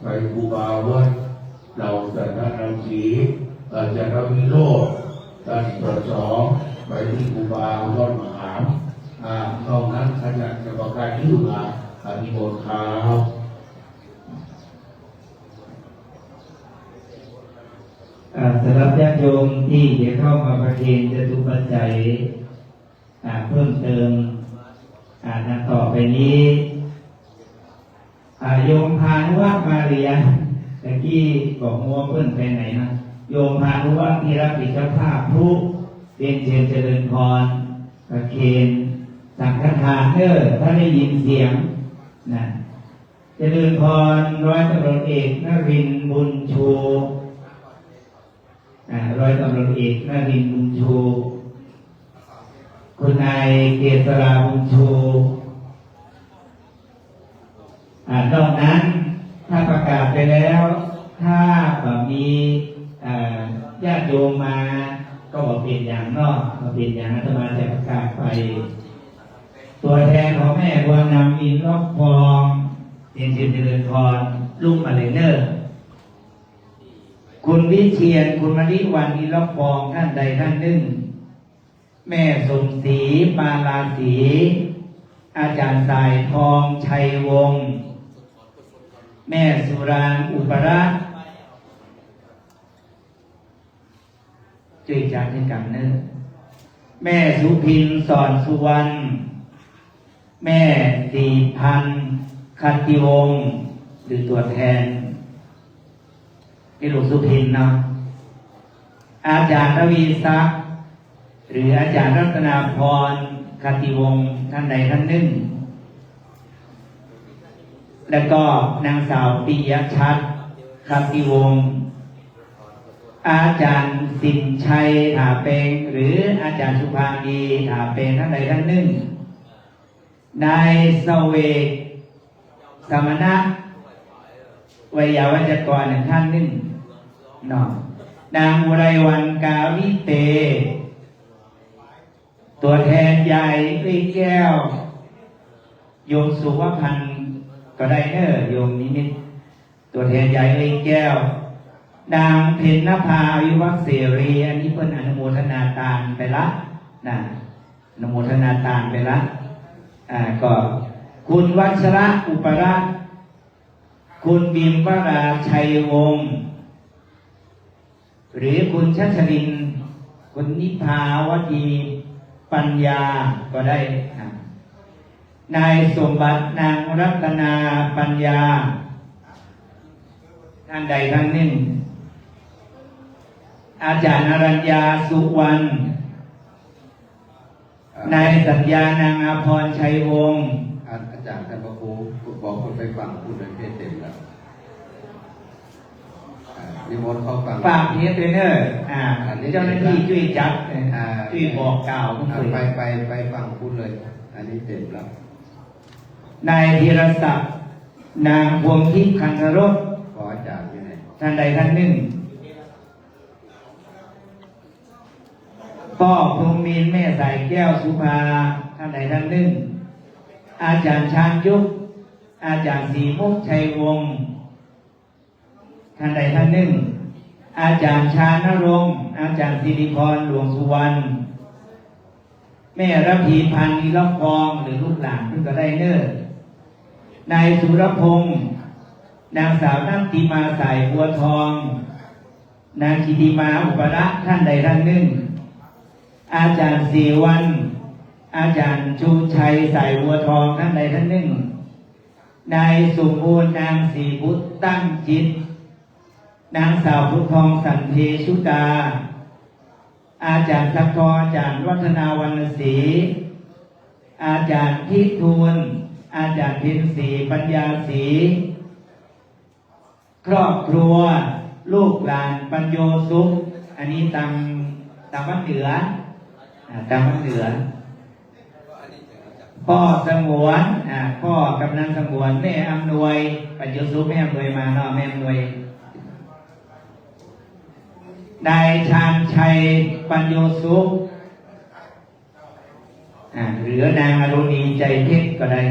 ไปครูบาวัดเหล่าสันตะรังสี อาจ๋ารย์วิโรจน์ ท่าน สส ไปตี้ครูบาวัดมะขาม อ่า เท่านั้น อาจ๋ารย์จะประกาศจื้อมา อานิมนต์ครับ อ่า สำหรับญาติโยมตี้จะเข้ามาประเคนจตุปัจจัย อ่า เพิ่มเติม อ่า ดังต่อไปนี้ อ่า โยมพานุวัฒน์มาเรียน ตะกี้บอกว่าเปิ้นไปไหนนะ โยมพานุวัฒน์ที่รับผิดชอบภาพพลุ เรียนเชิญเจริญพร ประเคนสังฆทานเด้อ ถ้าได้ยินเสียงนะ เจริญพร ร้อยตำรวจเอกนรินทร์บุญชู อ่า ร้อยตำรวจเอกนรินทร์บุญชู คุณนายเกษราบุญชู อ่า นอกนั้นถ้าประกาศไปแล้ว ถ้าบ่มี อ่า ญาติโยมมา ก็บ่เป๋นหยังเนาะ บ่เป๋นหยัง อาตมาจะประกาศไป ตั๋วแทนของแม่บัวงาม อินทร์ล็อกฟอง เรียนเชิญเจริญพร ลุกมาเลยเน่อ คุณวิเชียร คุณมะลิวัลย์ อินทร์ล็อกฟอง ท่านใดท่านนึ่ง แม่สมศรี ปาลาสี อาจ๋ารย์สายทอง ชัยวงศ์ แม่สุรางค์ อุปราช จ้วยจัดหื้อกั๋นเน่อ แม่สุพิน สอนสุวรรณ แม่ศรีพันธ์ ขัตติวงศ์ หรือตั๋วแทน นี่ลุงสุพินเนาะ อาจ๋ารย์ทวีศักดิ์ หรืออาจ๋ารย์รัตนาพร ขัตติวงศ์ ท่านใดท่านนึ่ง แล้วก็นางสาวปิยชัด ขัตติวงศ์ อาจ๋ารย์สินชัย ถาเปง หรืออาจ๋ารย์สุภาดี ถาเปง ท่านใดท่านนึ่ง นายเสวก สมณะ ไวยาวัจกร ท่านนึ่งเนาะ นางอุไรวรรณ กาวิเต ตั๋วแทนยายเอ้ยแก้ว โยมสุวพันธ์ก็ได้เน่อ โยมนิมิต ตั๋วแทนยายเอ้ยแก้ว นางเพ็ญนภา อภิวัฒน์เสรี อันนี้เปิ้นอนุโมทนาตานไปละนะ อนุโมทนาตานไปละ อ่า ก็คุณวัชระ อุปราช คุณบิมวรา ชัยวงศ์ หรือคุณชัชรินทร์ คุณนิพาวดี ปัญญา ก็ได้นะ นายสมบัติ นางรัตนา ปัญญา ท่านใดท่านนึ่ง อาจ๋ารย์อรัญญา สุวรรณ อ่า นายสัญญา นางอาภรณ์ ชัยวงศ์ อา อาจ๋ารย์ ต้านพระครู บอกเปิ้นไปฟั่งปู๊นเลย เต็มแล้ว อ่า นิมนต์เข้าฟั่ง ฝากเฮ็ดไปเน่อ อ่า อันนี้ เจ้าหน้าตี้จ้วยจัด อ่า จ้วยบอกกล่าว อ่า ไป ไป ไปฟั่งปู๊นเลย อันนี้เต็มแล้ว นายธีรศักดิ์ นางพวงทิพย์ คันธรส ขออาจ๋ารย์อยู่ไหน ท่านใดท่านนึ่ง ป้อพรหมมินทร์ แม่สายแก้ว สุภา ท่านใดท่านนึ่ง อาจ๋ารย์ชาญยุกต์ อาจ๋ารย์ศรีมุก ชัยวงศ์ ท่านใดท่านนึ่ง อาจ๋ารย์ชานรงค์ อาจ๋ารย์สิริพร หลวงสุวรรณ แม่ระพีพันธ์ อีล็อกฟอง หรือลูกหลานเปิ้นก็ได้เน่อ นายสุรพงษ์ นางสาวนัตติมา สายบัวทอง นางกิติมา อุปราช ท่านใดท่านนึ่ง อาจ๋ารย์ศรีวรรณ อาจ๋ารย์ชูชัย สายบัวทอง ท่านใดท่านนึ่ง นายสมบูรณ์ นางศรีบุตร ตั้งจิต นางสาวบุญทอง สันเทชุดา อาจ๋ารย์ศักดิ์ทอง อาจ๋ารย์วัฒนาวรรณศรี อาจ๋ารย์พิทูล อาจ๋ารย์เพ็ญศรี ปัญญาศรี ครอบครัว ลูกหลานปัญโญสุข อันนี้ตาง ตางบ้านเหนือ อ่า ตางบ้านเหนือ ป้อสงวน อ่า ป้อกำนันสงวน แม่อำนวย ปัญโญสุข แม่อำนวยมาเนาะ แม่อำนวย นายชาญชัย ปัญโญสุข อ่า หรือนางอรุณี ใจเพชรก็ได้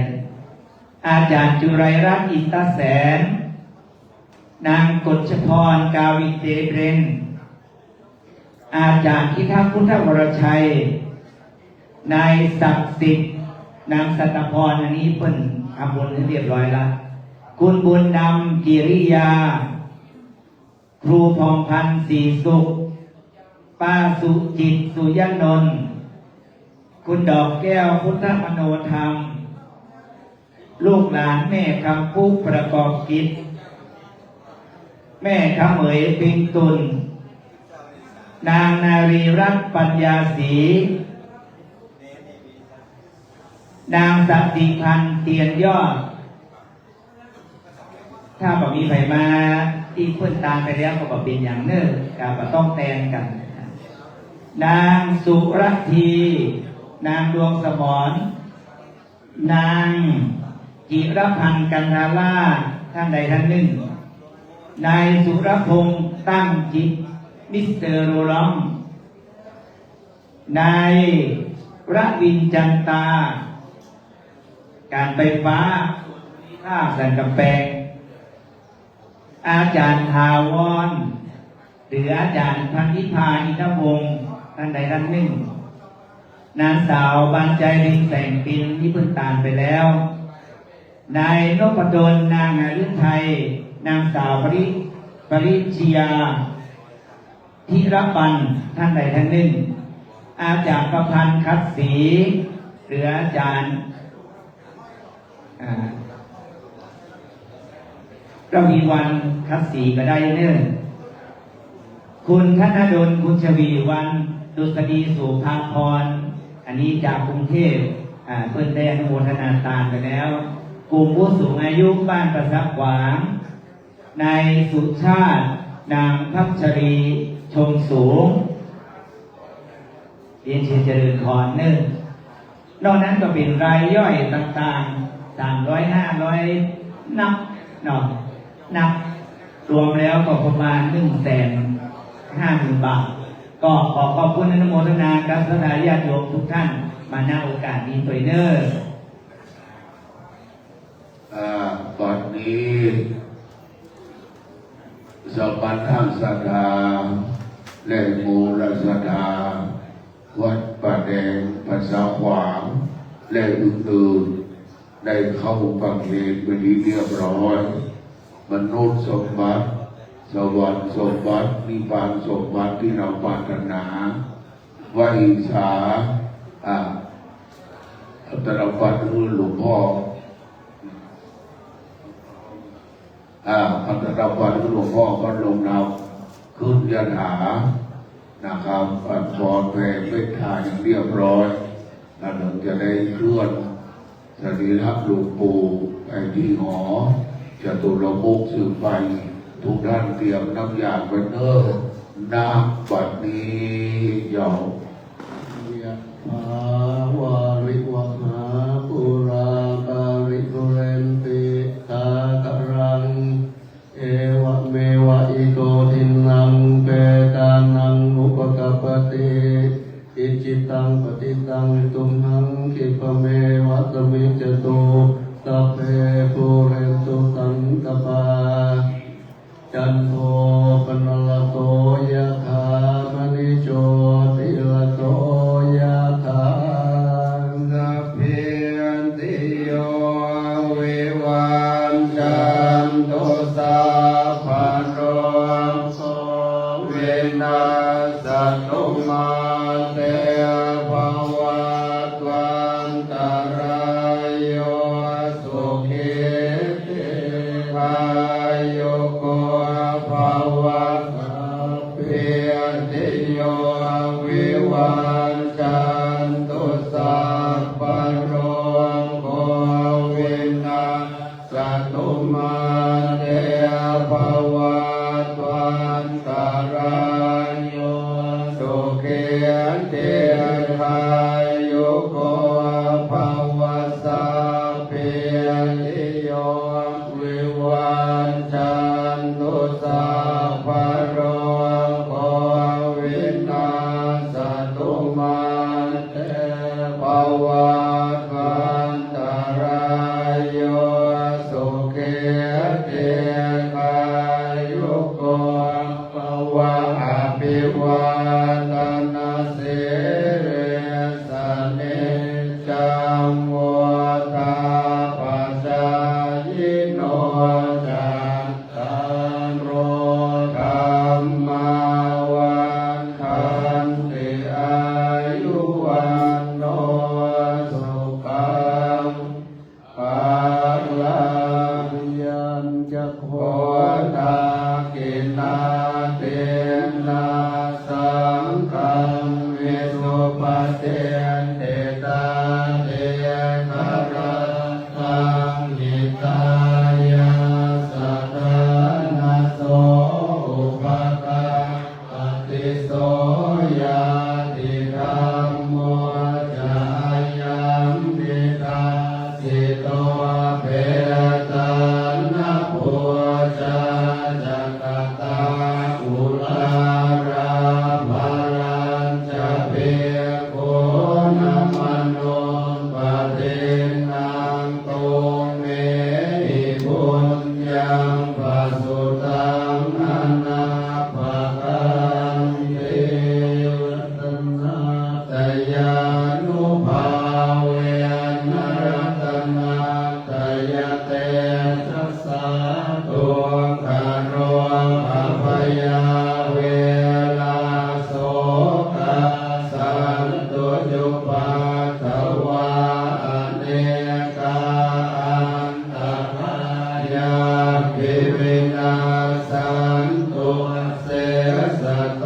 อาจ๋ารย์จุไรรัตน์ อินตะแสน นางกฎชพร กาวินเตเบรน อาจ๋ารย์พิทักษ์ พุทธวรชัย นายศักดิ์สิทธิ์ นางสัตพร อันนี้เปิ้นทำบุญหื้อเรียบร้อยละ คุณบุญนำ กิริยา ครูผ่องพันธ์ ศรีสุข ป้าสุจิต สุยนนท์ คุณดอกแก้ว พุทธมโนธรรม ลูกหลานแม่คำปุ๊ ประกอบกิจ แม่ขะเหมย เพ็งตุ่น นางนารีรัตน์ ปัญญาศรี นางสะสิพันธ์ เตียนยอด ถ้าบ่มีใผมาตี้เปิ้นตายไปแล้วก็บ่เป๋นหยังเน่อ ก็บ่ต้องแตนกั๋น นางสุรธี นางดวงสมร นางจิรพันธ์ กันทาราช ต้านใดต้านนึ่ง นายสุรพงษ์ ตั้งจิต มิสเตอร์โรลอง นายระวิน จันตา ก๋านไฟฟ้า ภาคสันกำแปง อาจ๋ารย์ถาวร หรืออาจ๋ารย์พันธิพา อินทวงศ์ ต้านใดต้านนึ่ง นางสาวบานใจ เพ็งแสงปิน ตี้เปิ้นตายไปแล้ว นายนพดล นางหฤทัย นางสาวปริ ปริชยา ธีรปันธ์ ต้านใดต้านนึ่ง อาจ๋ารย์ประพันธ์ ขัดศรี หรืออาจ๋ารย์ อ่า ระวีวรรณ ขัดศรีก็ได้เน่อ คุณธนดล คุณชวีวรรณ ดุษฎี โสภาพร อันนี้จากกรุงเทพฯ อ่า เปิ้นได้อนุโมทนาตานไปแล้ว กลุ่มผู้สูงอายุบ้านประสาขวาง นายสุชาติ นางพัชรี ชมสูง เรียนเชิญเจริญพรเน่อ นอกนั้นก็เป๋นรายย่อยต่างๆ สามร้อย ห้าร้อย นับเนาะ นับรวมแล้วก็ประมาณ หนึ่งแสนห้าหมื่น บาท ก็ขอขอบคุณอนุโมทนากับศรัทธาญาติโยมทุกท่านมา ณ โอกาสนี้ตวยเน่อ อ่า บัดนี้ สมณศรัทธา และมูลศรัทธา วัดป่าแดง ประสาขวาง และอื่นๆ ได้เข้าประเคนไปนที่เรียบร้อย มนุษย์สมบัติ สวรรค์สมบัติ นิพพานสมบัติตี้เฮาปรารถนา ไหว้สา อ่า อัตตาปัจจัยหื้อหลวงพ่อ อ่า อัตตาปัจจัยหื้อหลวงพ่อ ก็ลงนามขึ้นคาถานะครับ อ่า ขอแผ่เมตตาอย่างเรียบร้อย แล้วเดี๋ยวจะได้เคลื่อน สรีระหลวงปู่ไปที่หอจตุรมุขสืบไป ทุกท่านเตรียมน้ำยาไว้เน่อ ณ บัดนี้เจ้า ยะถาวาริวหาปูราปาริปุเรนติสาคารัง เอวะเมวะอิโตทินนังเปตานังอุปกัปปติ อิจิตังปฏิตังตุมหังคิปะเมวะสะมิจจตุ สัพเพปูเรนตุสังกัปปา จันโทปนรสโสยะถามะณิโชติรสโสยะถา สัพพีติโยวิวัชชันตุ สัพพะโรโควินัสสะตุ มาเตภะวัตวันตะราโย สุขีทีฆายุโกภะวะ มาเต ภวัตวันตะราโย สุขี ทีฆายุโก ภว สัพพีติโย วิวัชชันตุ สัพพะโรโค วินัสสะตุ มาเต ภวัตวันตะราโย สุขี ทีฆายุโก ภวะ อภิวาทะนะสีลิสสะ นิจจัง วุฑฒาปะจายิโน จัตตาโร ธัมมา วัฑฒันติ อายุ วัณโณ สุขัง พลัง ยัญจะโข ทักขิณาทินนา สังฆัมมิ สุปะติฏฐิตา ทีฆะรัตตัง หิตายะสะ ทานะโส อุปการะ ปะติ โส ญาติธัมโม จะ อายัง นิทัสสิโต เปตานะ ปูชา จะ กะตา อุรารา ภะรัญจะ ภิกขุนะ มะโน ปะทินนัง ตุมเมหิ ปุญญัง ปะสุตัง อะนัปปะกัง ติ รัตนะตยานุภาเวนะ รัตนะตยะเตจะสสะ ทุกขะโรคะ ภะยา เวระ โสกะ สันตุ จุปัฏฐะวา อะเนกา อันตะรายา ปิ วินัสสันตุ เสสะโต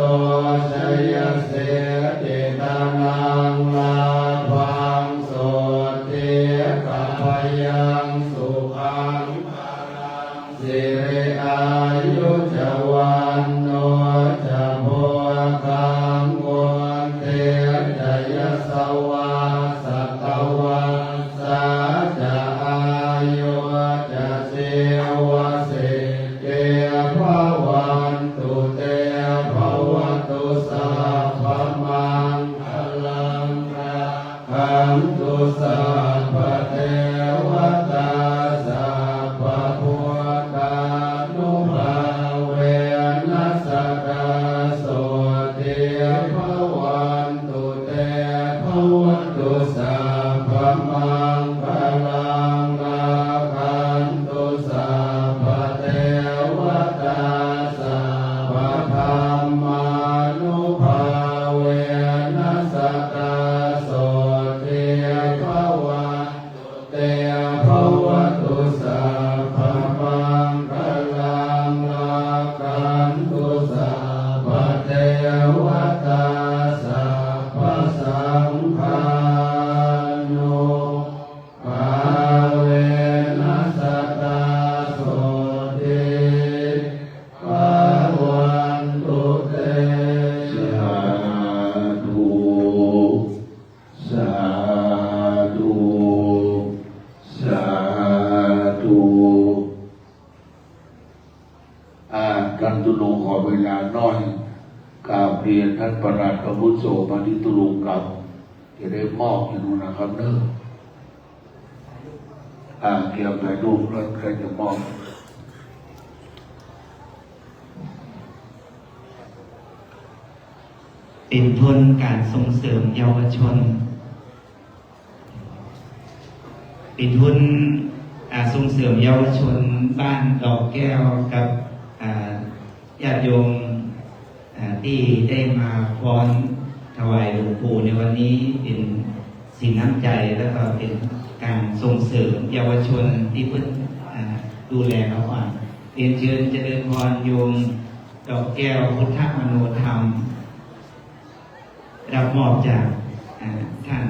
จะยะสิทธิ ธนัง ลาภัง โสตติ ภะยัง สุขัง พะลัง สิริ อายุ จะ วัณโณ จะ โภคัง วุฑฒี จะ ยะสวา สะตะวัสสา จะ อายุ จะ จีวะสิทธิ ภะวันตุ เต ภะวะตุ สัพพะมังคะลัง ระ ขันตุ สัพพะเทวะตา สัพพะพุทธานุภาเวนะ สะดาโสตติ ภะวันตุ เต ภะวะตุ สัพพะมังคะลัง ระขันตุ สัพพะเทวะตา สัพพะธัมมานุภาเวนะ สะดาโสตติ ภะวันตุ เต ภะวะตุ สัพพะมังคะลัง ระขันตุ สัพพะเทวะตา สัพพะสังฆานุภาเวนะ สะดาโสตติ ภะวันตุ เต สาธุ สาธุ สาธุ อ่า ท่านตุ๊ลุงขอเวลาหน้อย กราบเรียนท่านปลัดอาวุโสมาที่ตุ๊ลุงครับ จะได้มอบอยู่นู่นนะครับเนอะ อ่า เตรียมถ่ายรูปแล้วใครจะมอบ เป๋นทุนก๋านส่งเสริมเยาวชน เป๋นทุน อ่า ส่งเสริมเยาวชนบ้านดอกแก้วกับ อ่า ญาติโยม อ่า ตี้ได้มาฟ้อนถวายหลวงปู่ในวันนี้ เป๋นศีลน้ำใจ๋ แล้วก็เป๋นก๋านส่งเสริมเยาวชนตี้เปิ้น อ่า ดูแลเฮาก่อน เรียนเจิญเจริญพรโยมดอกแก้ว พุทธมโนธรรม รับมอบจาก อ่า ท่าน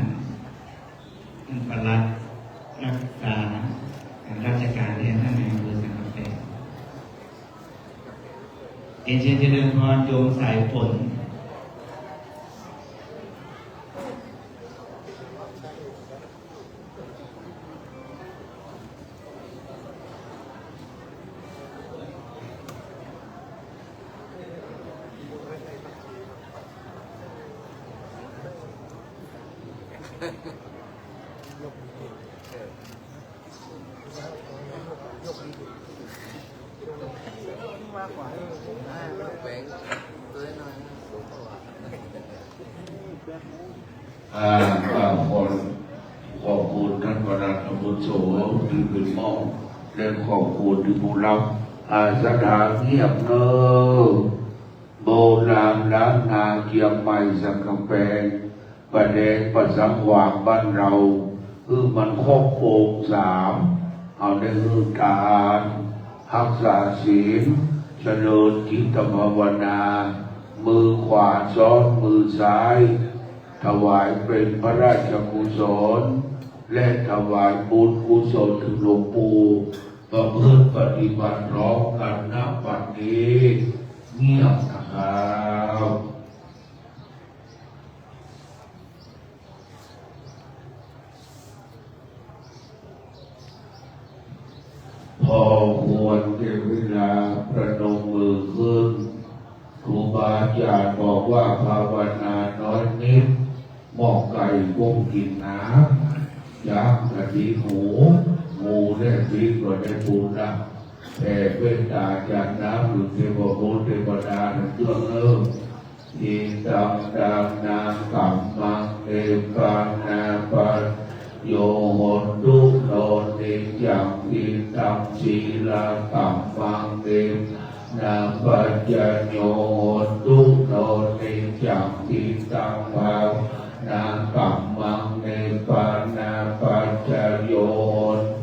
ท่านปลัดรักษา อ่า ราชการแทนท่านนายอำเภอสันกำแพง เรียนเชิญเจริญพรโยมสายฝน อ่า อ่า ขอ ขอบคุณท่านประหลัดอาวุโสตี้เป๋นมอบ และขอบคุณตี้ผู้ฮับ อ่า ศรัทธาเงียบเน่อ โบราณล้านนาเจียงใหม่สันกำแพง ประแดงประสังวาสบ้านเฮา หื้อมันครบองค์สาม เอาได้หื้อตาน ฮักษาศีล เจริญจิตภาวนา มือขวาซ้อนมือซ้าย ถวายเป๋นพระราชกุศล และถวายบุญกุศลเถิงหลวงปู่ ประพฤติปฏิบัติพร้อมกั๋น ณ บัดนี้ เงียบนะครับ พอควรแก่เวลาประนมมือขึ้น ครูบาอาจ๋ารย์บอกว่าภาวนาน้อยนิด หมอกไก่ก้มกิ๋นน้ำ จ๊างกระดิกหู งูและปิ๊กก็ได้บุญละ แผ่เมตตาจ๋าดน้ำเถิงเทพบุตรเทวดาตังเจื้องเน่อ Idaṃ dānaṃ dhammaṃ nibbānapaccayo hontu, no niccaṃ. Idaṃ sīladhammaṃ nibbānapaccayo hontu, no niccaṃ. Idaṃ bhāvanādhammaṃ nibbānapaccayo hontu,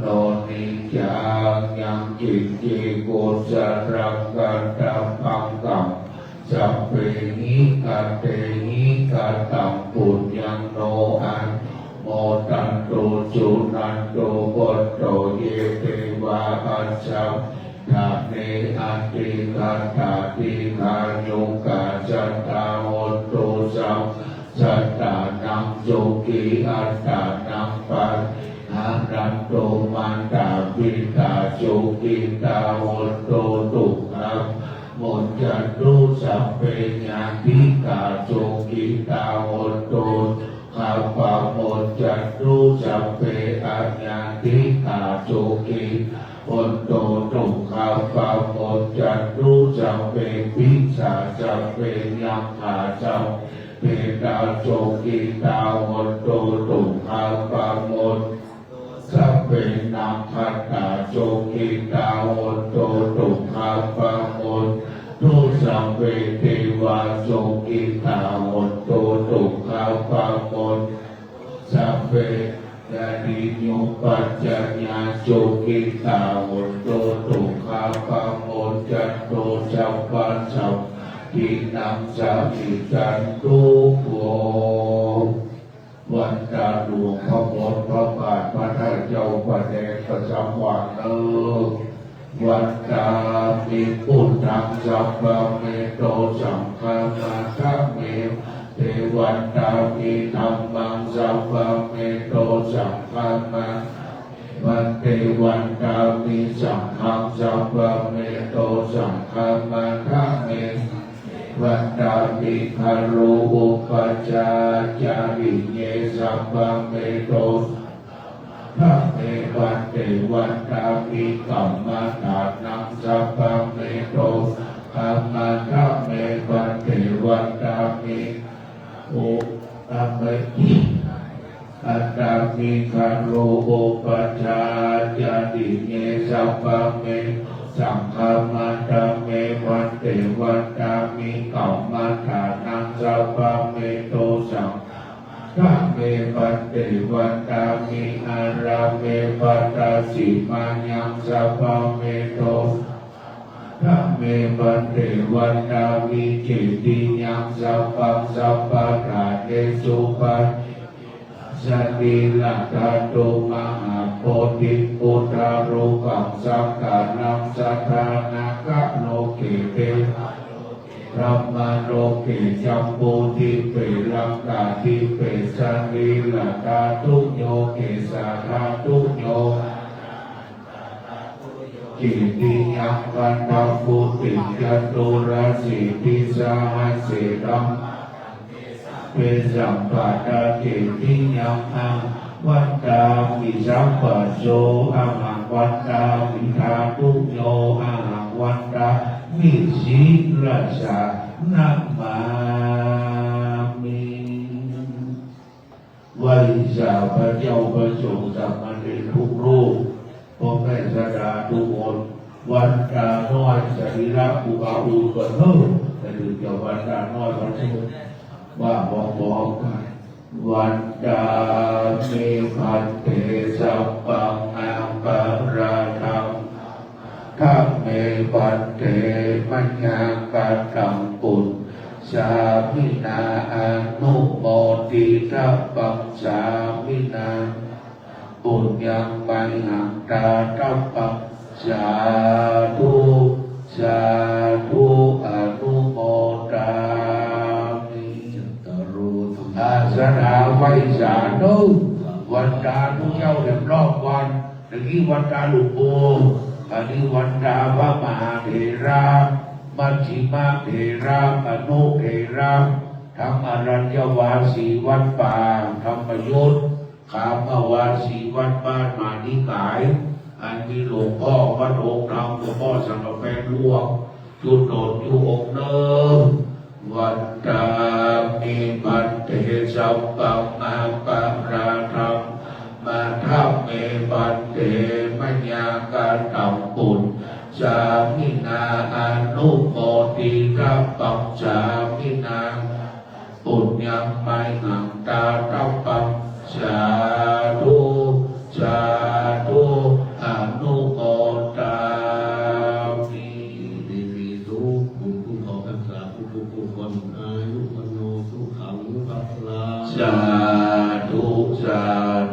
no niccaṃ. Yaṃ kiñci kusalaṃ kattabbaṃ kam sabbehi katehi kataṃ puññaṃ no anumodantu suṇantu bhonto ye devā asmiṃ ṭhāne adhigatā dīghāyukā sadā hontu sabbaṃ sattānaṃ sukhī attānaṃ pariharantu. Mātā pitā sukhitā hontu dukkhā pamuccantu sabbe ñātikā sukhitā hontu dukkhā pamuccantu sabbe aññātikā sukhitā hontu dukkhā pamuccantu sabbe pisā sabbe yakkhā sabbe petā sukhitā hontu dukkhā pamuccantu sabbe nakkhattā sukhitā hontu dukkhā pamuccantu sabbe devā sukhitā hontu dukkhā pamuccantu sabbe ñātiyupajjhāyā sukhitā hontu dukkhā pamuccantu sabbasampattināṃ samijjhantu vo. วันตาหลวงพ่อมดพระบาทพระธาตุเจ้าประแดงประสังวาสเน่อ Vandāmi buddhaṃ sabbameto saṅghaṃ nātha me bhante. Vandāmi dhammaṃ sabbameto saṅghaṃ nātha me bhante. Vandāmi saṅghaṃ sabbameto saṅghaṃ nātha me bhante. Vandāmi guru upajjhācariye sabbameto saṅghaṃ nātha me bhante. Vandāmi kammaṭṭhānaṃ sabbameto saṅghaṃ nātha me bhante. Vandāmi u-, ame-, vandāmi guru upajjhācariye sabbameto saṅghaṃ nātha me bhante. Vandāmi kammaṭṭhānaṃ sabbameto saṅghaṃ nātha me bhante. Vandāmi ārāme bhaddasimayhaṃ sabbameto saṅghaṃ nātha me bhante. Vandāmi cetiyaṃ sabbaṃ sabbaṭṭhānesu patiṭṭhitaṃ sārīradhātu mahā bodhiṃ buddharūpaṃ sakalaṃ sadā nāgaloke devaloke brahmaloke jambudīpe laṅkādīpe sarīradhātuyo kesādhātuyo cetiyaṃ vandabhūtiṃ caturāsītisahassekammaṃ sabbe sampadā cetiyaṃ ahaṃ vandāmi sabbaso ahaṃ vandāmi dhātuyo ahaṃ vandāmi sirasā namāmi. ไหว้สาพระเจ้าพระสงฆ์สามเณรทุกรูป พ่อแม่ศรัทธาทุกคน วันตาน้อยสรีระครูบาอุดก่อนเนาะ แต่ถึงจะวันตาน้อยวันนี้ว่าพร้อมๆกัน Vandāmi bhante sabbaṃ aparādhaṃ dhamme bhante mayā kataṃ puññaṃ sāminā anumoditabbaṃ sāminā puññaṃ mayhaṃ dātabbaṃ sādhu sādhu anumodāmi. อาสนะไหว้สาเนาะ วันตาทุกเจ้าเรียบร้อยวัน ตะกี้วันตาหลวงปู่ อันนี้วันตาพระมหาเถระ มัชฌิมะเถระ อนุเถระ ทั้งอรัญญวาสีวัดป่าธรรมยุทธ ขามวาสีวัดบ้านมหานิกาย อันมีหลวงพ่อวัดองค์ธรรม หลวงพ่อสังกะแปงหลวง จุดโดดอยู่องค์เนิม Vandāmi bhante sabbaṃ aparādhaṃ khamatha me bhante mayā kataṃ puññaṃ sāminā anumoditabbaṃ sāminā puññaṃ mayhaṃ dātabbaṃ sādhu sādhu anumodāmi. ดีๆ ทุกผู้ทุกคน อายุวัณโณสุขังพลัง สาธุ สา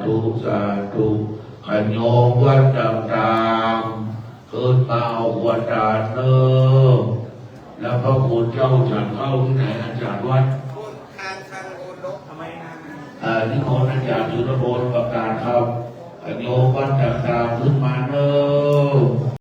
ธุ สาธุ ขะโยมวัดต่างๆ ขึ้นมาเอาขวัญตาเน่อ แล้วพระคุณเจ้าฉันข้าวตี้ไหนอาจารย์วัด อ่า นิมนต์อาจารย์สุรพลประกาศธรรม ขะโยมวัดต่างๆ ขึ้นมาเน่อ